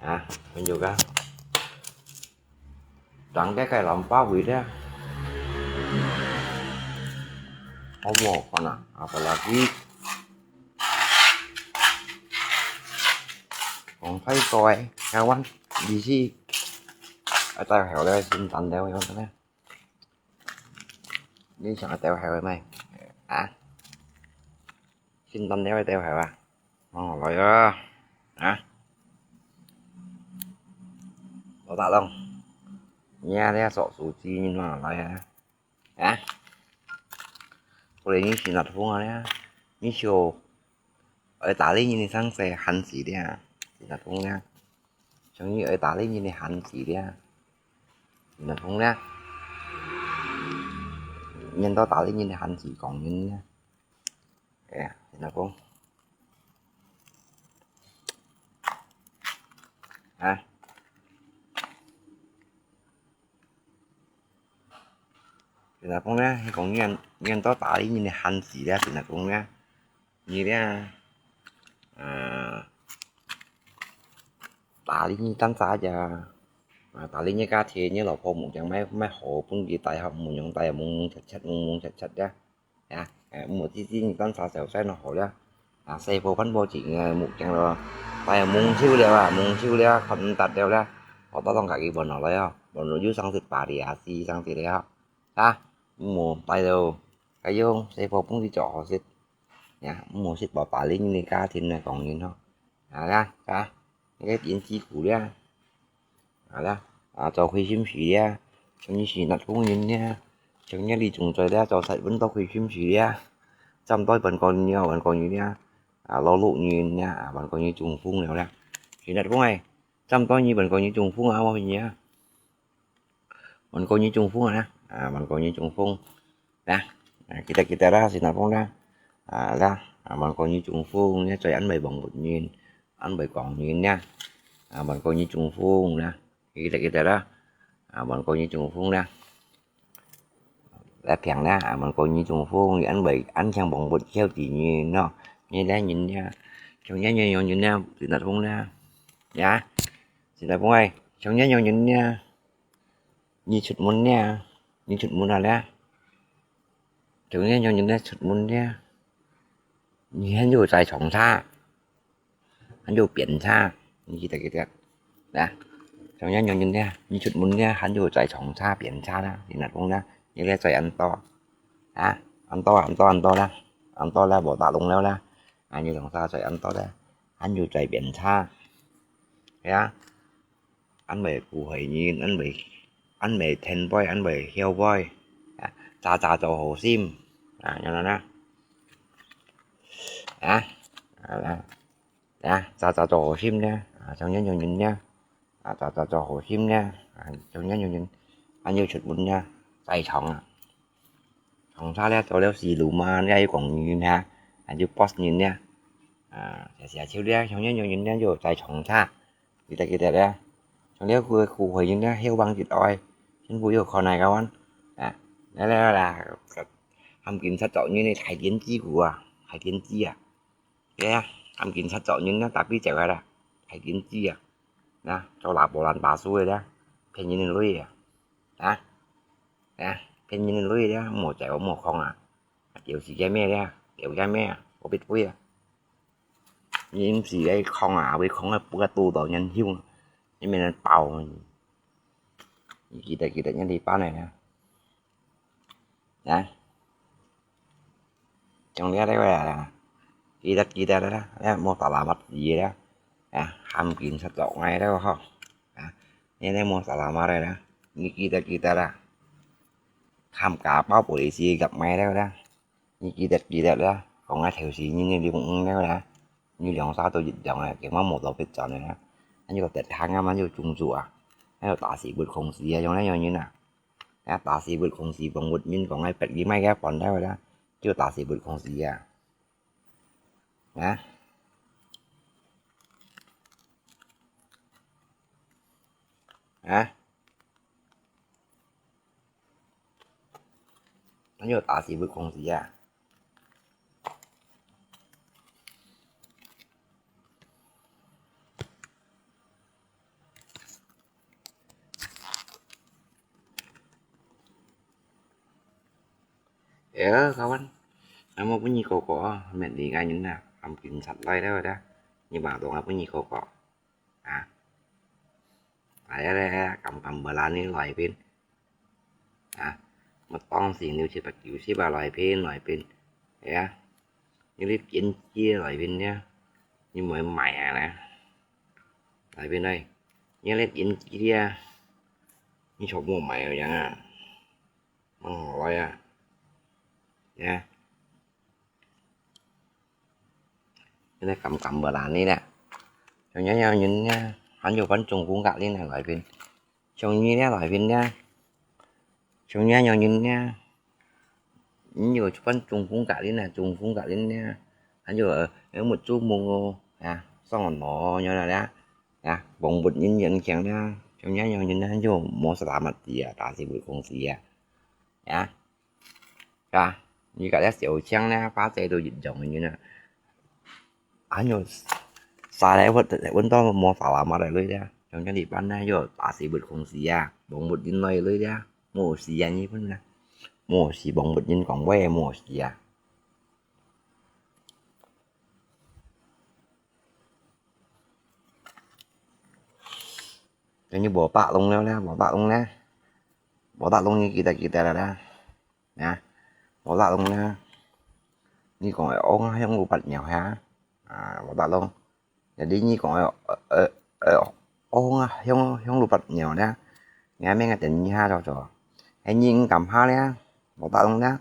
啊，朋友啊，人家該南巴位咧，好無看啊，apalagi講太多欸，台灣，你是愛戴口咧，先等了樣个咧。你想愛戴口个咩？啊？先等了愛戴口啊？哦，來啊！啊？我打動。你啊，你啊，做手機人嘛，來啊！啊？過來你先拿通啊咧，你笑，愛打理人个生死限制咧，先拿通咧。像你愛打理人个限制咧，先拿通咧。人都打理人个限制，講人咧。哎呀，先拿通。啊？ 就係講咧，佢講你，你都打理人个限制咧，就係講咧，你咧，呃，打理你單儕呀，啊，打理你家庭，你老婆目前乜，乜好分佢戴好，毋用戴，蒙蒙切切，蒙蒙切切呀。 呀，哎，毋好知知你當時小細孬好了。啊，細婆看無起，呃，目鏡咯，戴蒙手了啊，蒙手了，看毋得了啦。我當當家己換落來哦，換落又生食巴黎啊，死生食了。啊，毋好戴到，該用細婆幫你做好食。呀，毋好食飽巴黎你个家庭來講人哦。啊啦，啊，你个電子股了。 啊啦，啊，做虧心事咧，像你是納工人咧，像你李總裁咧，做七分到虧心事咧，針對萬國人啊，萬國人咧，啊，勞碌人咧，啊，萬國人中風了咧。是納工誒，針對你萬國人中風啊，我問你啊，萬國人中風啊，啊，萬國人中風，啦，啊，記得記得啦，是納工啦，啊啦，啊，萬國人中風咧，最安慰亡國人，安慰港人咧，啊，萬國人中風啦。 記得記得啦，啊，萬國人中風啦。來平啦，啊，萬國人中風，你安慰，安強幫不曉得你喏，你來人呀，像你樣樣人呀，是哪種啦？呀，是哪種哎？像你樣樣人呀，你出門呀，你出門啊啦？像你樣樣人呀，出門呀，你還有在床上？ 還有變差，你記得記得，啦。像樣樣人咧，你出門咧，還有在床差變差啦，你若講啦，你咧在恁多，啊，恁多恁多恁多啦，恁多啦，無打攏了啦，啊，你兩儕在恁多啦，還有在變差，係啊。 恁會顧害人，恁會，恁會天背，恁會後背，啊，早早做好心，啊，樣啦，啊，啊，啊，早早做好心呢，啊，像樣樣人呢，啊，早早做好心呢，啊，像樣樣人，恁樣出門呢，在床啊，床差了做了死路嘛，你還有講人呢，還有boss人呢，啊，謝謝手了，像樣樣人呢，就在床差。 記得記得咧，像了佢个苦海人咧，希望一愛，幸福又靠哪个灣？啊，來來來來，含金殺作人个大電子股啊，大電子啊，對啊，含金殺作人咧，打比較个啦，大電子啊，那做拉波蘭巴士个咧，騙人个鐳啊，啊，啊，騙人个鐳咧，莫在我莫空啊，就是个咩咧，有个咩啊，我必會啊。 你毋使个空啊，會空个不過堵到人凶，你免人包。你記得記得，你禮拜呢？啊？像這个啊，記得記得啦，啊，莫打麻煩自己啦，啊，含金殺作歹了吼，啊，你呢莫打麻煩了啦，你記得記得啦，含家暴police夾埋了啦。 你記得記得啦，講啊頭先你兩五了啦，你兩儕都一樣啊，根本無到別轉个啦。還有別行啊，還有種族啊，還有打死不空死啊，像恁樣人啊，啊打死不空死，講活人講啊，別个買个搬來啦，就打死不空死啊，啊，啊。 那就打死不空死啊。哎，kawan，那麼分你哥哥啊，免理解人啊，含金殺來了的，你嘛懂啊，分你哥哥。 啊，啊，係啊，敢敢不爛呢，來片。啊，我當時六七八九十啊，來片，來片。係啊，你這堅持來片呢，你毋會買啊呢？來片呢，你這堅持啊，你全部買个樣啊，嗯，來啊，呀。 現在敢敢不爛呢啦。像這樣人呢，還有分中風个人啊，來片。像你呢，來片呢。像這樣人呢，你有分中風个人啊，中風个人呢，還有，呃，目珠蒙哦，啊，上腦哦，有了啦，啊，忘物人人強啦，像這樣人呢，就無selamat啊，打死不公司啊，啊。 啊，你个這小強呢，把這都一樣个人啊。還有，啥來問，問到無selamat个類啊，像這一般呢，又打死不公司啊，忘物人類類啊，無事啊，你分啊，無事忘物人講話無事啊。Jadi無百弄了啦，無百弄啦，無百弄你記得記得了啦。 啊，無打攏呢，你講个哦，香爐拔尿哈，啊，無打攏。Jadi你講个，呃，呃，呃，哦，香，香爐拔尿呢，𠊎明个等你下做做。係你毋敢下咧，無打攏呢。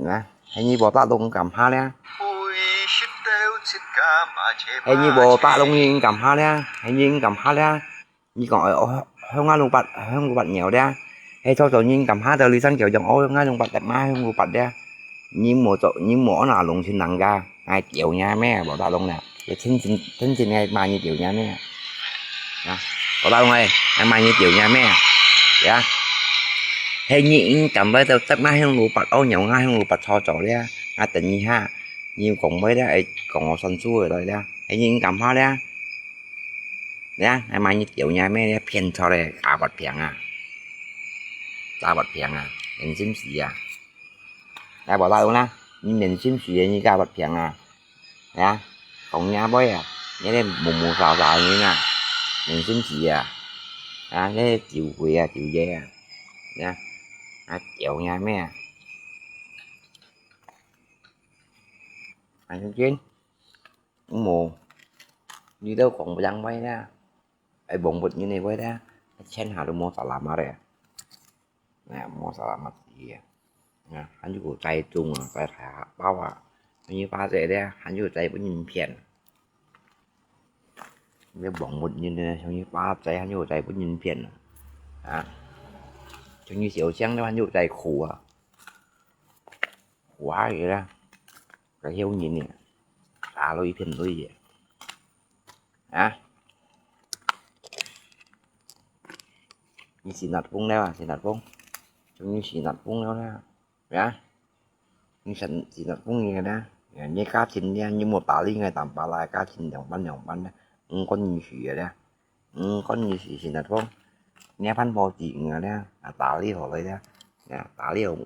啊，係你無打攏敢下咧。係你無打攏你毋敢下咧，係你毋敢下咧。 你講，哎，哦，香爐拔，香爐拔尿咧，係做做人敢下到你生腳樣，哦，香爐拔，得嘛香爐拔咧。你無做，你無安那弄清人家，𠊎叫你咩，無打攏咧。你真正，真正个罵你叫你咩？啊，無打攏哎，𠊎罵你叫你咩？呀，係你敢來到，得嘛香爐拔，哦，尿啊香爐拔，做做咧，𠊎等你下，你講話咧，哎，講我算數个來咧，係你敢下咧？ 呀，還罵你叫你咩咧，騙錯咧，假發病啊，假發病啊，明心死啊！來，無打攏啦，你明心死个，你假發病啊！呀，講你妹啊，你這無無啥啥个人啊，明心死啊！啊，你酒鬼啊，酒鬼啊！呀，啊，叫你咩啊？啊，真真，無，你都講毋上話啦。 哎，忘物人个話咧，天下都無selamat个，哎，無selamat个，啊，還有個災中啊，災大包啊，像你巴仔咧，還有災分人騙。你忘物人个，像你巴仔，還有災分人騙啊，啊，像你小強咧，還有災苦啊，苦啊个啦，該曉人呢，打落一片淚个。 啊？你是哪風了啊？是哪風？終於是哪風了啦？啊？你是，是哪風了啦？你家庭呢？你莫打理𠊎，打把啦，家庭兩半兩半呢？毋管你是个啦，毋管你是，是哪風？你還破子个啦？啊，打理好來啦？啊，打理好，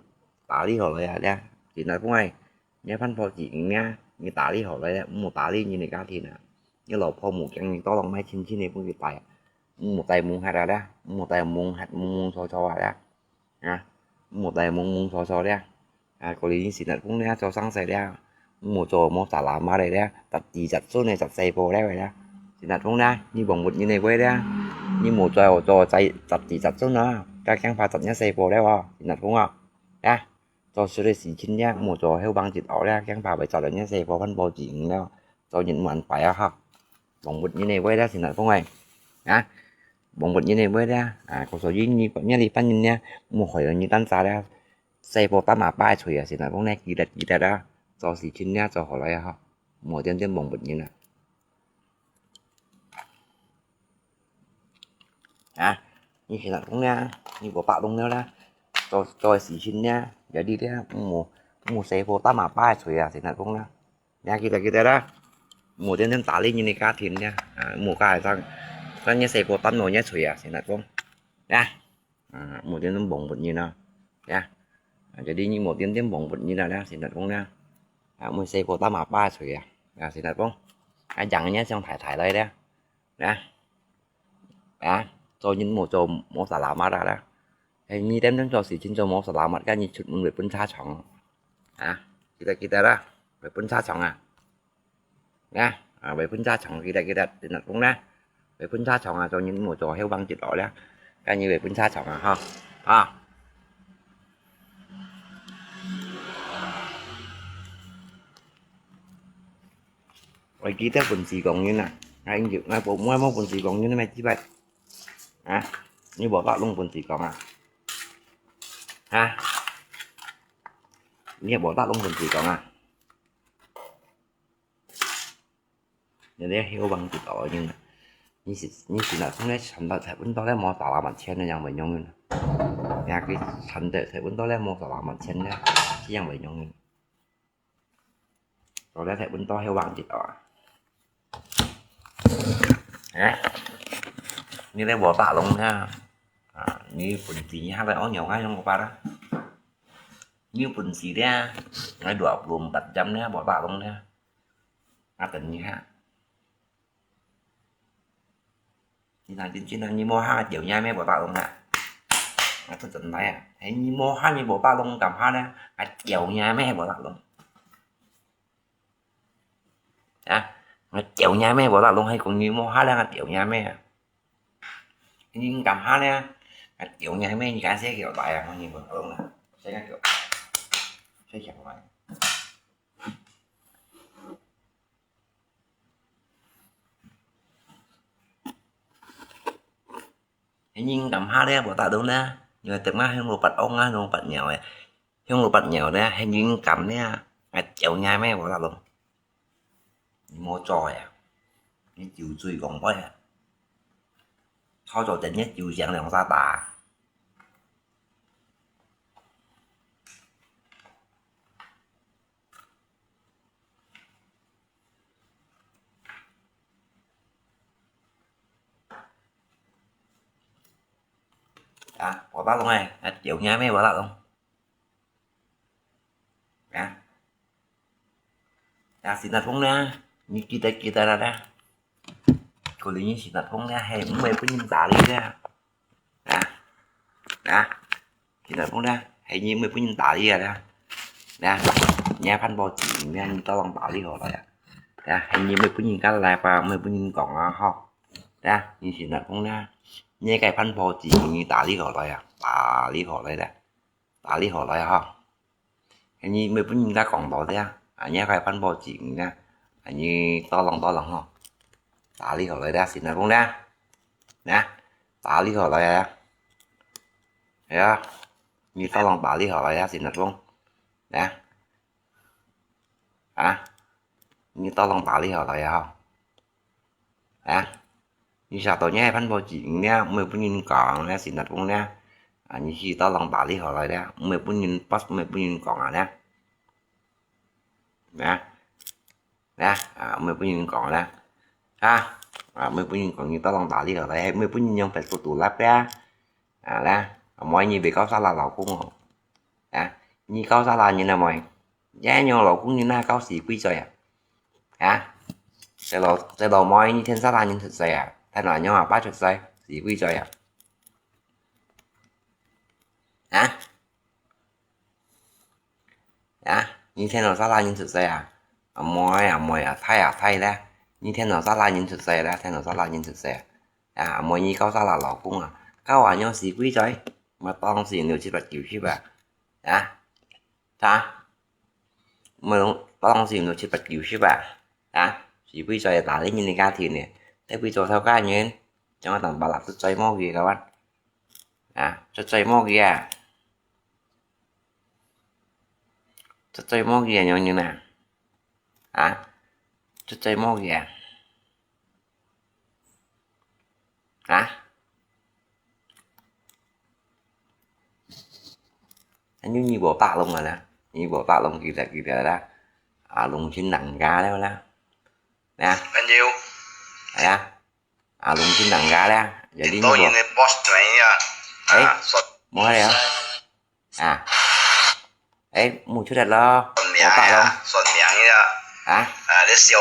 打理好來啊啦？是哪風哎？ 你還破子呢？你打理好來，莫打理你个家庭啊！你老婆無驚你，到時買親親个分佢戴，莫戴蒙忒啊啦，莫戴蒙忒蒙蒙錯錯啊啦，啊，莫戴蒙蒙錯錯啦，啊，過來你是哪風啦，做生事啦，莫做無selamat个啦，十子十孫个十世婆了啦，是哪風啦，你忘物人个話啦，你莫做做十子十孫啊，該驚怕十一世婆了哦，是哪風啊，啊。 做事个事情了，莫做後幫一後了，驚怕會做到你細婆還無自由了，做人莫恁壞啊哈！忘物人个話了，先來講哎，啊，忘物人个話了，啊，故所以你，你這班人了，莫害了你單儕了，細婆擔阿爸个罪啊，先來講呢，記得記得啊，做事情了，做好來啊哈，莫點點忘物人啊。 啊，你先來講啦，你無白弄了啦，做，做个事情啦，jadi啦，莫，莫細婆擔阿爸个罪啊，先來講啦。你記得記得啦，莫點點打理你个家庭啦，啊，莫加上，咱个細婆擔老个罪啊，先來講。啊，啊，莫點點忘物人啊，啊，jadi你莫點點忘物人啊，先來講啦。啊，莫細婆擔阿爸个罪啊，啊，先來講。啊，樣个想太太來啦。 啊，啊，做人莫做，莫selamat啊啦。係，二點鐘做事情做莫selamat，該日出門會分車撞。啊，記得，記得啦，會分車撞啊。啊，啊，會分車撞，記得，記得，Sinatpong啦。會分車撞啊，做人莫做，後望直落啦。該日會分車撞啊，哈，啊。會記得本事講人啊，𠊎應該，𠊎無，𠊎無本事講人，你咪知啵？啊，你無法弄本事講啊？啊？你也無法弄本事講啊？你這後望直落个人啊，你是，你是那從來賺到，賺到了無selamat錢个，樣會用人啊？你還去賺到，賺到了無selamat錢个，這樣會用人。 做得食恁多，後望直落啊。哎，你這無打攏呢？啊，你本事下來，哦，有啊，用我把啦。你有本事咧，𠊎dua puluh empat jam咧，無打攏咧。啊，等一下。 你當真真啊，你無下，𠊎吊你咩無打攏啊？啊，這真來啊！係你無下，你無打攏，敢下呢？𠊎吊你咩無打攏？啊，𠊎吊你咩無打攏？係講你無下了，𠊎吊你咩啊？你敢下呢？𠊎吊你咩？你敢先給我來啊？你無打攏啊？先給我，先給我來。 係人敢下咧，無打攏咧，因為等下香爐拔翁啊，香爐拔鳥誒，香爐拔鳥咧，係人敢咧，𠊎吊你咩無打攏。你無做誒，你酒醉講話誒，操作等你酒醒兩三打。 啊，無打攏誒，啊，吊你咩無打攏？啊，啊，Sinatpong咧，你記得記得啦咧。可能你Sinatpong咧，係毋會分人打你咧。啊，啊。 Sinatpong咧，係你毋會分人打你啊咧。咧，你還番婆子，你還你到人打你好來啊。咧，係你毋會分人家來吧，毋會分人講啊，吼。咧，你Sinatpong咧，你該番婆子，你打你好來啊，打你好來咧，打你好來啊，吼。係你毋會分人家講到咧，啊，你該番婆子，你咧，啊，你到人到人吼，打你好來咧，Sinatpong咧，咧，打你好來啊。 係啊，你到人打你好來啊，Sinatpong。啊，啊，你到人打你好來啊，吼。啊，你寫到你係番婆子，你啊，毋會分人講咧，Sinatpong咧。啊，你去到人打你好來咧，毋會分人bắt，毋會分人講啊咧。啊。 咧，啊，毋會分人講咧，啊，啊，毋會分人講你到人打你好來，毋會分人用白骨肚lapeh啊，啊，咧，啊，妹你會交salah老公哦，啊，你交salah人啊妹，也用老公人啊交死鬼罪啊，啊，這老，這老妹你天salah人出世啊，天哪娘啊爸出世，死鬼罪啊，啊。 啊，你天老salah人出世啊？阿妹啊，阿妹啊，太啊，太咧，你天老salah人出世咧，天老salah人出世啊？啊，阿妹你交salah老公啊？交啊，樣死鬼罪，嘛當時有七八九十啊？啊？啥？嘛當時有七八九十啊？啊？死鬼罪打你人个家庭呢？特別做頭家人，將我當把lapeh出罪無佢个哇？啊？出罪無佢啊？ 出罪無佢啊，仰人啊？啊？出罪無佢啊？啊？恁樣你無打攏啊啦，你無打攏佢啦，佢啦啦，啊，弄親人家了啦，啊？恁樣，係啊，啊，弄親人家了，jadi你無，當然个boss來啊，哎，啊，說，無了。 啊，哎，毋出力咯，算命啊，無法咯。算命啊。啊？啊，你笑。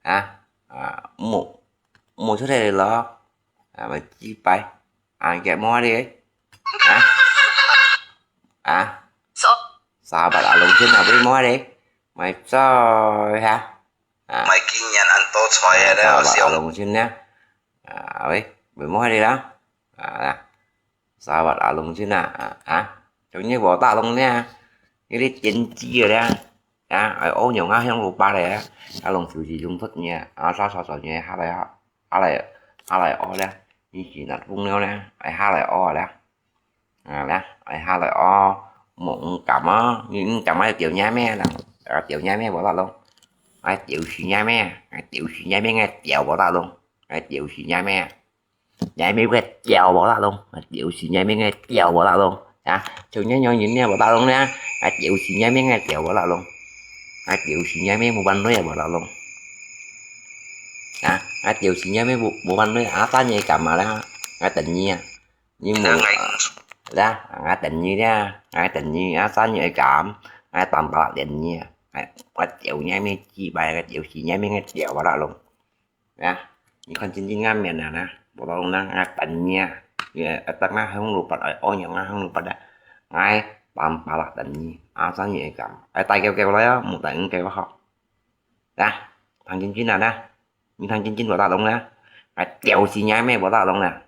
啊，啊，毋，毋出力咯。啊，買雞排，啊，佢無哩，啊，啊，沙發啊，龍先啊，會無哩，買菜哈，啊，買今年恁多菜啊，沙發啊，龍先呢，啊，喂，會無哩啦，啊，沙發啊，龍先啊，啊，啊，像你無打龍呢，你啲電子个咧。 啊，愛屙尿啊，香爐拔咧，啊，攏收拾用出呢，啊，刷刷刷呢，下來啊，下來，下來屙咧，你是那公了咧，愛下來屙咧，啊咧，愛下來屙，莫毋敢啊，你毋敢啊，掉尿咩啦，啊，掉尿咩無得弄，啊，掉屎尿咩，啊，掉屎尿咩，啊，掉無得弄，啊，掉屎尿咩。 你愛咩个掉無啦咯，就是你愛咩个掉無啦咯。啊，像恁樣人呢無啦咯呢，啊，就是你愛咩个掉無啦咯。啊，就是你愛咩無辦法無啦咯。啊，啊，就是你愛咩無，無辦法，啊，三日幹嘛啦？啊，等你啊，你無，啦，啊，等你啦，啊，等你，啊，三日幹，啊，等八等你啊，啊，我掉你愛咩幾擺，啊，就是你愛咩个掉無啦咯。 啊，你看真正个面啊，無到弄啊，等你啊，也，啊，等啊，香爐拔，哎，哦，樣啊，香爐拔啊，𠊎辦法啦，等你，啊，生意會咁，哎，大叫叫來啊，莫等佢叫好。啊，聽真真啊，啊，你聽真真無得弄啊，哎，掉死你咩無得弄啊，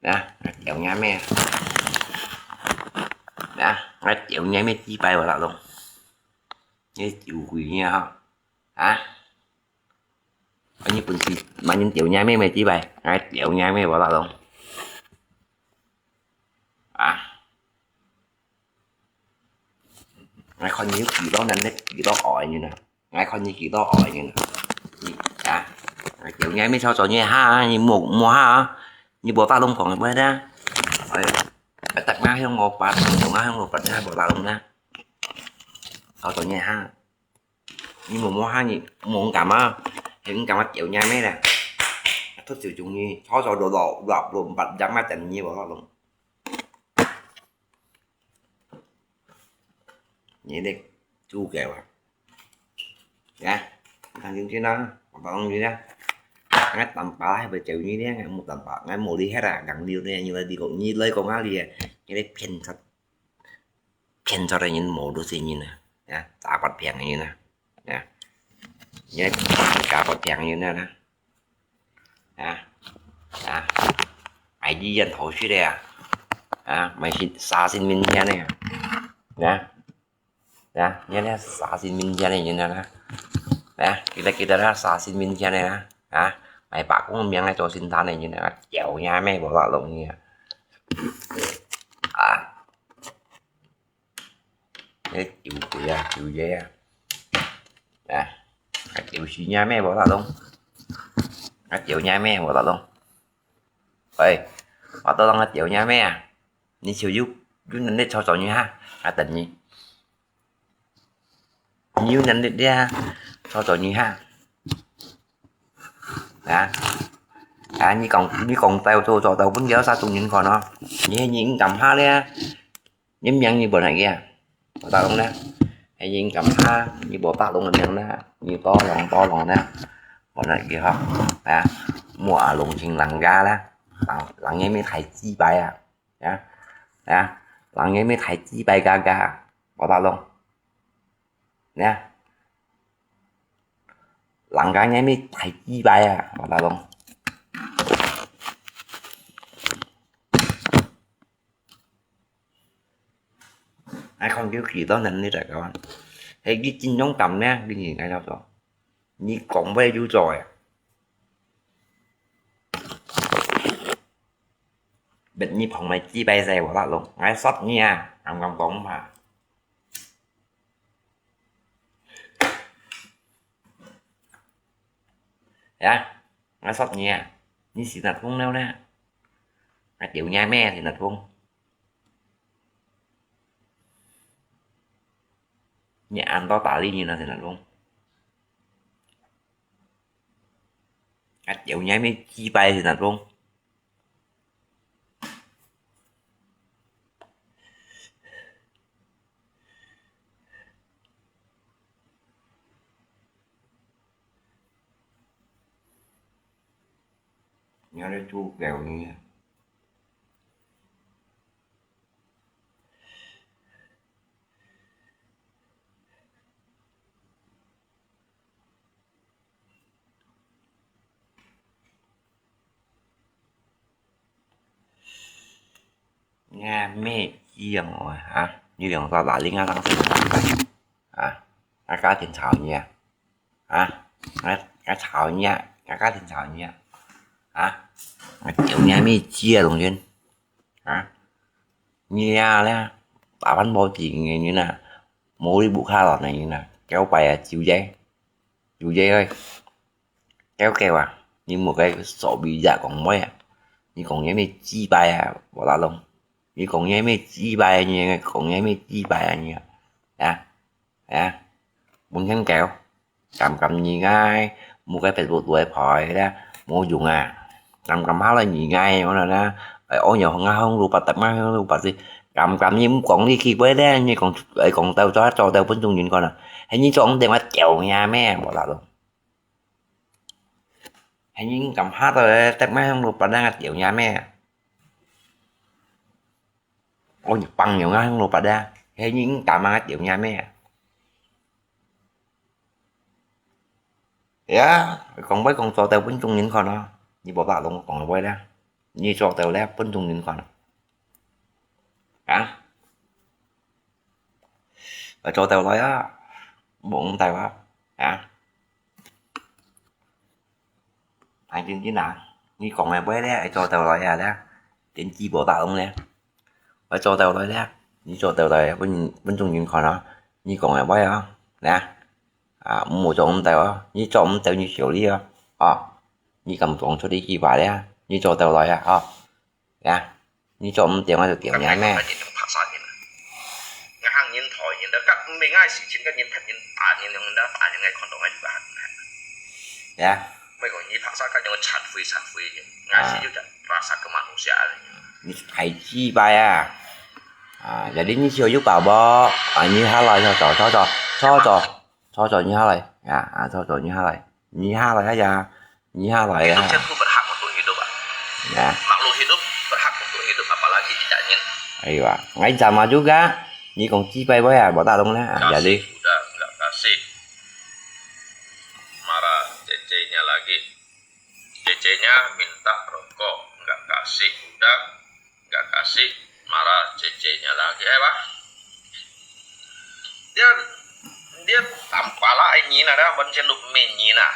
啊，掉你咩，啊，哎，掉你咩幾擺無得弄，你有鬼呢哈，啊。 啊，你本事，麼人掉你咩咩幾擺，哎，掉你咩無得弄。啊。𠊎看你有幾多能力，幾多愛人啊。𠊎看你幾多愛人啊。你，啊，哎，掉你咩操作你哈，你莫，莫哈，你無得弄講个，不然啊。哎，哎，大家向我發，大家向我發，你還無得弄呢。操作你哈。 你無摸下你，無敢啊，你敢啊，掉你咩啦？突就中意，吵吵鬧鬧，亂亂八樣啊，等你無法弄。你咧，豬狗啊！呀，看清楚啦，我當你啦。𠊎等把還會走你咧，𠊎無等把，𠊎無你遐啦，硬溜咧，你來你講，你來講啊你啊，你咧騙賊。 騙出來人無多少人啊，啊，詐發病个人啊，啊，你假發病个人啊，啊，啊，買醫院頭去的啊，啊，買新，殺新民间的啊，啊，啊，你那杀新民间的人啊，啊，記得记得啦，杀新民间的啊，啊，买白公命来做新单的人啊，叫你咩无法弄你啊，啊。 你酒鬼啊，酒爷啊！啊，啊，酒死你咩無法弄？啊，酒你咩無法弄？喂，我都让我酒你咩啊？你就有，有能力吵吵你哈，啊，等你。你有能力的啊，吵吵你哈。啊，啊，你讲，你讲到做做到，分了啥种人看哦？你你敢怕咧？ 你命你本來个啊，無打弄呢。哎，你敢怕，你無打弄个命呢，你多弄多弄呢，本來个哈，啊，莫啊弄清人家啦，人人个面太鸡掰啊，啊，啊，人个面太鸡掰嘎嘎，無打弄，呢，人家个面太鸡掰啊，無打弄。 愛看佢幾多能力來講。係佢真勇敢呢，佢應該要做。你講話有做誒。別你旁邊幾擺使無法弄，愛殺你啊，敢敢講嘛？ 呀，𠊎說你啊，你是哪通了呢？𠊎丟你咩是哪通？你安到打理你那是哪通？𠊎丟你咩幾擺是哪通？ 你你還在做狗呢？你看咩雞啊，我啊，你兩个哪里啊，当时啊，啊，啊，家庭吵你啊，啊，啊，啊，吵你啊，啊，家庭吵你啊，啊，啊，叫你咩鸡啊，龙君，啊，你啊咧，打扮无几年人啊，冇你不卡了呢人啊，叫白啊，酒醉，酒醉喂。 狗狗啊，你莫个所谓也讲话啊！你讲嘢咩鸡巴啊，無打拢！你讲嘢咩鸡巴啊，你讲嘢咩鸡巴啊，你啊啊啊！本身狗，敢敢你个，莫个别个来牌啦，无用啊！敢敢下来你个，我讲啦，哎，哦哟，ngaihong lupa tak ngaihong lupa si，敢敢你毋讲你去买咧，你讲哎讲到做做到分众人看啊，系你做电话叫呀咩，无打拢！ Hay你敢下到咧，tak ngaihong lupa dang a tiểu nha咩？哦，你放牛ngaihong lupa dang，hay你敢啊tiểu nha咩？Ya，讲白讲做到分众人看咯，你无打拢讲个话咧，你做到咧分众人看咯。啊？ 做到來啊，無問題啊，啊。還真真啊，你講个話咧，會做到來啊咧，電視無打通咧，會做到來咧，你做到來，分分眾人看啊，你講个話啊，咧，啊，無做毋到啊，你做毋到你笑你啊，哦，你敢講出這句話咧，你做到來啊，哦。 呀，你做毋對，𠊎就叫你咩？𠊎客人頭人，𠊎客人頭人，𠊎毋係𠊎事情，𠊎人別人打人，用人打人，𠊎看到𠊎就客人。呀，莫講你拍殺，𠊎用殘廢殘廢，𠊎是有隻rasa kemanusiaan。你太雞掰啊！啊，jadi你笑有飽無？啊，你下來，坐坐坐坐坐坐，坐坐你下來，呀，啊，坐坐你下來。 你下來啊呀，你下來啊。Hidup siya ku berhak untuk hidup, Pak. Ya. Makhluk hidup berhak untuk hidup, apalagi tidak ingin. Ayo, ah. Ngai sama juga. Ni kong cipai boy ah, botak dong lah. Ah, jadi. Kasih udah nggak kasih. Marah cecenya lagi. Cecenya minta rokok, nggak kasih udah. Nggak kasih, marah cecenya lagi, eh, Pak. Dia, dia tampala ai nyi na, dah, ban chen lup me nyi na.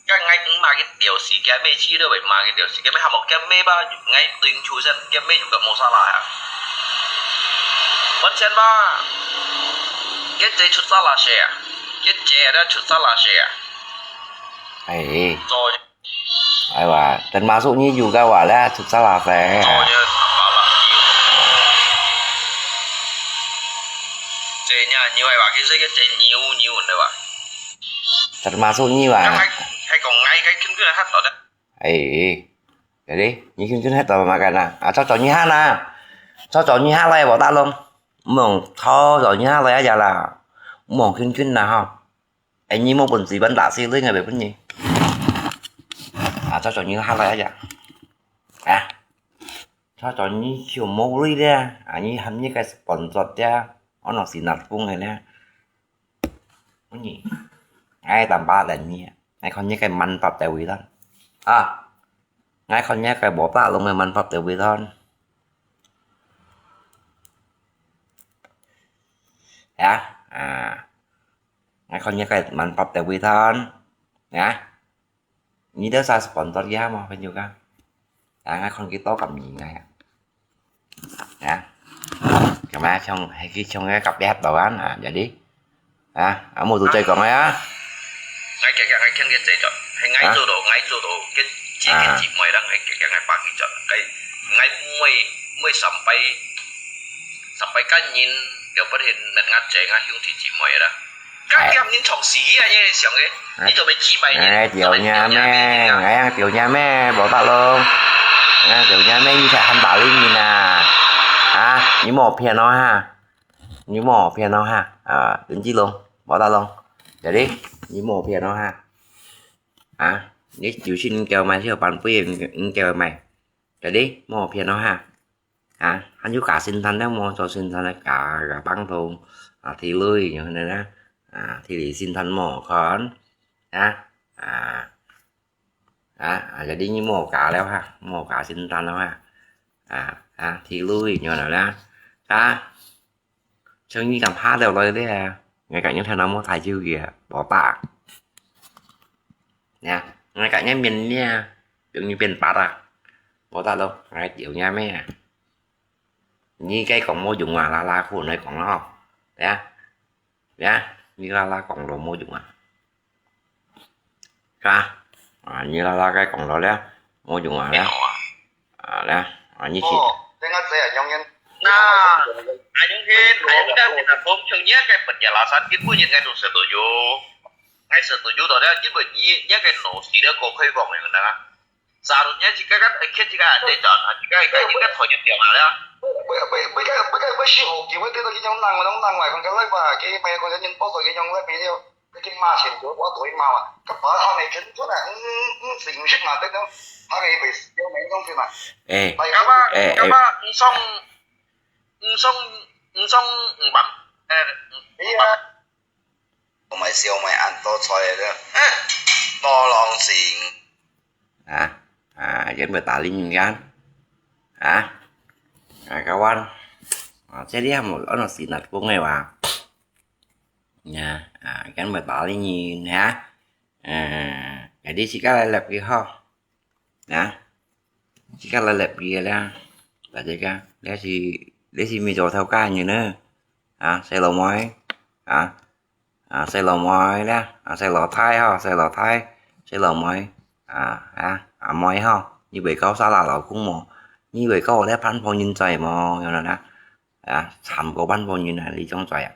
Kan ngai eng ma cái điều gì kia, me chi đó vậy ma cái điều gì kia, me ham một cái me ba, ngai tuyên chu sen, cái me juga mau salah ya. Ban chen ba, cái chế chut salah xe à, cái chế đó chut salah xe à. Ai. Rồi. Ai wa, termasuk nyi juga wa lah, susah lah teh. Termasuk nyi wa. Eh, jadi nyi khun khun hai tau makan ah. Ah, cho cho nyi ha na. Cho cho nyi ha lai, botak dong. Mong cho cho nyi ha lai aja lah. Mong khun khun na ha. Ai nyi mô bun zi ban đá xí lưới ngay bê bun nyi. À, cho cho nyi hát lại aja. À, cho cho nyi chiều mô lưới đe. À, nyi hâm nyi cái sponsor đe. Ôn nó xì nạt phung này đe. Bun nyi. Ai tạm bạ đen nyi. Ai khon nyi cái mặn pap tèo wì lon. À, ai khon nyi cái bó pạ lông cái mặn pap tèo wì lon. Ya, à. Ngai khon nyi cái mặn pap tèo wì thon. Nè. Nyi đeo sa sponsor ya mò, phải nhu ka. À, ngai khon kì tô kam nyi ngai. Nè. Kì ma chong, hay kì chong cái cặp đẹp đồ ăn, à, jadi. À, à, một tụi chơi còn ngai á. Ngai kẹt kẹt ngai khen kẹt chơi chọn. Hay ngai hả?做到, ngai做到, cái, chỉ cái à. Chỉ mày đang ngai kẹt kẹt ngai bạc kì chọn. Cái, ngai mày, mày sampai, sampai cái nhìn, điều phát hiện nét ngắt chơi ngai hiung chỉ chỉ mày đó. Cái ai. Tiêm nhìn chọn gì à, như xem cái. Ai. Như tụi mày chỉ mày nhìn. Ai, tiểu nhà mẹ, ai, tiểu nhà mẹ, bỏ tao luôn. Ai, tiểu nhà mẹ, như thế hẳn bảo lý nhìn à. À, như một phiền nó ha. Như một phiền nó ha. À, đến chi luôn, bỏ tao luôn. Để đi, như một phiền nó ha. À, 你有時你叫買，小班費你你叫買，jadi無騙咯哈。啊，還有加生產了無？做生產了加加幫頭啊，提鐳樣呢啦，啊，提鐳生產無看，啊啊啊，jadi你無加了哈，無加生產了哈，啊啊，提鐳樣了啦，啊。 像你敢下到來咧，𠊎感覺聽到無大舅个，無打。呀，𠊎感覺面咧，容易變白啊，無打咯，𠊎丟你咩啊？你該講無用啊，啦啦苦來講咯，呀呀，你啦啦講咯無用啊。 哈，啊，你啦啦个講到了，無用啊了，啊了，啊，你去。哦，等下這樣樣，那，阿勇兄，阿勇兄，你那風像你个本地拉薩，今晡日𠊎都食到有，𠊎食到有到了，因為你你个腦屎了，過開放个啦。 Seharusnya jika kan akhir jika ada John, jika jika jika thonyo tiang ada. 不不不不不不不是好久，我聽到佢講冷冷冷來，講个來吧，佢咪講人報道佢用來朋友，佢去罵錢，我我對罵嘛，佢把他們全部的，嗯嗯，形式嘛，這種，他們也會用那種是嘛。哎，來，幹嘛哎哎，幹嘛？你送你送你送五萬，呃，哎呀。 我買燒賣恁多菜个，多浪錢。啊啊，人會打理人家，啊啊，kawan，啊，這裡還無安到死那風个哇，呀啊，人會打理人哈，嗯，jadi自家來立佢好，啊。 自家來立佢个啦，大家講，這是這是咪做頭家人呢？啊，細老妹，啊啊，細老妹啦，啊，細老弟吼，細老弟，細老妹，啊啊，阿妹吼，你會搞沙拉老公無？你會搞這番婆人嘴無？有人啊，啊，慘過番婆人啊，你種嘴啊！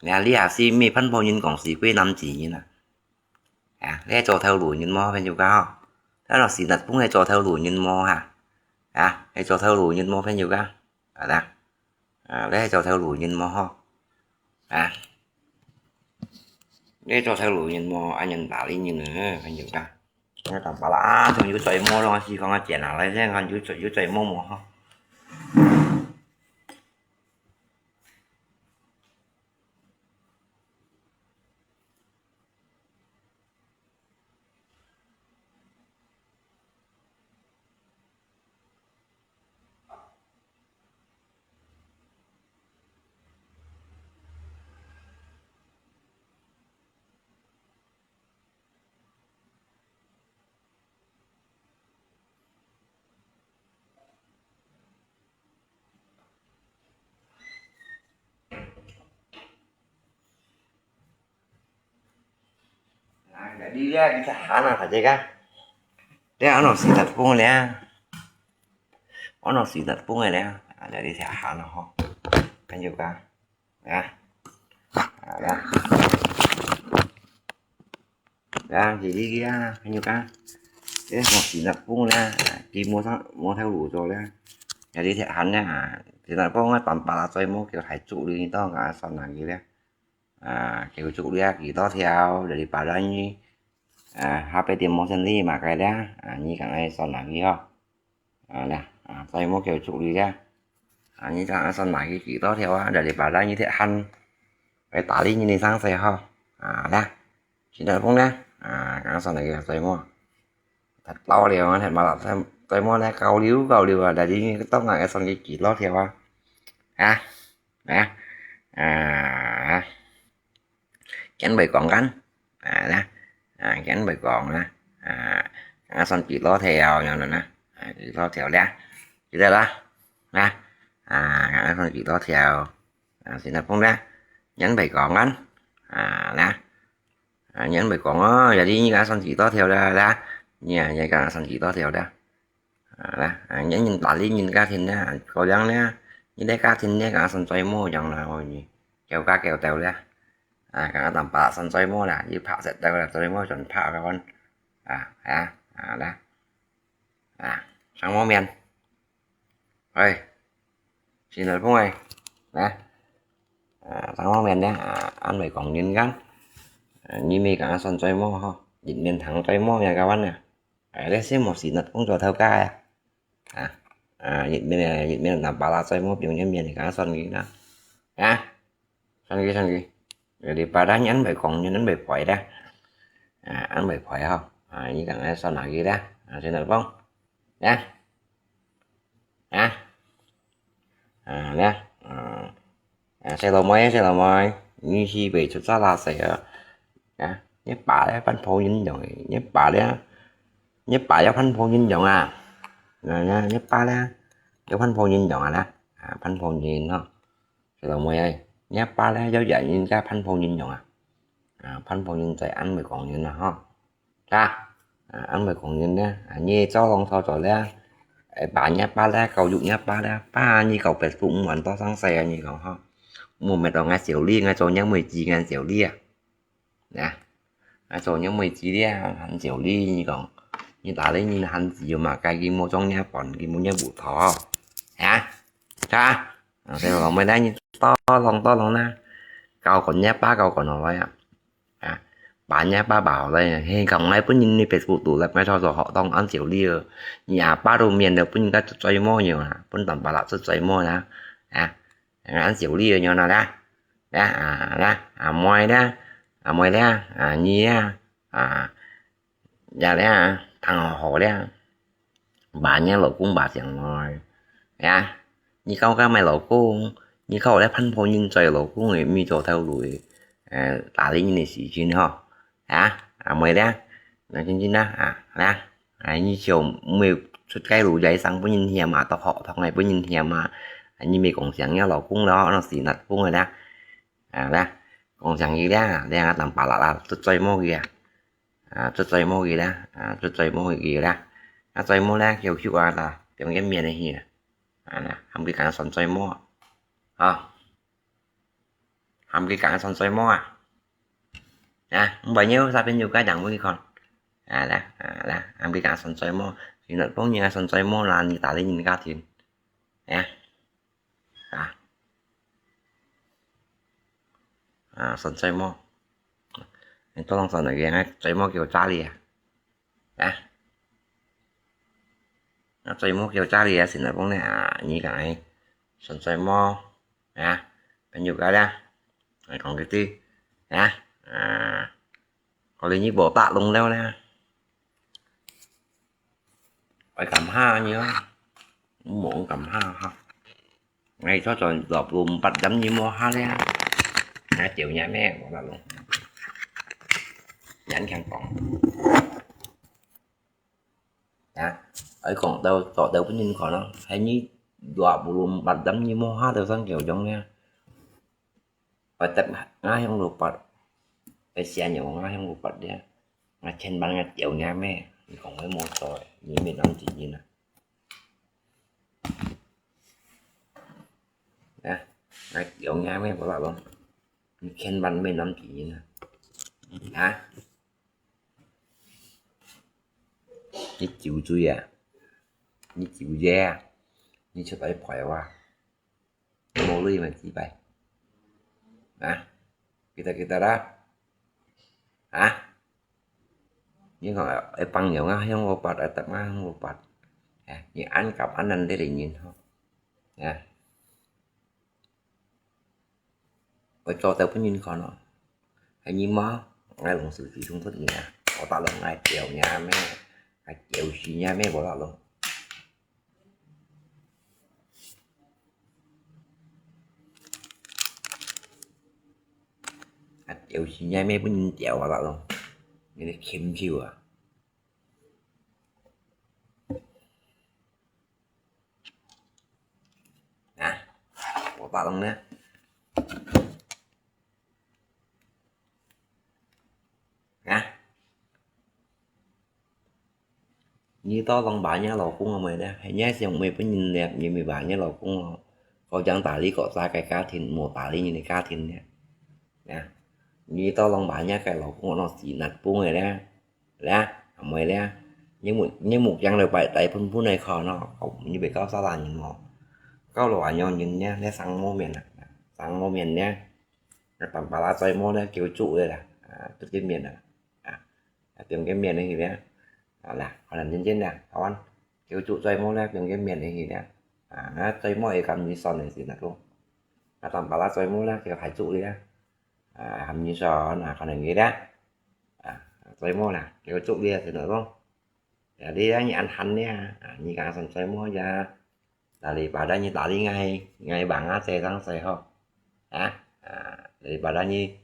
你看你也是咪番婆人講死鬼男子人啊！ 啊，你係做頭路人無，朋友家吼？啊，若是日本係做頭路人無哈？啊，係做頭路人無，朋友家？啊啦，啊，你係做頭路人無吼？啊，你係做頭路人無？恁樣打理人呢，朋友家？我打巴拉，啊，仲有嘴毛咯，是講啊，剪下來，這樣有嘴有嘴毛無吼？ Nah, jadi dia kita hana saja kan. Dia ano sitat pun dia. Ano sitat pun dia. Nah, jadi saya hana ho. Kan juga. Ya. Nah, ya. Ya, jadi dia kan juga. Dia mau sitat pun dia. Di mau sa mau tahu lu tu dia. Jadi saya hana. Sitat pun dia tanpa lah saya mau kira hai cuk li ni tau nggak asal lagi dia. À, kéo trục đi á, ký tó theo, để đi bảo đó nhỉ. À, hai bé tìm món sinh lý mà cái đó, à, nhỉ, cái này son là gì hả? À, nè, à, tôi mua kéo trục đi á. À, nhỉ, cái này son là cái ký tó theo á, để đi bảo đó nhỉ, thiệt hẳn. Cái tá đi nhỉ, đi sang xe hả? À, nè. Chỉ đợi phone nè. À, cái này son là cái tôi mua. Thật to liều, thật mà là tôi, tôi mua nè, cao liều, cao liều à, để đi cái tóc này son cái ký tó theo á. Hả? Nè. À, gắn bài quảng gắn. À, nè. À, gắn bài quảng nè. À, à, son chỉ lo theo nhau nè, nè. À, chỉ lo theo nè. Chỉ đây đó. Nè. À, à, son chỉ lo theo. À, xin là phone nè. Gắn bài quảng gắn. À, nè. À, gắn bài quảng á, giờ đi như là son chỉ lo theo đó, đó. Nè, giờ cả son chỉ lo theo đó. À, đó. À, nhớ nhìn tả lý nhìn cá thìn đó, à, có dáng đó. Như đây cá thìn đó, cả son xoay mô dòng là, ôi, kéo cá kéo tèo đó. À, cả tầm pạ son xoay mô là, như pạ sẽ tèo là xoay mô chuẩn pạ các con. À, à, à, đó. À, sang mô miền. Ơi, xin lỗi phung ơi. Đó. À, sang mô miền đó, à, ăn bài quảng nhìn gắn. À, như mi cả son xoay mô hả? 一面聽嘴摸个个完啊。哎，這些無事，那工作頭家啊。啊，啊，一面，一面拿巴拉嘴摸表演面，你看算佢啦。啊，算佢，算佢。你巴拉你安排講，你安排排啦。啊，安排排吼。啊，你講愛算哪个啦？啊，現在講。啊，啊，啊，呢，啊，啊，細老妹，細老妹，你去買出啥垃圾啊？啊，你爸咧扮破人樣誒，你爸咧，你爸要扮破人樣啊？啊，啊，你爸咧，要扮破人樣啊啦？啊，扮破人吼。細老妹誒，你爸咧要演人家扮破人樣啊？啊，扮破人在安慰講人啊，吼。 啊，啊，安慰講人呢，啊，你做啷做做咧，哎，把人家爸咧，教育人家爸咧，爸，你搞Facebook毋玩多生事啊，你講吼，毋係到𠊎小李，𠊎做人妹子，𠊎小李啊，啊，𠊎做人妹子咧，還小李，你講，你打理人還自由嘛，該佢無種人本，佢無人舞台，啊，啊，啊，所以講，每日你多啷多啷啦，教管人家爸，教管好來啊。 啊，把人家爸爸好了，嘿，講來分人你Facebook度來，買操作好當安久了，你阿爸都免得分人家出嘴摸樣啊，分當巴拉出嘴摸啦，啊，安久了樣啦啦，啦啊啦，阿妹啦，阿妹啦，啊你啦，啊，也啦，聽好好啦。 把人老公把上來。呀，你搞个麼老公，你搞个潘婆人做老公个，毋做頭路个，呃，打理人个事情吼。啊，阿妹咧，那真真啦，啊，啦，啊，你就毋會出街路，在生分人嫌啊，到學堂个分人嫌啊，啊，你毋講聲，你老公咯，那是那公个啦，啊，啦，講聲佢啦，你啊，當巴拉啦，出嘴摸佢啊。 啊，出嘴摸佢啦，啊，出嘴摸佢啦，啊，嘴摸咧，翹翹啊啦，中間面个去啦，啊，啦，喊佢講算嘴摸，啊，喊佢講算嘴摸啊，啊，毋係有啥朋友家長分佢看，啊，啦，啊，啦，喊佢講算嘴摸，原來幫人家算嘴摸啦，你打理人家庭，啊。 啊，啊，算嘴摸，你做啷算个，嘴摸叫查理啊，啊，啊，嘴摸叫查理啊，現在講呢，啊，你講个，算嘴摸，啊，朋友家啦，來講佢對，啊，啊。 可能你無打攏了呢。愛感謝你哦，無感謝哈。𠊎做做落路八點你無下咧，𠊎丟你咩，無打攏。人強講。啊，愛講到做到分人看咯，係你落路八點你無下到上九中咧。 Patep ngah hiong lupat. Kasian yo ngah hiong lupat dia. Ngah chen ban ngah tiau ngah me. Ni kong me motor. Ni me nam ti ni na. Nah, ngah tiau ngah me pala bang. Ni chen ban me nam ti ni na. Nah. Ni chiu chui à. Ni chiu ye à. Ni chụp ai phoi wa. Mô lui mà chi pai. Hả? Kita-kita dah. Hả? Ni kong ai pang yo ngah hiong opat, ai tap ngah hiong opat. Hả? Ni ăn kap ăn ăn deh deh nyin ho. Hả? Ôi cho tao pun nyin kon no. Hãy nhìn mà, ngài lòng sự chỉ trung thực nhỉ. Có ta lòng ngài tiểu nhà mẹ. Ngài tiểu xì nhà mẹ bỏ lọt lòng. Ngài tiểu xì nhà mẹ pun nyin tiểu bỏ lọt lòng. Ngài đi khiêm chiu à. Nah, bỏ ta lòng nè. Nah. Ni to lòng bà nhớ lò cũng mà mày đó. Hay nhớ xem mày pun nyin lẹ, ni mày bà nhớ lò cũng. Có chẳng ta lý có xa cái cá thìn, mô ta lý như cái cá thìn nè. Nah. Ni to lòng bà nhớ cái lò cũng nó xì nặt pun rồi đó. Leh, amai leh. Ni muk, ni muk yang leu pai tai phun phun nai kho no. Kau ni bai kau sa la nyin mo. Kau lo a nyo nyin nia, leh sang mo mian a. Sang mo mian nia. Ngai tam pa la choi mo leh kiu chu leh la. A, tu ti mian a. A. 點個面去咧。啊啦，可能認真啦，台灣，佢就做節目咧，點個面去咧。啊，啊，節目會咁易算个事那個。啊，當把它節目咧，佢還做咧。啊，含你說，那可能佢咧。啊，節目啦，佢做咧，是那個。Ya，你啊，你安閒咧，啊，你講算節目呀。Daripada你打理𠊎，𠊎bang啊，這上勢吼。啊，啊，daripada你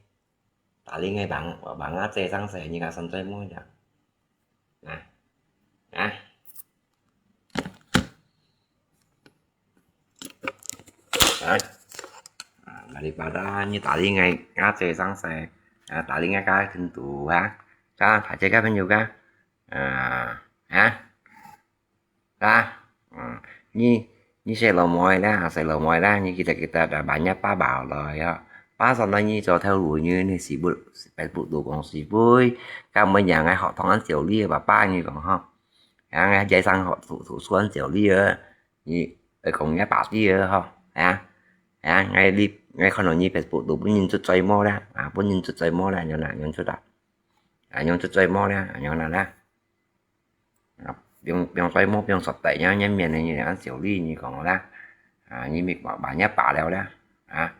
打理𠊎bang，bang啊，這上勢，你講算節目呀。啊，啊。啊，啊，daripada你打理𠊎，啊，這上勢，啊，打理𠊎家庭肚啊，啊，大家个朋友个，啊，啊，啊，嗯，你，你細老妹啦，細老妹啦，你記得記得啊，把人家爸爸來啊，把上來你做頭路，你，你是不，Facebook都講是不，咁么样个学堂安教理，爸爸你讲吼，啊，在上学读，读书安教理啊。 你，呃，讲人家爸弟个吼，啊，啊，𠊎你，𠊎看到你Facebook都分人做节目啦，啊，分人做节目啦，樣啦，樣出啦，啊，樣做节目啦，樣啦啦。啊，放，放节目，放说台，樣，樣面个，你安小丽，你讲啦，啊，你咪把，把人家罢了啦，啊，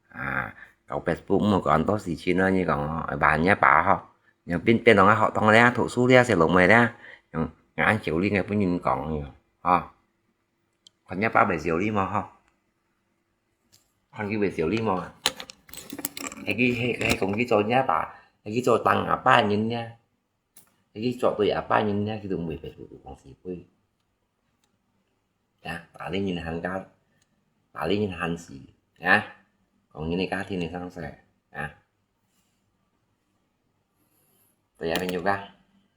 啊，搞Facebook莫搞很多事情咯，你讲哦，把人家罢吼，你变，变成个学堂咧，读书咧，小龙妹咧，用安小丽个分人讲个，吼。 看若爸袂笑你無吼？看佢會笑你無啊？係佢，係，係講佢做若爸，係佢做當阿爸人呢，係佢做對阿爸人呢，佢都毋會白白講是非。啊，打理人還家，打理人還事，啊，講人个家庭个生事，啊。對啊，朋友啊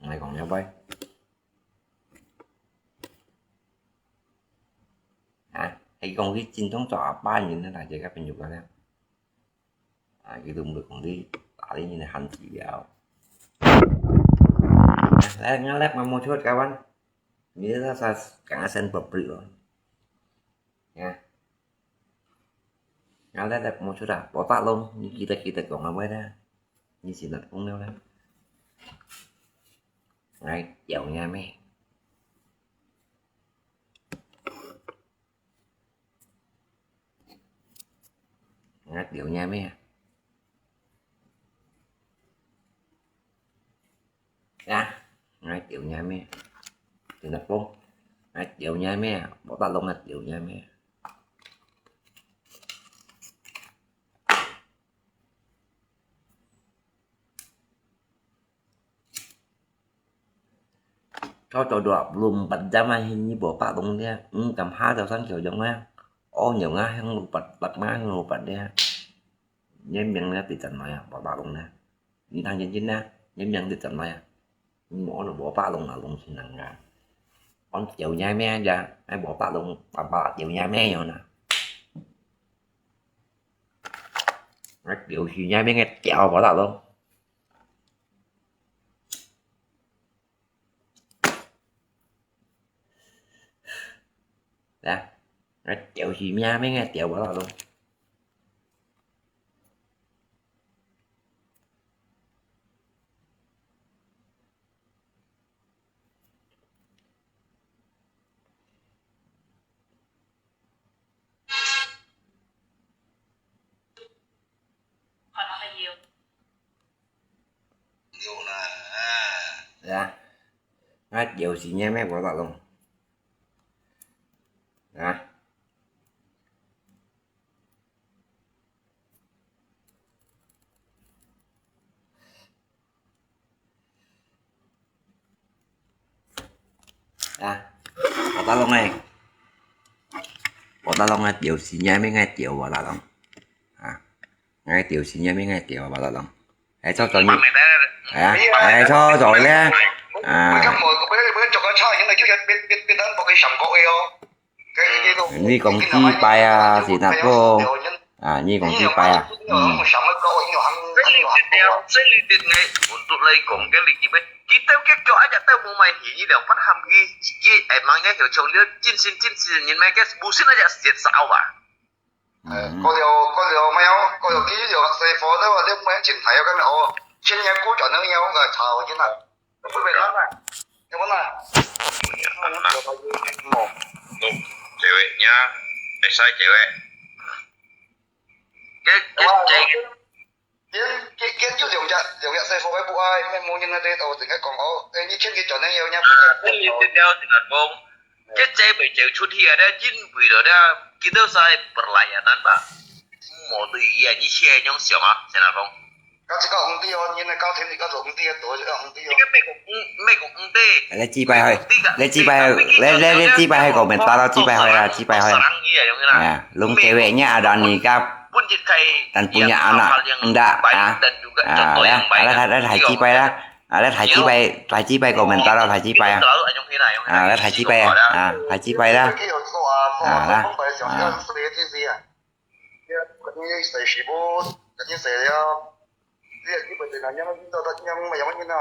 ，𠊎講了未？ 啊，係講佢真正做阿爸人啊，大家个朋友个咧。啊，佢都毋會講你打理人个閒事了。啊，來，ngalet mamuchut kawan. Ini rasa kangasan pabrik lo. Ya. Ngalet mamuchut ah, botak long, ni kita-kita kong awai dah. Ni sinat kong leo dah. Ngai, yau nya me. Ngai, yau nya me. Ya, ngai, yau nya me. Sinat kong. Ngai, yau nya me. Botak long ngai, yau nya me. Cho cho dua puluh empat jam ah, hini botak long dia. Hmm, kam ha tau sang kiau jong ah. Oh, nyong ah, hang lupat, lak ma hang lupat dia. Nyai miang dia titan maya, botak long dia. Ni tang jin jin dia, nyai miang titan maya. Ni mo no botak long na long sin nang ga. Ong kiau nyai mia ja, ai botak long, papa kiau nyai mia yo na. Ai kiau si nyai mia ngai kiau botak long. Lah, ngai kiau si mia mia ngai kiau botak long. Ya. Ngat yau si nyai mia botak long. Ya. Ya. Botak long eh. Botak long ngat yau si nyai mia ngai yau botak long. Ha. Ngai yau si nyai mia ngai yau botak long. Ai cho cho ni. Ya, ai cho cho le. Ah. Ni kong chi pai ah, si nat ko. Ah, ni kong chi pai ah. Hmm. Kita ke kyo aja tau mo mai hi ni liang pan ham ni ye ai mang ya hiu chong liu jin sin jin sin ni mai ke bu sin aja siat sao ba. Hmm. Ko liu, ko liu mai yo, ko liu ki liu sai fo de wa de mai jin hai yo kan o. Chin ya ku chon nang yo ga chao jin na. 會袂難啊，有無啦？無，做會呀，會使做个。佢佢佢佢就兩隻兩隻細貨个布啊，咩無人啊，對，哦，整个講哦，誒，你欠佢轉呢，有人分你。你這條是哪講？佢這袂走出去啊，這因為了，這幾多歲本來也難吧。無對伊啊，你先用想啊，先來講。 到這个皇帝哦，恁个高天你到做皇帝个，到這个皇帝哦。你个美國，嗯，美國皇帝。你祭拜去，你祭拜去，你你你祭拜去，講明打到祭拜去啦，祭拜去。啊，攏計劃，你阿蘭尼甲，但不要阿那，毋得啊，啊，來，來，來，來祭拜啦，啊，來祭拜，來祭拜，講明打到來祭拜啊，啊，來祭拜啊，啊，來祭拜啦。啊，來。 你洗洗不，你洗了，你也基本上，你也没有用到，他用没有用啊。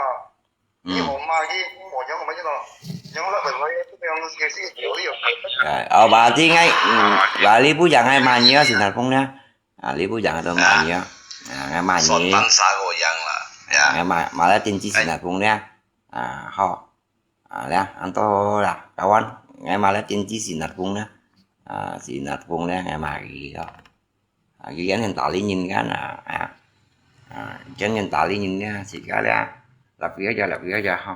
你好嘛，你没有用没用啊，用了本来也不用洗洗，有的有。哎，哦，berarti ngai, hmm, berarti你不讲ngai mani ya, Sinat Pung ya. Ah, 你不讲都mani ya. Ah, ngai mani. Sopan sa ko yang lah, ya. Ngai ma, malah tinci Sinat Pung ya. Ah, ho. Ah, ya, anto lah, kawan. Ngai malah tinci Sinat Pung ya. Ah, Sinat Pung ya, ngai mari ya. Ah, kian yang tali nyin kan, ah, ah. Ah, kian yang tali nyin ya, sika ya. Lap ya ja, lap ya ja, ha.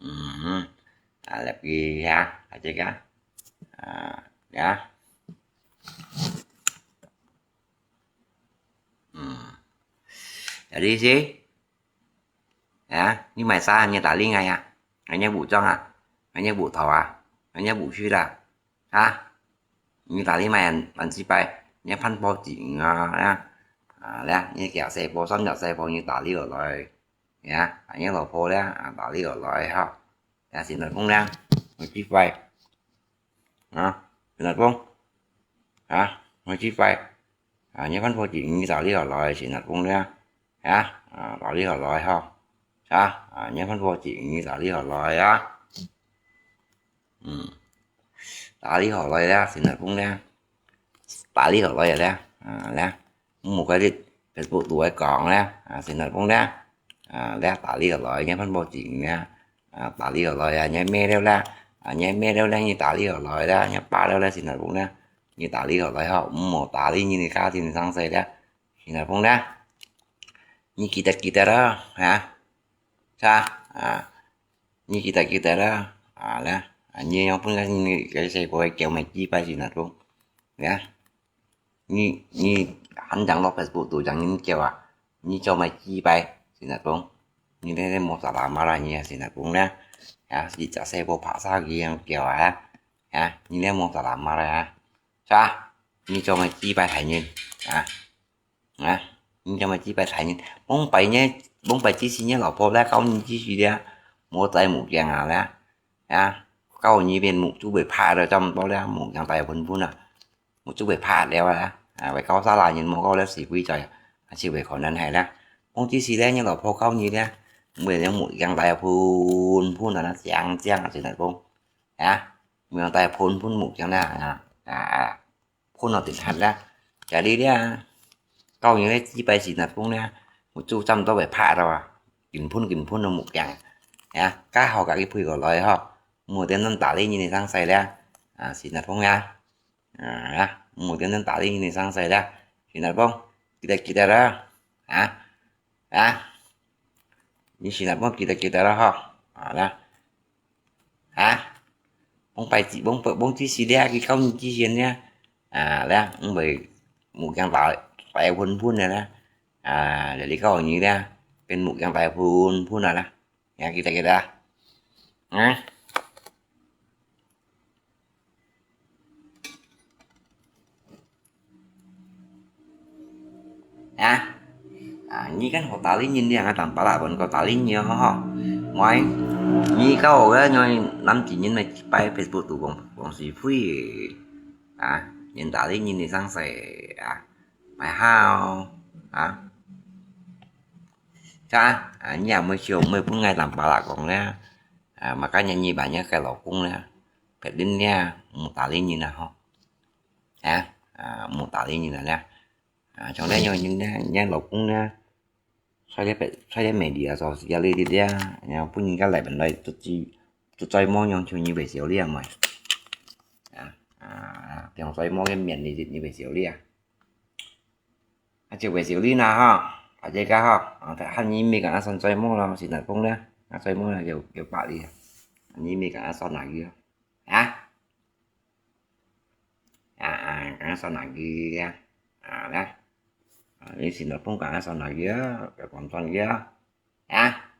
Hmm. Ah, lap ya, aja kan. Ah, ya. Hmm. Jadi sih, ya, ni mai sa, ni tali ngai ya. Ngai ni bu chang ah. Ngai ni bu thau ah. Ngai ni bu shui lah. Ha? Ni tali mai an, an si pai. Ni phan po ji nga ya. Ah, ya, ni kia se po, san ya se po, ni tali lo loi. Ya, ni lo po ya, ah, tali lo loi ha. Ya, Sinat Pung ya. Mai si pai. Ha? Sinat Pung. Ha? Mai si pai. Ah, ni phan po ji, ni tali lo loi, Sinat Pung ya. Ya, ah, tali lo loi ha. Ha? Ah, ni phan po ji, ni tali lo loi ya. Hmm. Tali lo loi ya, Sinat Pung ya. Tali lo loi ya, ya. Ah, ya. Mu kai dit Facebook tu ai kong ya. Ah, Sinat Pung ya. Ah, ya, tali lo loi, ni phan po ji ya. Ah, tali lo loi ya, ni me liu ya. Ah, ni me liu ya, ni tali lo loi ya, ni pa liu ya, Sinat Pung ya. Ni tali lo loi ha, mu tali ni ni ka tin sang se ya. Sinat Pung ya. Ni kita-kita ya, ha. Sa, ah. Ni kita-kita ya. Ah, ya. Ah, ni yang pun kan ni kai se po kêu mai si pai Sinat Pung. Ya. Ni, ni han yang lo Facebook tu yang ni kêu ah. Ni cho mai si pai Sinat Pung. Ni le le mo sa la ma la ni Sinat Pung ya. Ya, si cha se po pa sa ki yang kêu ah. Ya, ni le mo sa la ma la ya. Sa, ni cho mai si pai thai ni. Ya. Ya, ni cho mai si pai thai ni. Mong pai ni, mong pai si si ni lo po la kau ni si si ya. Mo tai mu kiang ah la. Ya, kau ni biên mu chu bai pa da chăm po la, mu kiang tai phun phun ah. Mu chu bai pa liao ah. Ah, bai kau sa la ni mo kau la si pui chai. Ah, si bai khon nan hai la. Mong si si la ni lo po kau ni la. Bai liao mu kiang tai phun phun ah, chiang chiang ah, Sinat Pung. Ya, mu kiang tai phun phun mu kiang la. Ah, ah, ah. Phun lo tin hat la. Jadi dia. Kau ni le si pai Sinat Pung la. Mu chu chăm to bai pa da ah. Kin phun kin phun lo mu kiang. Ya, ka ho ka ki pui ko loi ho. Mu tin nan tali ni ni sang sai la. Ah, Sinat Pung ya. Ah, ya. Mu tin nan tali ni ni sang sai la. Sinat Pung. Kita-kita ya. Ah. Ha? Ni Sinat Pung kita-kita la ha. Ha, la. Ha? Mong pai si, mong pai, mong si si la, ki kau ni si si la. Ha, la, mong pai mu kiang tai, tai phun phun la. Ha, jadi kau ni la, biên mu kiang tai phun phun la. Ya, kita-kita. Ha? Ha? Ah, ni kan ho tali ni ni, ah, tanpa lah pun ko tali ni ho ho. Mai, ni kau ga ni nam ji ni mai pai Facebook tu kong, kong si phui. Ah, ni tali ni ni sang sai. Ah, mai hao. Ah. Sa, ah, ni ah, mai siu, mai pun ngai tanpa lah kong la. Ah, makanya ni banyak kai lo kong la. Pet din ni, mu tali ni na ho. Ha? Ah, mu tali ni na la. Ah, trong la ni ni na, ni lo kong la. 在這邊，在這美麗啊，做事啊，你，你，你啊，然後分人家來問來，就，就，就最無樣，像你會笑你啊，妹。啊，啊，像最無个面，你，你會笑你啊。啊，就會笑你啦，吼，大家吼，啊，喊你妹講啊，算最無啦，是哪講咧？啊，最無啦，叫，叫白你啊，你妹講啊，算哪个啊？啊？ 啊，啊，講算哪个啊？啊，來。啊，你先來講講算哪个啊？講算个啊？啊？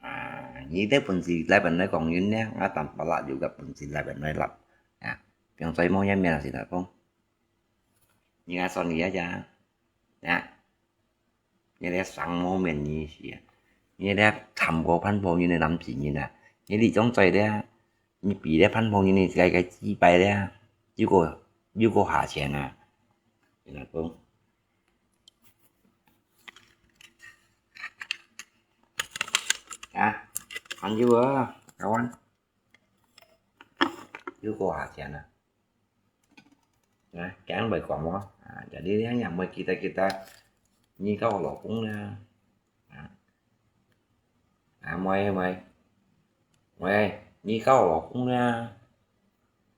啊，你得本事來問來講人呢，啊，但不拉有个本事來問來啦。啊，放最無一面先來講。你啊，算个啊，啊？你這生無面你是啊？你這貪過盼過人个男子人啊？你這種嘴咧， 你比咧盼望你个个祭拜咧，又過，又過下錢啊！你來講。啊，還有啊，kawan，又過下錢啊！啊，驚會講無？啊，jadi你也會記得記得，你交老公啦。啊， 啊，妹，妹，喂，你交老公啦，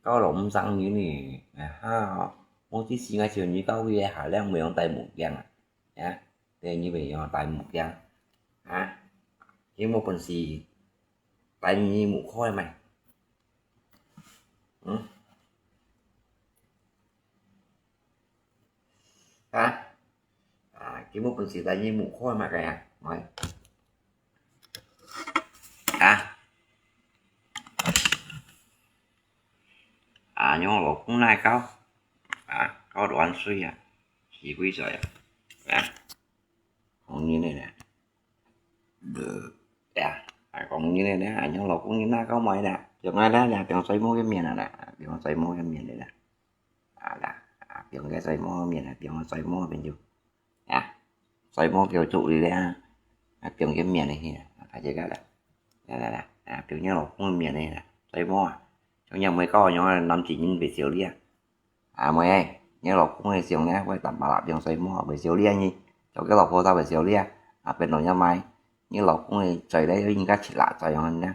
交老公生日呢，啊哈，我只是愛叫你交佢下兩妹用戴目鏡啊，啊，對，你妹用戴目鏡，啊，你無本事，戴你目科咩？嗯？ 啊？啊，佢無本事戴你目科嘛个啊，喂。啊？啊，用老公來搞，啊，搞亂水啊，死鬼仔啊，啊，講你呢，呃，呀，啊，講你呢，啊，用老公你那搞咩呢？用啊啦，用最無个面啊啦，用最無个面的啦。 啊啦，啊，放个最無面啊，放个最無面就，啊，最無叫做你咧，啊，放个面去啊，啊，這个啦，來來來，啊，放你老公个面去啦，最無啊，像你妹搞樣啊，男子人袂笑你啊，啊，妹，你老公个相咧，會淡薄啦，放最無啊，袂笑你啊，你，做个老婆才袂笑你啊，啊，變到你買，你老公个嘴咧，有人家食辣嘴樣呢。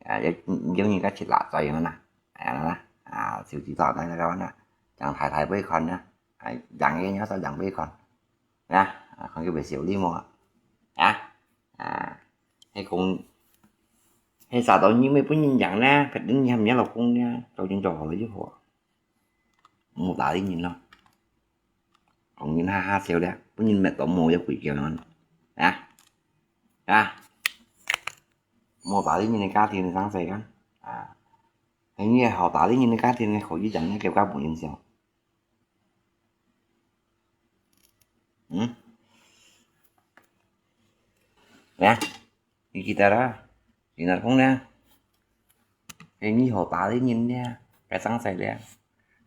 啊，有，有人家食辣嘴樣啦，哎呀啦，啊，手指頭那个啦，讓太太會看啦，啊，讓个人家讓會看，啊，啊，看佢會笑你無？啊，啊，係講，係啥到你妹分人讓啦，別人你喊人家老公啦，做人做好了就好，莫搭理人咯。 講人哈哈笑咧，分人搣到無有鬼叫呢。啊？啊？無搭理人个家庭生世間。啊？係你好搭理人个家庭，可以將你叫家無人笑。嗯？啊？ 你記得啦，人家講咧，係你好搭理人咧，該生世咧，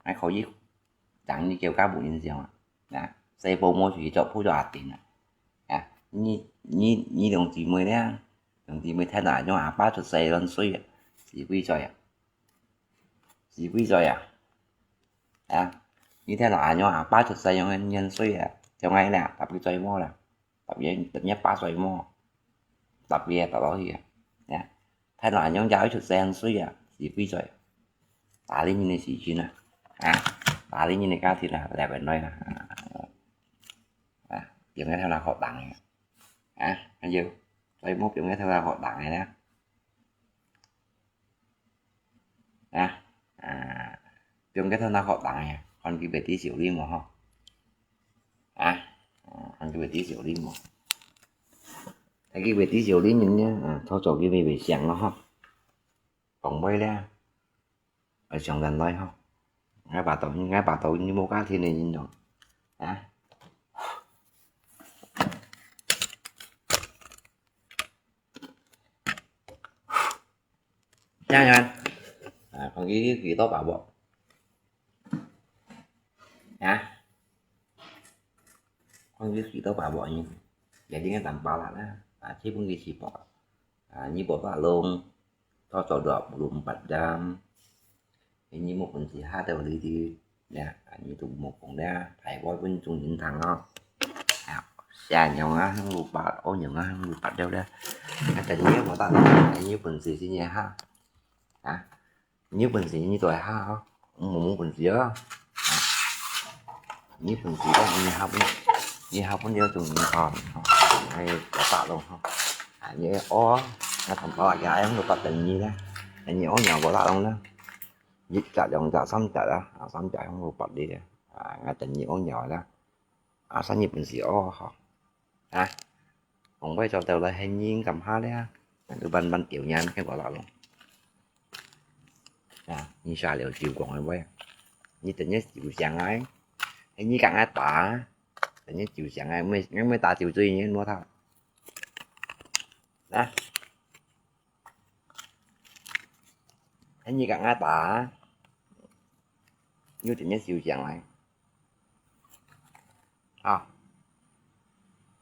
還可以讓你叫家無人笑啊。啊，細寶無就去做，做阿丁啊。啊，你，你，你兩姊妹咧，兩姊妹聽到用阿爸出世亂睡啊，死鬼仔啊，死鬼仔啊。啊，你聽到用阿爸出世用亂睡啊，像𠊎咧，特別做無啦。 特別，特別八歲無，特別打落去啊。呀，太難用家出生歲啊，死鬼歲。打理人个時間啊，啊，打理人个家庭啊，來本來啊，啊，用个頭腦好重个，啊，還有，所以莫用个頭腦好重个啦。 啊，啊，用个頭腦好重个，看佢會知修理無吼。啊，啊，看佢會知修理無。睇佢會知修理人呢，啊，早早佢會會想咯吼。講話咧，愛想得來吼。𠊎巴肚，𠊎巴肚你無家庭个人咯。啊。 Nha nhan. À, còn cái, cái đó bà bộ. Hả? Còn cái, cái đó bà bộ nhỉ? Jadi ngan tanpa lah, nah. À, chỉ bằng cái chỉ bộ. À, như bộ bà lông. Tho cho được bốn mươi lăm jam. Thì như một phần chỉ hai đầu lý đi. Nè, à, như tụi một con đá. Phải có bên trong những thằng đó. À. 呀，娘啊，香炉拔，哦，娘啊，香炉拔了了。啊，等你有無打算？你有本事先下哈。啊，你有本事你就下哈，我無本事啊。你有本事个，你下分，你下分了就你哈，哎，我打咯哈。啊，你哦，那同胞啊，香炉拔等你呢，你哦，娘我打咯呢。一隻、兩隻、三隻啊，啊，三隻香爐拔你呢，啊，𠊎等你哦，娘啦。啊，生意本事哦，好。啊，講話做到來，係人敢下咧，你慢慢調研，係無啦咯。啊，你下了就講个話，你等下就想哎，係你講个打，等下就想哎，沒沒打就醉，你莫他。啊，係你講个打，你等下就想哎。 啊，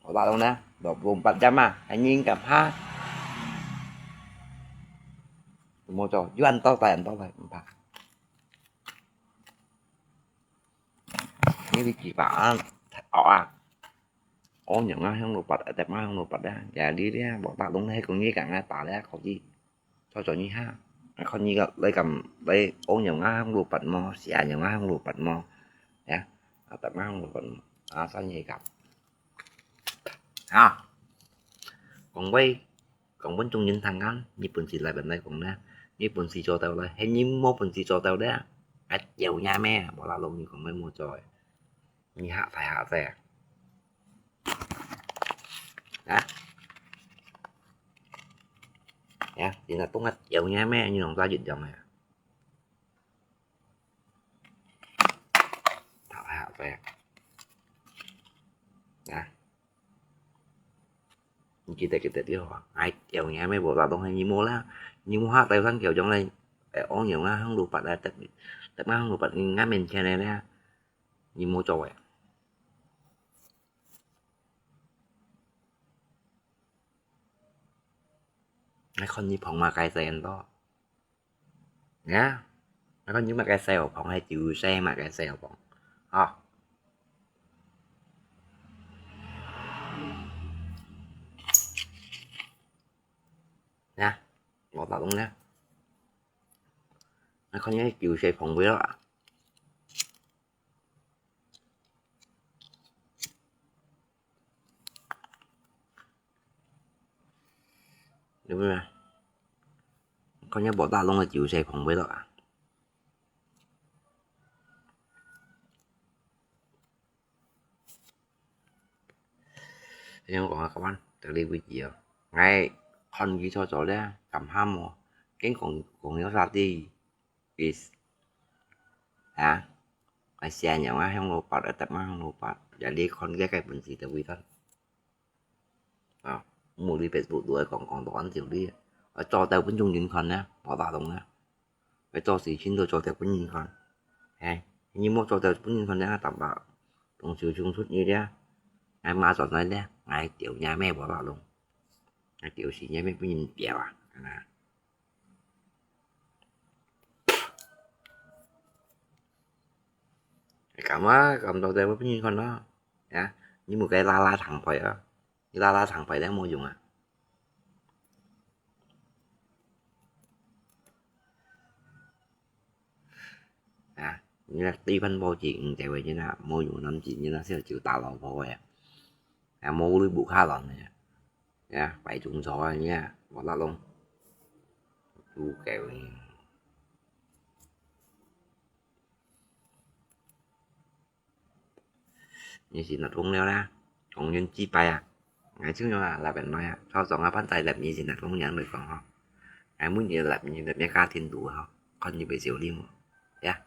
我打動呢，六六八點啊，還應該怕。無錯，有恁多代，恁多代，毋怕。你去幾把啊，哦啊，哦，娘啊，香爐拔，特別香爐拔啊，也你咧，我打動呢，講你講啊，打咧，可以。 再轉一下，看你个，你敢，你烏牛啊香爐拔無，蛇牛啊香爐拔無，呀，啊，特麼香爐拔無，啊，生意咁。啊，講話，講分眾人聽啊，你本事來分來講呢，你本事做到來，係你無本事做到咧，啊，有影咩，無啦，攏你講話無做个。 你下台下仔啊？啊？呀，你那東啊，有影咩？你弄到一樣个。頭下仔啊？啊？你記得記得就好啊。哎，有影咩？無打動你無啦，你無下台上橋上來，哎，往樣啊，向路拔啊，特特啊，向路拔，你眼面前个咧。 你無做个。𠊎看你捧麼个細人多。呀，𠊎看你麼个細人捧，係酒細麼个細人捧。啊。呀，我打動呢。𠊎看你酒細捧位了啊。 對不對？看你無打動个酒細捧位了啊。恁樣講啊，各位，到這位置哦。𠊎看佢做做咧，感覺無，緊講講了啥地？ Is，啊，𠊎寫樣啊，向路拔，特麼向路拔，也你看這个本事在位頭。啊，無你Facebook都會講講到恁久哩，啊，做到分眾人看呢，無打動呢。愛做事情都做到分人看。嘿，你無做到分人看呢，坦白，同手衝出去咧，𠊎馬上來咧，𠊎丟也咩無打動，𠊎丟死也咩分人丟啊，啊。 敢啊，敢到底會分人看啊？啊，你莫該拉拉長牌啊，你拉拉長牌咧無用啊。啊，你那對方報警，你在位置那，無用，男子你那是有打老婆个呀。啊，無你不卡人个呀。 呀，擺中錯啊，你啊，無啦攏。有夠呢。你是哪通了啦？講人幾擺啊？𠊎就用啊，那邊來啊，操作啊，搬在那邊是哪通樣來講吼？𠊎問你那邊，那邊家庭如何？看你會受理無？呀。